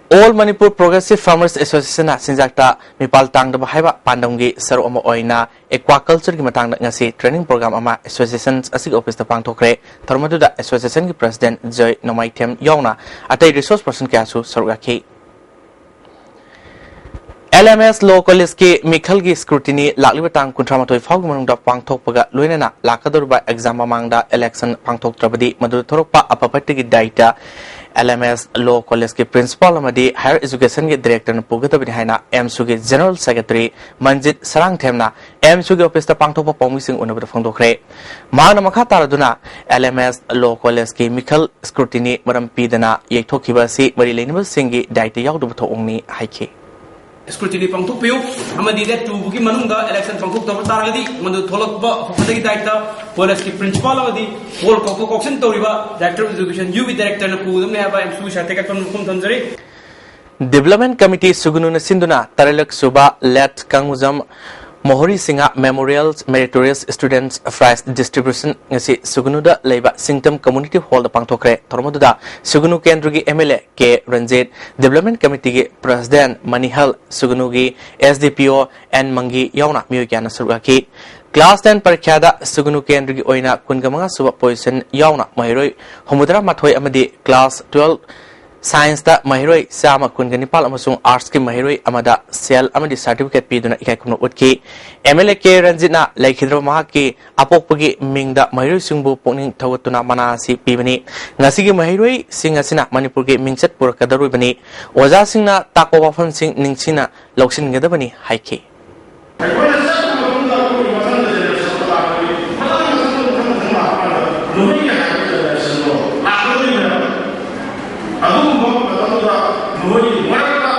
All Manipur Progressive Farmers Association ꯅ ꯆꯤꯟꯖꯥꯛꯇ ꯃꯤꯄꯥꯜ ꯇꯥꯡꯗꯕ ꯍꯥꯏꯕ ꯄꯥꯟꯗꯝꯒꯤ ꯁꯔꯨꯛ ꯑꯃ ꯑꯣꯏꯅ aquaculture ꯒꯤ ꯃꯇꯥꯡꯗ ꯉꯁꯤ training program ꯑꯃ association ꯑꯁꯤꯒꯤ office ꯇ ꯄꯥꯡꯊꯣꯛꯈ꯭ꯔꯦ꯫ ꯊꯧꯔꯝ ꯑꯗꯨꯗ association ꯒꯤ president ꯖꯣꯏ ꯅꯣꯡꯃꯥꯏꯊꯦꯝ ꯌꯥꯎꯅ ꯑꯇꯩ resource person ꯀꯌꯥꯁꯨ ꯁꯔꯨꯛ ꯌꯥꯈꯤ꯫ L M S Law College ꯀꯤ ꯃꯤꯈꯜꯒꯤ scrutiny ꯂꯥꯛꯂꯤꯕ ꯇꯥꯡ ꯀꯨꯟꯊ꯭ꯔꯥ ꯃꯥꯊꯣꯏ ꯐꯥꯎꯒꯤ ꯃꯅꯨꯡꯗ ꯄꯥꯡꯊꯣꯛꯄꯒ ꯂꯣꯏꯅꯅ ꯂꯥꯛꯀꯗꯧꯔꯤꯕ exam ꯃꯃꯥꯡꯗ election ꯄꯥꯡꯊꯣꯛꯇ꯭ꯔꯕꯗꯤ ꯃꯗꯨꯗ ꯊꯣꯔꯛꯄ ꯑꯐ ꯐꯠꯇꯒꯤ ꯗꯥꯏꯇ L M S Law College ꯀꯤ principal ꯑꯃꯗꯤ higher education ꯒꯤ director ꯅ ꯄꯨꯒꯗꯕꯅꯤ ꯍꯥꯏꯅ AMSU ꯒꯤ general secretary ꯃꯟꯖꯤꯠ ꯁꯔꯥꯡꯊꯦꯝꯅ AMSU ꯒꯤ office ꯇ ꯄꯥꯡꯊꯣꯛꯄ ꯄꯥꯎꯃꯤꯁꯤꯡ ꯎꯅꯕꯗ ꯐꯣꯡꯗꯣꯛꯈ꯭ꯔꯦ꯫ ꯃꯍꯥꯛꯅ ꯃꯈꯥ ꯇꯥꯔꯗꯨꯅ L M S Law College ꯀꯤ ꯃꯤꯈꯜ scrutiny ꯃꯔꯝ ꯄꯤꯗꯅ ꯌꯩꯊꯣꯛꯈꯤꯕ ꯑꯁꯤ ꯃꯔꯤ ꯂꯩꯅꯕꯁꯤꯡꯒꯤ ꯗꯥꯏꯇ ꯌꯥꯎꯗꯕ ꯊꯧꯑꯣꯡꯅꯤ ꯍꯥꯏꯈꯤ꯫ Scrutiny ꯄꯥꯡꯊꯣꯛꯄꯤꯌꯨ ꯑꯃꯗꯤ date two ꯒꯤ ꯃꯅꯨꯡꯗ election ꯄꯥꯡꯊꯣꯛꯇꯕ ꯇꯥꯔꯒꯗꯤ ꯃꯗꯨ ꯊꯣꯛꯂꯛꯄ ꯑꯐꯕꯗꯒꯤ ꯗꯥꯏꯇ college ꯀꯤ principal ꯑꯃꯗꯤ ꯕꯣꯔꯗ ꯀꯥꯎꯊꯣꯛ ꯀꯥꯎꯁꯤꯟ ꯇꯧꯔꯤꯕ director of education, U ꯒꯤ director ꯅ ꯄꯨꯒꯗꯕꯅꯤ ꯍꯥꯏꯕ AMSU ꯒꯤ side ꯇꯒꯤ ꯑꯀꯟꯕ ꯋꯥꯐꯝ ꯊꯝꯖꯔꯤ꯫ Development Committee ꯁꯨꯒꯅꯨꯅ ꯁꯤꯟꯗꯨꯅ ꯇꯔꯦꯠꯂꯛ ꯁꯨꯕ Late ꯀꯪꯒꯨꯖꯝ ꯃꯣꯍꯣꯔꯤ Singh Memorial Meritorious Students Prize Distribution ꯉꯁꯤ ꯁꯨꯒꯅꯨꯗ ꯂꯩꯕ ꯁꯤꯡꯇꯝ Community Hall ꯗ ꯄꯥꯡꯊꯣꯛꯈ꯭ꯔꯦ꯫ ꯊꯧꯔꯝ ꯑꯗꯨꯗ ꯁꯨꯒꯅꯨ ꯀꯦꯟꯗ꯭ꯔꯒꯤ M L A K Ranjit, Development Committee ꯒꯤ president ꯃꯅꯤꯍꯜ, ꯁꯨꯒꯅꯨꯒꯤ S D P O N ꯃꯪꯒꯤ ꯌꯥꯎꯅ ꯃꯤꯑꯣꯏ ꯀꯌꯥꯅ ꯁꯔꯨꯛ ꯌꯥꯈꯤ꯫ Class ten ꯄꯔꯤꯈ꯭ꯌꯥꯗ ꯁꯨꯒꯅꯨ ꯀꯦꯟꯗ꯭ꯔꯒꯤ ꯑꯣꯏꯅ ꯀꯨꯟꯒ ꯃꯉꯥ ꯁꯨꯕ position ꯌꯥꯎꯅ ꯃꯍꯩꯔꯣꯏ ꯍꯨꯝꯐꯨꯇꯔꯥ ꯃꯥꯊꯣꯏ ꯑꯃꯗꯤ class twelve science ꯇ ꯃꯍꯩꯔꯣꯏ ꯆꯥꯝꯃ ꯀꯨꯟꯒ ꯅꯤꯄꯥꯜ ꯑꯃꯁꯨꯡ arts ꯀꯤ ꯃꯍꯩꯔꯣꯏ ꯑꯃꯗ ꯁꯦꯜ ꯑꯃꯗꯤ certificate ꯄꯤꯗꯨꯅ ꯏꯀꯥꯏ ꯈꯨꯝꯅꯕ ꯎꯠꯈꯤ꯫ M L A ꯀꯦ ꯔꯟꯖꯤꯠꯅ ꯂꯩꯈꯤꯗ꯭ꯔꯕ ꯃꯍꯥꯛꯀꯤ ꯑꯄꯣꯛꯄꯒꯤ ꯃꯤꯡꯗ ꯃꯍꯩꯔꯣꯏꯁꯤꯡꯕꯨ ꯄꯨꯛꯅꯤꯡ ꯊꯧꯒꯠꯇꯨꯅ ꯃꯅꯥ ꯑꯁꯤ ꯄꯤꯕꯅꯤ꯫ ꯉꯁꯤꯒꯤ ꯃꯍꯩꯔꯣꯏꯁꯤꯡ ꯑꯁꯤꯅ ꯃꯅꯤꯄꯨꯔꯒꯤ ꯃꯤꯡꯆꯠ ꯄꯨꯔꯛꯀꯗꯧꯔꯤꯕꯅꯤ꯫ ꯑꯣꯖꯥꯁꯤꯡꯅ ꯇꯥꯛꯄ ꯋꯥꯐꯝꯁꯤꯡ ꯅꯤꯡꯁꯤꯡꯅ ꯂꯧꯁꯤꯟꯒꯗꯕꯅꯤ ꯍꯥꯏꯈꯤ꯫ ꯑꯩꯈꯣꯏꯅ ꯆꯠꯄ ꯃꯇꯨꯡꯗ ꯑꯩꯈꯣꯏꯒꯤ ꯃꯊꯪꯗ generation ꯂꯥꯛꯀꯅꯤ꯫ ꯃꯊꯪ ꯃꯊꯪ ꯃꯊꯪ ꯃꯊꯪ ꯂꯥꯛꯄ ꯀꯥꯟꯗ ꯅꯣꯏꯒꯤ ꯍꯥꯏꯕ generation ꯗꯣ ꯂꯥꯛꯀꯗꯣꯏꯅꯦꯕ꯫ ꯑꯗꯨꯒꯨꯝꯕ ꯃꯇꯝꯗꯨꯗ ꯅꯣꯏꯒꯤ ꯃꯔꯛꯇ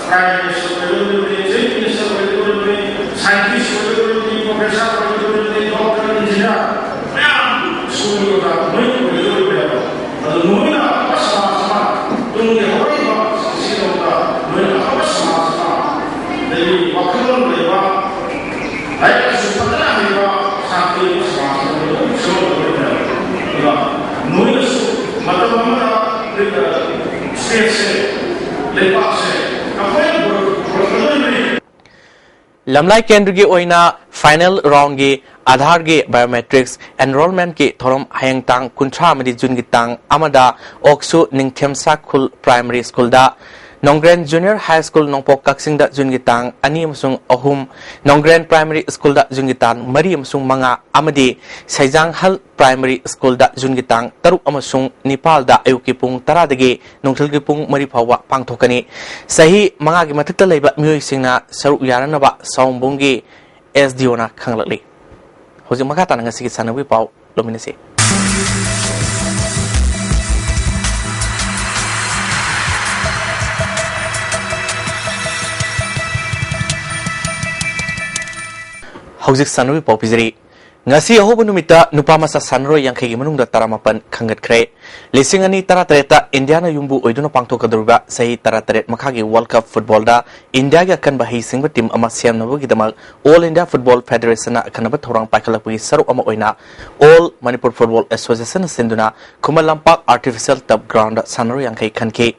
Prime Minister ꯑꯣꯏꯒꯗꯧꯔꯤꯕꯅꯤ, Chief Minister ꯑꯣꯏꯒꯗꯧꯔꯤꯕꯅꯤ, scientist ꯑꯣꯏꯒꯗꯧꯔꯤꯕꯅꯤ, professor ꯑꯣꯏꯒꯗꯧꯔꯤꯕꯅꯤ, doctor, engineer ꯃꯌꯥꯝ ꯁ꯭ꯀꯨꯜꯒꯤ ꯑꯣꯖꯥ ꯅꯣꯏꯅ ꯑꯣꯏꯒꯗꯧꯔꯤꯕꯅꯦꯕ꯫ ꯑꯗꯨ ꯅꯣꯏꯅ ꯑꯐꯕ ꯁꯃꯥꯖ ꯑꯃ ꯂꯩꯕ, ꯂꯥꯏꯔꯤꯛ ꯂꯥꯏꯁꯨ ꯐꯖꯅ ꯍꯩꯕ ꯁꯥꯇ꯭ꯔ ꯁꯃꯥꯖ ꯑꯗꯨ ꯁꯦꯝꯒꯠꯀꯗꯕꯅꯤ꯫ ꯑꯗꯨꯒ ꯅꯣꯏꯅꯁꯨ ꯃꯇꯝ ꯑꯃꯗ ꯁ꯭ꯇꯦꯠꯁꯦ, ꯂꯩꯕꯥꯛꯁꯦ ꯑꯩꯈꯣꯏꯅ ꯄꯨꯔꯛꯀꯗꯣꯔꯤꯕꯅꯤ꯫ ꯂꯝꯂꯥꯏ ꯀꯦꯟꯗ꯭ꯔꯒꯤ ꯑꯣꯏꯅ ꯐꯥꯏꯅꯦꯜ ꯔꯥꯎꯟꯒꯤ ꯑꯥꯙꯥꯔꯒꯤ ꯕꯥꯏꯑꯣꯃꯦꯇ꯭ꯔꯤꯛꯁ ꯑꯦꯟꯔꯣꯜꯃꯦꯟꯠꯀꯤ ꯊꯧꯔꯝ ꯍꯌꯦꯡ ꯇꯥꯡ ꯀꯨꯟꯊ꯭ꯔꯥ ꯑꯃꯗꯤ ꯖꯨꯟꯒꯤ ꯇꯥꯡ ꯑꯃꯗ ꯑꯣꯛꯁꯨ ꯅꯤꯡꯊꯦꯝꯁꯥ ꯈꯨꯜ ꯄ꯭ꯔꯥꯏꯃꯔꯤ ꯁ꯭ꯀꯨꯜꯗ, ꯅꯣꯡꯒ꯭ꯔꯦꯟ ꯖꯨꯅꯤꯌꯔ ꯍꯥꯏ ꯁ꯭ꯀꯨꯜ ꯅꯣꯡꯄꯣꯛ ꯀꯛꯆꯤꯡꯗ ꯖꯨꯟꯒꯤ ꯇꯥꯡ ꯑꯅꯤ ꯑꯃꯁꯨꯡ ꯑꯍꯨꯝ, ꯅꯣꯡꯒ꯭ꯔꯦꯟ ꯄ꯭ꯔꯥꯏꯃꯔꯤ ꯁ꯭ꯀꯨꯜꯗ ꯖꯨꯟꯒꯤ ꯇꯥꯡ ꯃꯔꯤ ꯑꯃꯁꯨꯡ ꯃꯉꯥ ꯑꯃꯗꯤ ꯁꯩꯖꯥꯡꯍꯜ ꯄ꯭ꯔꯥꯏꯃꯔꯤ ꯁ꯭ꯀꯨꯜꯗ ꯖꯨꯟꯒꯤ ꯇꯥꯡ ꯇꯔꯨꯛ ꯑꯃꯁꯨꯡ ꯅꯤꯄꯥꯜꯗ ꯑꯌꯨꯛꯀꯤ ꯄꯨꯡ ꯇꯔꯥꯗꯒꯤ ꯅꯨꯡꯊꯤꯜꯒꯤ ꯄꯨꯡ ꯃꯔꯤ ꯐꯥꯎꯕ ꯄꯥꯡꯊꯣꯛꯀꯅꯤ꯫ ꯆꯍꯤ ꯃꯉꯥꯒꯤ ꯃꯊꯛꯇ ꯂꯩꯕ ꯃꯤꯑꯣꯏꯁꯤꯡꯅ ꯁꯔꯨꯛ ꯌꯥꯅꯅꯕ ꯁꯑꯣꯝꯕꯨꯡꯒꯤ ꯑꯦꯁ ꯗꯤ ꯑꯣꯅ ꯈꯪꯂꯛꯂꯤ꯫ ꯍꯧꯖꯤꯛ ꯃꯈꯥ ꯇꯥꯅ ꯉꯁꯤꯒꯤ ꯁꯥꯟꯅꯕꯒꯤ ꯄꯥꯎ ꯂꯧꯃꯤꯟꯅꯁꯤ꯫ ꯍꯧꯖꯤꯛ ꯁꯥꯟꯅꯕꯒꯤ ꯄꯥꯎ ꯄꯤꯖꯔꯤ꯫ ꯉꯁꯤ ꯑꯍꯧꯕ ꯅꯨꯃꯤꯠꯇ ꯅꯨꯄꯥ ꯃꯆꯥ ꯁꯥꯟꯅꯔꯣꯏ ꯌꯥꯡꯈꯩꯒꯤ ꯃꯅꯨꯡꯗ ꯇꯔꯥꯃꯥꯄꯟ ꯈꯟꯒꯠꯈ꯭ꯔꯦ꯫ ꯂꯤꯁꯤꯡ ꯑꯅꯤ ꯇꯔꯥꯇꯔꯦꯠꯇ ꯏꯟꯗꯤꯌꯥꯅ ꯌꯨꯝꯕꯨ ꯑꯣꯏꯗꯨꯅ ꯄꯥꯡꯊꯣꯛꯀꯗꯧꯔꯤꯕ ꯆꯍꯤ ꯇꯔꯥꯇꯔꯦꯠ ꯃꯈꯥꯒꯤ ꯋꯥꯔꯜꯗ ꯀꯞ ꯐꯨꯠꯕꯣꯜꯗ ꯏꯟꯗꯤꯌꯥꯒꯤ ꯑꯀꯟꯕ ꯍꯩꯁꯤꯡꯕ ꯇꯤꯝ ꯑꯃ ꯁꯦꯝꯅꯕꯒꯤꯗꯃꯛ ꯑꯣꯜ ꯏꯟꯗꯤꯌꯥ ꯐꯨꯠꯕꯣꯜ ꯐꯦꯗꯔꯦꯁꯟꯅ ꯑꯈꯟꯅꯕ ꯊꯧꯔꯥꯡ ꯄꯥꯏꯈꯠꯂꯛꯄꯒꯤ ꯁꯔꯨꯛ ꯑꯃ ꯑꯣꯏꯅ ꯑꯣꯜ ꯃꯅꯤꯄꯨꯔ ꯐꯨꯠꯕꯣꯜ ꯑꯦꯁꯣꯁꯤꯌꯦꯁꯟꯅ ꯁꯤꯟꯗꯨꯅ ꯈꯨꯃꯟ ꯂꯝꯄꯥꯛ ꯑꯥꯔꯇꯤꯐꯤꯁꯤꯌꯦꯜ ꯇꯔꯐ ꯒ꯭ꯔꯥꯎꯟꯗ ꯁꯥꯟꯅꯔꯣꯏ ꯌꯥꯡꯈꯩ ꯈꯟꯈꯤ꯫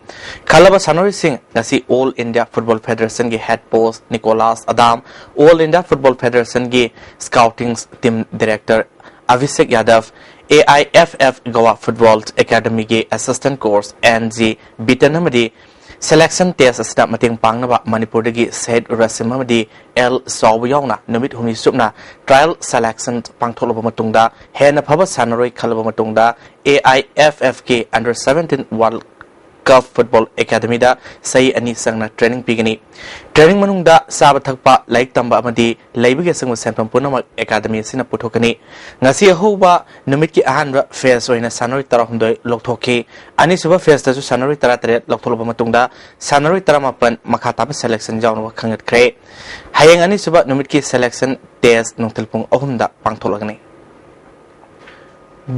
ꯈꯜꯂꯕ ꯁꯥꯟꯅꯔꯣꯏꯁꯤꯡ ꯉꯁꯤ ꯑꯣꯜ ꯏꯟꯗꯤꯌꯥ ꯐꯨꯠꯕꯣꯜ ꯐꯦꯗꯔꯦꯁꯟꯒꯤ head coach Nicholas Adam, all India football ꯐꯦꯗꯔꯦꯁꯟꯒꯤ scouting team director Abhishek Yadav, A I F F Goa football ꯑꯦꯀꯥꯗꯃꯤꯒꯤ assistant coach N G Biton ꯑꯃꯗꯤ ꯁꯦꯂꯦꯛꯁꯟ ꯇꯦꯁ ꯑꯁꯤꯗ ꯃꯇꯦꯡ ꯄꯥꯡꯅꯕ ꯃꯅꯤꯄꯨꯔꯗꯒꯤ ꯁꯍꯤꯗ ꯔꯥꯁꯤꯝ ꯑꯃꯗꯤ ꯑꯦꯜ ꯆꯥꯎꯕ ꯌꯥꯎꯅ ꯅꯨꯃꯤꯠ ꯍꯨꯝꯅꯤ ꯆꯨꯞꯅ ꯇ꯭ꯔꯥꯌꯦꯜ ꯁꯦꯂꯦꯛꯁꯟ ꯄꯥꯡꯊꯣꯛꯂꯕ ꯃꯇꯨꯡꯗ ꯍꯦꯟꯅ ꯐꯕ ꯁꯥꯟꯅꯔꯣꯏ ꯈꯜꯂꯕ ꯃꯇꯨꯡꯗ ꯑꯦ ꯑꯥꯏ ꯑꯦꯐ ꯑꯦꯐ ꯀꯤ under seventeen world cup football ꯑꯦꯀꯥꯗꯃꯤꯗ ꯆꯍꯤ ꯑꯅꯤ ꯆꯪꯅ ꯇ꯭ꯔꯦꯅꯤꯡ ꯄꯤꯒꯅꯤ꯫ ꯇ꯭ꯔꯦꯅꯤꯡ ꯃꯅꯨꯡꯗ ꯆꯥꯕ ꯊꯛꯄ, ꯂꯥꯏꯔꯤꯛ ꯇꯝꯕ ꯑꯃꯗꯤ ꯂꯩꯕꯒꯤ ꯑꯆꯪꯕ ꯁꯦꯟꯐꯝ ꯄꯨꯝꯅꯃꯛ ꯑꯦꯀꯥꯗꯃꯤ ꯑꯁꯤꯅ ꯄꯨꯊꯣꯛꯀꯅꯤ꯫ ꯉꯁꯤ ꯑꯍꯧꯕ ꯅꯨꯃꯤꯠꯀꯤ ꯑꯍꯥꯟꯕ ꯐꯦꯖ ꯑꯣꯏꯅ ꯁꯥꯟꯅꯔꯣꯏ ꯇꯔꯥꯍꯨꯝꯗꯣꯏ ꯂꯧꯊꯣꯛꯈꯤ꯫ ꯑꯅꯤꯁꯨꯕ ꯐꯦꯖꯇꯁꯨ ꯁꯥꯟꯅꯔꯣꯏ ꯇꯔꯥꯇꯔꯦꯠ ꯂꯧꯊꯣꯛꯂꯕ ꯃꯇꯨꯡꯗ ꯁꯥꯟꯅꯔꯣꯏ ꯇꯔꯥꯃꯥꯄꯟ ꯃꯈꯥ ꯇꯥꯕ ꯁꯦꯂꯦꯛꯁꯟ ꯌꯥꯎꯅꯕ ꯈꯟꯒꯠꯈ꯭ꯔꯦ꯫ ꯍꯌꯦꯡ ꯑꯅꯤꯁꯨꯕ ꯅꯨꯃꯤꯠꯀꯤ ꯁꯦꯂꯦꯛꯁꯟ ꯇꯦꯁ ꯅꯨꯡꯊꯤꯜ ꯄꯨꯡ ꯑꯍꯨꯝꯗ ꯄꯥꯡꯊꯣꯛꯂꯒꯅꯤ꯫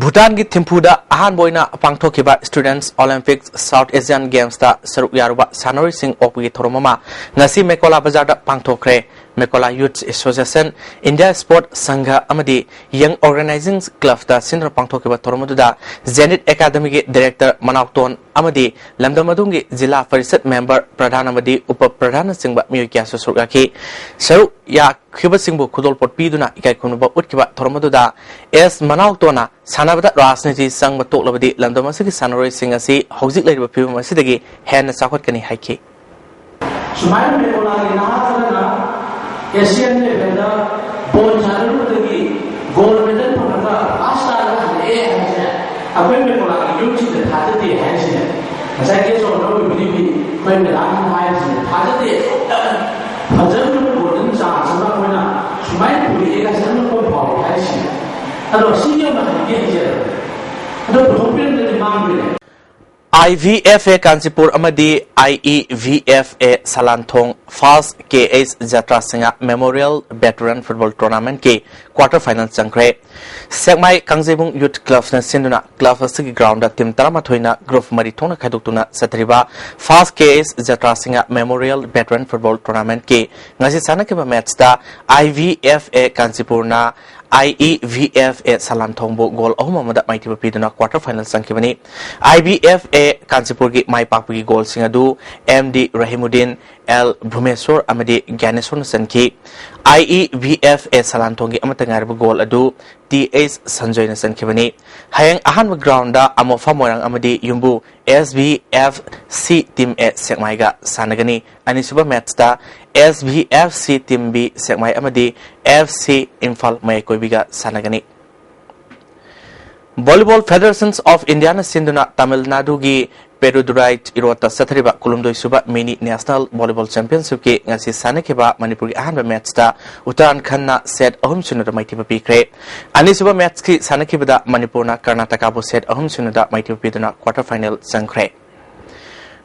ꯚꯨꯇꯥꯟꯒꯤ ꯊꯤꯝꯐꯨꯗ ꯑꯍꯥꯟꯕ ꯑꯣꯏꯅ ꯄꯥꯡꯊꯣꯛꯈꯤꯕ ꯁ꯭ꯇꯨꯗꯦꯟꯠꯁ ꯑꯣꯂꯦꯝꯄꯤꯛꯁ ꯁꯥꯎꯠ ꯑꯦꯁꯤꯌꯥꯟ ꯒꯦꯝꯁꯇ ꯁꯔꯨꯛ ꯌꯥꯔꯨꯕ ꯁꯥꯟꯅꯔꯣꯏꯁꯤꯡ ꯑꯣꯛꯄꯒꯤ ꯊꯧꯔꯝ ꯑꯃ ꯉꯁꯤ ꯃꯦꯀꯣꯂꯥ ꯕꯖꯥꯔꯗ ꯄꯥꯡꯊꯣꯛꯈ꯭ꯔꯦ꯫ ꯃꯦꯀꯣꯂꯥ ꯌꯨꯊ ꯑꯦꯁꯣꯁꯤꯌꯦꯁꯟ, ꯏꯟꯗꯤꯌꯥ ꯁ꯭ꯄꯣꯔꯠ ꯁꯪꯘ ꯑꯃꯗꯤ ꯌꯪ ꯑꯣꯔꯒꯅꯥꯏꯖꯤꯡ ꯀ꯭ꯂꯕꯇ ꯁꯤꯟꯗꯨꯅ ꯄꯥꯡꯊꯣꯛꯈꯤꯕ ꯊꯧꯔꯝ ꯑꯗꯨꯗ ꯖꯦꯅꯤꯠ ꯑꯦꯀꯥꯗꯃꯤꯒꯤ ꯗꯤꯔꯦꯛꯇꯔ ꯃꯅꯥꯎꯇꯣꯟ ꯑꯃꯗꯤ ꯂꯝꯗꯝ ꯑꯗꯨꯒꯤ ꯖꯤꯂꯥ ꯄꯔꯤꯁꯠ ꯃꯦꯝꯕꯔ, ꯄ꯭ꯔꯙꯥꯟ ꯑꯃꯗꯤ ꯎꯄ ꯄ꯭ꯔꯙꯥꯟꯅꯆꯤꯡꯕ ꯃꯤꯑꯣꯏ ꯀꯌꯥꯁꯨ ꯁꯔꯨꯛ ꯌꯥꯈꯤ꯫ ꯁꯔꯨꯛ ꯌꯥꯈꯤꯕꯁꯤꯡꯕꯨ ꯈꯨꯗꯣꯜꯄꯣꯠ ꯄꯤꯗꯨꯅ ꯏꯀꯥꯏ ꯈꯨꯝꯅꯕ ꯎꯠꯈꯤꯕ ꯊꯧꯔꯝ ꯑꯗꯨꯗ ꯑꯦꯁ ꯃꯅꯥꯎꯇꯣꯟꯅ ꯁꯥꯟꯅꯕꯗ ꯔꯥꯖꯅꯤꯇꯤ ꯆꯪꯕ ꯇꯣꯛꯂꯕꯗꯤ ꯂꯝꯗꯝ ꯑꯁꯤꯒꯤ ꯁꯥꯟꯅꯔꯣꯏꯁꯤꯡ ꯑꯁꯤ ꯍꯧꯖꯤꯛ ꯂꯩꯔꯤꯕ ꯐꯤꯕꯝ ꯑꯁꯤꯗꯒꯤ ꯍꯦꯟꯅ ꯆꯥꯎꯈꯠꯀꯅꯤ ꯍꯥꯏꯈꯤ꯫ ꯁꯨꯃꯥꯏꯅ ꯃꯦꯀꯣꯂꯥꯒꯤ ꯅꯍꯥ ꯈꯔꯅ ꯑꯦꯁꯤꯌꯥꯟ ꯂꯦꯚꯦꯜꯗ ꯕꯣꯜ ꯁꯥꯟꯅꯔꯨꯕꯗꯒꯤ ꯒꯣꯜ ꯃꯦꯗꯜ ꯐꯪꯉꯒ ꯐꯥꯔꯁ ꯇꯥꯔꯒ ꯍꯜꯂꯛꯑꯦ ꯍꯥꯏꯕꯁꯦ ꯑꯩꯈꯣꯏ ꯃꯦꯀꯣꯂꯥꯒꯤ ꯌꯨꯠꯁꯤꯡꯗ ꯊꯥꯖꯗꯦ ꯍꯥꯏꯔꯤꯁꯤꯅꯦ꯫ ꯉꯁꯥꯏ ꯀꯦꯁ ꯑꯣꯅꯔ ꯑꯣꯏꯕꯤꯔꯤꯕꯤ ꯑꯩꯈꯣꯏ ꯃꯦꯗꯥꯝꯅ ꯍꯥꯏꯔꯤꯁꯤꯅꯦ, ꯊꯥꯖꯗꯦ꯫ ꯐꯖꯅ ꯒꯣꯜꯗꯟ ꯆꯥꯟꯁ ꯑꯃ ꯑꯩꯈꯣꯏꯅ ꯁꯨꯃꯥꯏꯅ ꯄꯨꯔꯛꯑꯦ ꯍꯥꯏꯁꯦ ꯑꯉꯛꯄ ꯐꯥꯎꯏ ꯍꯥꯏꯔꯤꯁꯤꯅꯦ꯫ ꯑꯗꯣ ꯁꯤꯒꯤ ꯑꯃ ꯍꯥꯏꯕꯤꯒꯦ ꯍꯥꯏꯖꯔꯕꯅꯦ꯫ ꯑꯗꯣ ꯄꯨꯊꯣꯛꯄꯤꯔꯝꯗ꯭ꯔꯗꯤ ꯃꯥꯡꯗꯣꯏꯅꯦ꯫ I V F A Kanchipur ꯑꯃꯗꯤ I E V F A Salanthong first K H Jatra Singh memorial veteran football ꯇꯣꯔꯅꯥꯃꯦꯟꯠꯀꯤ ꯀ꯭ꯋꯥꯔꯇꯔ ꯐꯥꯏꯅꯦꯜ ꯆꯪꯈ꯭ꯔꯦ꯫ ꯁꯦꯛꯃꯥꯏ ꯀꯥꯡꯖꯩꯕꯨꯡ ꯌꯨꯠ ꯀ꯭ꯂꯕꯅ ꯁꯤꯟꯗꯨꯅ ꯀ꯭ꯂꯕ ꯑꯁꯤꯒꯤ ꯒ꯭ꯔꯥꯎꯟꯗ ꯇꯤꯝ ꯇꯔꯥꯃꯥꯊꯣꯏꯅ ꯒ꯭ꯔꯨꯞ ꯃꯔꯤ ꯊꯣꯛꯅ ꯈꯥꯏꯗꯣꯛꯇꯨꯅ ꯆꯠꯊꯔꯤꯕ first K H Jatra Singh memorial veteran football ꯇꯣꯔꯅꯥꯃꯦꯟꯠꯀꯤ ꯉꯁꯤ ꯁꯥꯟꯅꯈꯤꯕ ꯃꯦꯠꯆꯇ ꯑꯥꯏ ꯚꯤ ꯑꯦꯐ ꯑꯦ ꯀꯥꯟꯆꯤꯄꯨꯔꯅ ꯑꯥꯏ ꯏ ꯚꯤ ꯑꯦꯐ ꯑꯦ ꯁꯂꯥꯟꯊꯣꯡꯕꯨ ꯒꯣꯜ ꯑꯍꯨꯝ ꯑꯃꯗ ꯃꯥꯏꯊꯤꯕ ꯄꯤꯗꯨꯅ ꯀ꯭ꯋꯥꯔꯇꯔ ꯐꯥꯏꯅꯦꯜ ꯆꯪꯈꯤꯕꯅꯤ꯫ ꯑꯥꯏ ꯚꯤ ꯑꯦꯐ ꯑꯦ ꯀꯥꯟꯆꯤꯄꯨꯔꯒꯤ ꯃꯥꯏ ꯄꯥꯛꯄꯒꯤ ꯒꯣꯜꯁꯤꯡ ꯑꯗꯨ ꯑꯦꯝ ꯗꯤ ꯔꯍꯤꯃꯨꯗꯤꯟ, ꯑꯦꯜ ꯚꯨꯃꯦꯁꯣꯔ ꯑꯃꯗꯤ ꯒ꯭ꯌꯥꯅꯦꯁꯣꯔꯅ ꯆꯟꯈꯤ꯫ ꯑꯥꯏ ꯏ ꯚꯤ ꯑꯦꯐ ꯑꯦ ꯁꯂꯥꯟꯊꯣꯡꯒꯤ ꯑꯃꯠꯇ ꯉꯥꯏꯔꯕ ꯒꯣꯜ ꯑꯗꯨ ꯇꯤ ꯑꯩꯆ ꯁꯟꯖꯣꯏꯅ ꯆꯟꯈꯤꯕꯅꯤ꯫ ꯍꯌꯦꯡ ꯑꯍꯥꯟꯕ ꯒ꯭ꯔꯥꯎꯟꯗ ꯑꯃꯣꯐꯥ ꯃꯣꯏꯔꯥꯡ ꯑꯃꯗꯤ ꯌꯨꯝꯕꯨ S V F C team A ꯁꯦꯛꯃꯥꯏꯒ ꯁꯥꯟꯅꯒꯅꯤ꯫ ꯑꯅꯤꯁꯨꯕ ꯃꯦꯠꯆꯇ S V F C team B Sekmai ꯑꯃꯗꯤ ꯑꯦꯐ ꯁꯤ ꯏꯝꯐꯥꯜ ꯃꯌꯥꯏ ꯀꯣꯏꯕꯤꯒ ꯁꯥꯟꯅꯒꯅꯤ꯫ ꯚꯣꯂꯤꯕꯣꯜ ꯐꯦꯗꯔꯦꯁꯟꯁ ꯑꯣꯐ ꯏꯟꯗꯤꯌꯥꯅ ꯁꯤꯟꯗꯨꯅ ꯇꯥꯃꯤꯜ ꯅꯥꯗꯨꯒꯤ ꯄꯦꯔꯨꯗꯨꯔꯥꯏ ꯏꯔꯣꯠꯇ ꯆꯠꯊꯔꯤꯕ ꯀꯨꯟꯍꯨꯝꯗꯣꯏ ꯁꯨꯕ ꯃꯤꯅꯤ ꯅꯦꯁꯅꯦꯜ ꯚꯣꯂꯤꯕꯣꯜ ꯆꯦꯝꯄꯤꯌꯟꯁꯤꯞꯀꯤ ꯉꯁꯤ ꯁꯥꯟꯅꯈꯤꯕ ꯃꯅꯤꯄꯨꯔꯒꯤ ꯑꯍꯥꯟꯕ ꯃꯦꯠꯆꯇ ꯎꯠꯇꯔꯥꯈꯟꯗꯅ ꯁꯦꯠ ꯑꯍꯨꯝ ꯁꯤꯅꯣꯗ ꯃꯥꯏꯊꯤꯕ ꯄꯤꯈ꯭ꯔꯦ꯫ ꯑꯅꯤꯁꯨꯕ ꯃꯦꯠꯆꯀꯤ ꯁꯥꯟꯅꯈꯤꯕꯗ ꯃꯅꯤꯄꯨꯔꯅ ꯀꯔꯅꯥꯇꯀꯥꯕꯨ ꯁꯦꯠ ꯑꯍꯨꯝ ꯁꯤꯅꯣꯗ ꯃꯥꯏꯊꯤꯕ ꯄꯤꯗꯨꯅ ꯀ꯭ꯋꯥꯔꯇꯔ ꯐꯥꯏꯅꯦꯜ ꯆꯪꯈ꯭ꯔꯦ꯫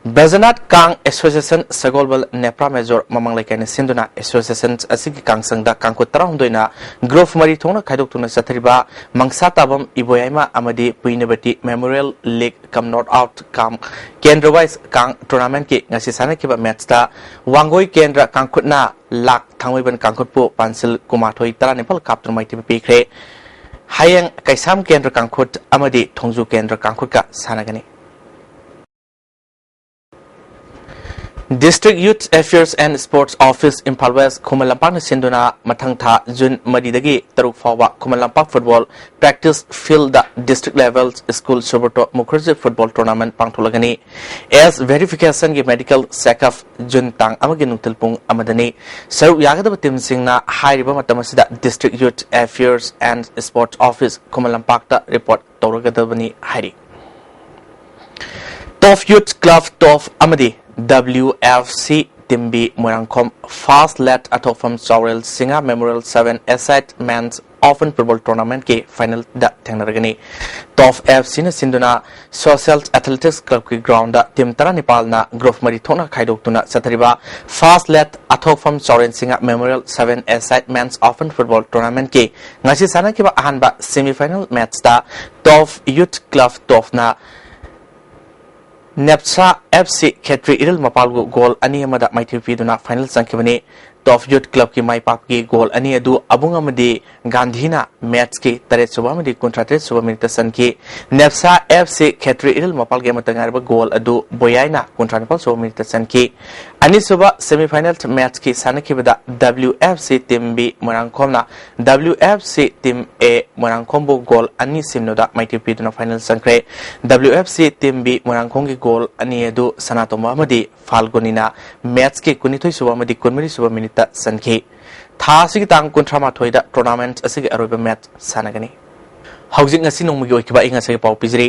ꯕ꯭ꯔꯖꯅꯥꯊ ꯀꯥꯡ ꯑꯦꯁꯣꯁꯤꯌꯦꯁꯟ ꯁꯒꯣꯜꯕꯜ ꯅꯦꯄ꯭ꯔꯥ ꯃꯦꯖꯣꯔ ꯃꯃꯥꯡ ꯂꯩꯀꯥꯏꯅ ꯁꯤꯟꯗꯨꯅ ꯑꯦꯁꯣꯁꯤꯌꯦꯁꯟ ꯑꯁꯤꯒꯤ ꯀꯥꯡꯁꯪꯗ ꯀꯥꯡꯈꯨꯠ ꯇꯔꯥꯍꯨꯝꯗꯣꯏꯅ ꯒ꯭ꯔꯨꯞ ꯃꯔꯤ ꯊꯣꯛꯅ ꯈꯥꯏꯗꯣꯛꯇꯨꯅ ꯆꯠꯊꯔꯤꯕ ꯃꯪꯁꯥꯇꯥꯕꯝ ꯏꯕꯣꯌꯥꯏꯃ ꯑꯃꯗꯤ ꯄꯨꯏꯅꯕꯇꯤ ꯃꯦꯃꯣꯔꯤꯌꯦꯜ ꯂꯤꯒ ꯀꯝ ꯅꯣꯠ ꯑꯥꯎꯠ ꯀꯝ ꯀꯦꯟꯗ꯭ꯔ ꯋꯥꯏꯁ ꯀꯥꯡ ꯇꯣꯔꯅꯥꯃꯦꯟꯠꯀꯤ ꯉꯁꯤ ꯁꯥꯟꯅꯈꯤꯕ ꯃꯦꯠꯁꯇ ꯋꯥꯡꯒꯣꯏ ꯀꯦꯟꯗ꯭ꯔ ꯀꯥꯡꯈꯨꯠꯅ ꯂꯥꯛ ꯊꯥꯡꯃꯩꯕꯟ ꯀꯥꯡꯈꯨꯠꯄꯨ ꯄꯥꯟꯁꯤꯜ ꯀꯨꯟꯃꯥꯊꯣꯏ ꯇꯔꯥꯅꯤꯄꯥꯜ ꯀꯥꯞꯇꯨꯅ ꯃꯥꯏꯊꯤꯕ ꯄꯤꯈ꯭ꯔꯦ꯫ ꯍꯌꯦꯡ ꯀꯩꯁꯥꯝ ꯀꯦꯟꯗ꯭ꯔ ꯀꯥꯡꯈꯨꯠ ꯑꯃꯗꯤ ꯊꯣꯡꯖꯨ ꯀꯦꯟꯗ꯭ꯔ ꯀꯥꯡꯈꯨꯠꯀ ꯁꯥꯟꯅꯒꯅꯤ꯫ District Youth Affairs and Sports Office, Imphal West, ꯈꯨꯃꯟ ꯂꯝꯄꯥꯛꯅ ꯁꯤꯟꯗꯨꯅ ꯃꯊꯪ ꯊꯥ ꯖꯨꯟ ꯃꯔꯤꯗꯒꯤ ꯇꯔꯨꯛ ꯐꯥꯎꯕ Khuman Lampak football practice field district level school Subrato Mukherjee football tournament ꯄꯥꯡꯊꯣꯛꯂꯒꯅꯤ꯫ ꯑꯦꯖ ꯚꯦꯔꯤꯐꯤꯀꯦꯁꯟꯒꯤ ꯃꯦꯗꯤꯀꯦꯜ ꯆꯦꯛꯑꯞ ꯖꯨꯟ ꯇꯥꯡ ꯑꯃꯒꯤ ꯅꯨꯡꯊꯤꯜ ꯄꯨꯡ ꯑꯃꯗꯅꯤ꯫ ꯁꯔꯨꯛ ꯌꯥꯒꯗꯕ ꯇꯤꯝꯁꯤꯡꯅ ꯍꯥꯏꯔꯤꯕ ꯃꯇꯝ ꯑꯁꯤꯗ District Youth Affairs and Sports Office, ꯈꯨꯃꯟ ꯂꯝꯄꯥꯛꯇ ꯔꯤꯄꯣꯔꯠ ꯇꯧꯔꯒꯗꯕꯅꯤ ꯍꯥꯏꯔꯤ꯫ ꯇꯣꯞ ꯌꯨꯠ ꯀ꯭ꯂꯕ ꯇꯣꯞ ꯑꯃꯗꯤ W F C team B ꯃꯣꯏꯔꯥꯡꯈꯣꯝ first late Athokpham Chaurel Singh memorial seven aside men's open football ꯇꯣꯔꯅꯥꯃꯦꯟꯠꯀꯤ ꯐꯥꯏꯅꯦꯜꯗ ꯊꯦꯡꯅꯔꯒꯅꯤ꯫ ꯇꯣꯞ F Cꯅ ꯁꯤꯟꯗꯨꯅ ꯁꯣꯁꯤꯌꯦꯜ ꯑꯦꯊꯂꯦꯇꯤꯛꯁ ꯀ꯭ꯂꯕꯀꯤ ꯒ꯭ꯔꯥꯎꯟꯗ ꯇꯤꯝ ꯇꯔꯥꯅꯤꯄꯥꯜꯅ ꯒ꯭ꯔꯨꯞ ꯃꯔꯤ ꯊꯣꯛꯅ ꯈꯥꯏꯗꯣꯛꯇꯨꯅ ꯆꯠꯊꯔꯤꯕ first late Athokpham Chauren Singh memorial seven aside men's open football ꯇꯣꯔꯅꯥꯃꯦꯟꯠꯀꯤ ꯉꯁꯤ ꯁꯥꯟꯅꯈꯤꯕ ꯑꯍꯥꯟꯕ ꯁꯦꯃꯤꯐꯥꯏꯅꯦꯜ ꯃꯦꯠꯁꯇ ꯇꯣꯞ ꯌꯨꯠ ꯀ꯭ꯂꯕ ꯇꯣꯞꯅ ꯅꯦꯞꯁꯥ F C ꯈꯦꯇ꯭ꯔꯤ ꯏꯔꯤꯜ ꯃꯄꯥꯜꯕꯨ ꯒꯣꯜ ꯑꯅꯤ ꯑꯃꯗ ꯃꯥꯏꯊꯤꯕ ꯄꯤꯗꯨꯅ ꯐꯥꯏꯅꯦꯜ ꯆꯪꯈꯤꯕꯅꯤ꯫ ꯇꯣꯞ ꯌꯨꯠ ꯀ꯭ꯂꯕꯀꯤ ꯃꯥꯏ ꯄꯥꯛꯄꯒꯤ ꯒꯣꯜ ꯑꯅꯤ ꯑꯗꯨ ꯑꯕꯨꯡ ꯑꯃꯗꯤ ꯒꯥꯟꯙꯤꯅ ꯃꯦꯠꯁꯀꯤ ꯇꯔꯦꯠ ꯁꯨꯕ ꯑꯃꯗꯤ ꯀꯨꯟꯊ꯭ꯔꯥ ꯇꯔꯦꯠ ꯁꯨꯕ ꯃꯤꯅꯤꯠꯇ ꯆꯟꯈꯤ꯫ ꯅꯦꯞꯁꯥ F C ꯈꯦꯇ꯭ꯔꯤ ꯏꯔꯤꯜ ꯃꯄꯥꯜꯒꯤ ꯑꯃꯠꯇ ꯉꯥꯏꯔꯕ ꯒꯣꯜ ꯑꯗꯨ ꯕꯣꯌꯥꯏꯅ ꯀꯨꯟꯊ꯭ꯔꯥ ꯅꯤꯄꯥꯜ ꯁꯨꯕ ꯃꯤꯅꯤꯠꯇ ꯆꯟꯈꯤ꯫ ꯑꯅꯤꯁꯨꯕ ꯁꯦꯃꯤꯐꯥꯏꯅꯦꯜ ꯃꯦꯠꯁꯀꯤ ꯁꯥꯟꯅꯈꯤꯕꯗ W F C team B ꯃꯣꯏꯔꯥꯡꯈꯣꯝꯅ W F C team A ꯃꯣꯏꯔꯥꯡꯈꯣꯝꯕꯨ ꯒꯣꯜ ꯑꯅꯤ ꯁꯤꯅꯣꯗ ꯃꯥꯏꯊꯤꯕ ꯄꯤꯗꯨꯅ ꯐꯥꯏꯅꯦꯜ ꯆꯪꯈ꯭ꯔꯦ꯫ W F C team B ꯃꯣꯏꯔꯥꯡꯈꯣꯝꯒꯤ ꯒꯣꯜ ꯑꯅꯤ ꯑꯗꯨ ꯁꯅꯥꯇꯣꯝꯕ ꯑꯃꯗꯤ ꯐꯥꯜꯒꯨꯅꯤꯅ ꯃꯦꯠꯁꯀꯤ ꯀꯨꯟꯅꯤꯊꯣꯏ ꯁꯨꯕ ꯑꯃꯗꯤ ꯀꯨꯟꯃꯔꯤ ꯁꯨꯕ ꯃꯤꯅꯤꯠꯇ ꯆꯟꯈꯤ꯫ ꯊꯥ ꯑꯁꯤꯒꯤ ꯇꯥꯡ ꯀꯨꯟꯊ꯭ꯔꯥ ꯃꯥꯊꯣꯏꯗ ꯇꯣꯔꯅꯥꯃꯦꯟꯠ ꯑꯁꯤꯒꯤ ꯑꯔꯣꯏꯕ ꯃꯦꯠꯁ ꯁꯥꯟꯅꯒꯅꯤ꯫ ꯍꯧꯖꯤꯛ ꯉꯁꯤ ꯅꯣꯡꯃꯒꯤ ꯑꯣꯏꯈꯤꯕ ꯑꯏꯪ ꯑꯁꯥꯒꯤ ꯄꯥꯎ ꯄꯤꯖꯔꯤ꯫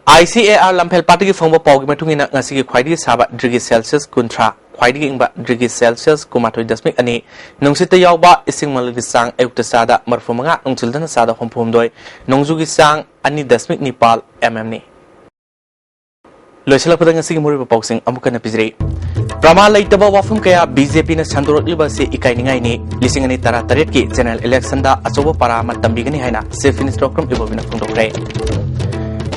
I C A R ꯂꯝꯐꯦꯜ ꯄꯥꯠꯇꯒꯤ ꯐꯪꯕ ꯄꯥꯎꯒꯤ ꯃꯇꯨꯡ ꯏꯟꯅ ꯉꯁꯤꯒꯤ ꯈ꯭ꯋꯥꯏꯗꯒꯤ ꯁꯥꯕ ꯗꯤꯒ꯭ꯔꯤ ꯁꯦꯜꯁꯤꯌꯁ ꯀꯨꯟꯊ꯭ꯔꯥ, ꯈ꯭ꯋꯥꯏꯗꯒꯤ ꯏꯪꯕ ꯗꯤꯒ꯭ꯔꯤ ꯁꯦꯜꯁꯤꯌꯁ ꯀꯨꯟꯃꯥꯊꯣꯏ ꯗꯁꯃꯤꯛ ꯑꯅꯤ, ꯅꯨꯡꯁꯤꯠꯇ ꯌꯥꯎꯕ ꯏꯁꯤꯡ ꯃꯅꯤꯜꯒꯤ ꯆꯥꯡ ꯑꯌꯨꯛꯇ ꯆꯥꯗ ꯃꯔꯤꯐꯨ ꯃꯉꯥ, ꯅꯨꯡꯊꯤꯜꯗꯅ ꯆꯥꯗ ꯍꯨꯝꯐꯨ ꯍꯨꯝꯗꯣꯏ, ꯅꯣꯡꯖꯨꯒꯤ ꯆꯥꯡ ꯑꯅꯤ ꯗꯁꯃꯤꯛ ꯅꯤꯄꯥꯜ M M ꯅꯤ꯫ ꯂꯣꯏꯁꯤꯜꯂꯛꯄꯗ ꯉꯁꯤꯒꯤ ꯃꯔꯨꯑꯣꯏꯕ ꯄꯥꯎꯁꯤꯡ ꯑꯃꯨꯛ ꯍꯟꯅ ꯄꯤꯖꯔꯤ꯫ ꯄ꯭ꯔꯃꯥꯟ ꯂꯩꯇꯕ ꯋꯥꯐꯝ ꯀꯌꯥ ꯕꯤ ꯖꯦ ꯄꯤꯅ ꯁꯟꯗꯣꯔꯛꯂꯤꯕ ꯑꯁꯤ ꯏꯀꯥꯏꯅꯤꯡꯉꯥꯏꯅꯤ꯫ ꯂꯤꯁꯤꯡ ꯑꯅꯤ ꯇꯔꯥꯇꯔꯦꯠꯀꯤ ꯖꯦꯅꯔꯦꯜ ꯏꯂꯦꯛꯁꯟꯗ ꯑꯆꯧꯕ ꯄꯔꯥ ꯑꯃ ꯇꯝꯕꯤꯒꯅꯤ ꯍꯥꯏꯅ ꯆꯤꯐ ꯃꯤꯅꯤꯁꯇꯔ ꯑꯣꯀ꯭ꯔꯝ ꯏꯕꯣꯕꯤꯅ ꯐꯣꯡꯗꯣꯛꯈ꯭ꯔꯦ꯫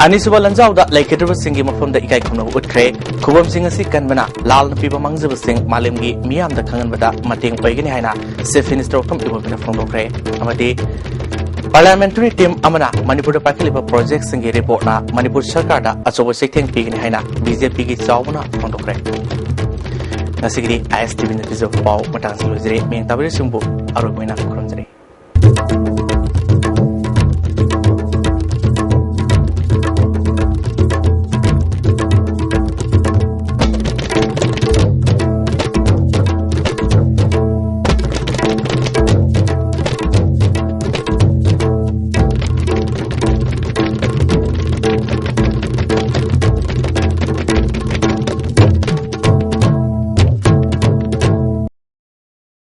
ꯑꯅꯤꯁꯨꯕ ꯂꯥꯟꯖꯥꯎꯗ ꯂꯩꯈꯤꯗ꯭ꯔꯕꯁꯤꯡꯒꯤ ꯃꯐꯝꯗ ꯏꯀꯥꯏ ꯈꯨꯝꯅꯕ ꯎꯠꯈ꯭ꯔꯦ꯫ ꯈꯨꯕꯝꯁꯤꯡ ꯑꯁꯤ ꯀꯟꯕꯅ ꯂꯥꯜꯅ ꯄꯤꯕ ꯃꯥꯡꯖꯕꯁꯤꯡ ꯃꯥꯂꯦꯝꯒꯤ ꯃꯤꯌꯥꯝꯗ ꯈꯪꯍꯟꯕꯗ ꯃꯇꯦꯡ ꯑꯣꯏꯒꯅꯤ ꯍꯥꯏꯅ ꯆꯤꯐ ꯃꯤꯅꯤꯁꯇꯔ ꯑꯣꯀ꯭ꯔꯝ ꯏꯕꯣꯕꯤꯅ ꯐꯣꯡꯗꯣꯛꯈ꯭ꯔꯦ꯫ ꯑꯃꯗꯤ ꯄꯥꯔꯂꯤꯌꯥꯃꯦꯟꯇꯔꯤ ꯇꯤꯝ ꯑꯃꯅ ꯃꯅꯤꯄꯨꯔꯗ ꯄꯥꯏꯈꯠꯂꯤꯕ ꯄ꯭ꯔꯣꯖꯦꯛꯁꯤꯡꯒꯤ ꯔꯤꯄꯣꯔꯠꯅ ꯃꯅꯤꯄꯨꯔ ꯁꯔꯀꯥꯔꯗ ꯑꯆꯧꯕ ꯆꯩꯊꯦꯡ ꯄꯤꯒꯅꯤ ꯍꯥꯏꯅ ꯕꯤ ꯖꯦ ꯄꯤꯒꯤ ꯆꯥꯎꯕꯅ ꯐꯣꯡꯗꯣꯛꯈ꯭ꯔꯦ꯫ ꯉꯁꯤꯒꯤꯗꯤ ꯑꯥꯏ ꯑꯦꯁ ꯇꯤ ꯚꯤꯅ ꯄꯤꯖꯕ ꯄꯥꯎ ꯃꯇꯥꯡꯁꯤꯗ ꯂꯣꯏꯖꯔꯦ꯫ ꯃꯤꯌꯦꯡ ꯇꯥꯕꯤꯔꯤꯕꯁꯤꯡꯕꯨ ꯑꯔꯣꯏꯕ ꯑꯣꯏꯅ ꯈꯨꯔꯨꯝꯖꯔꯤ꯫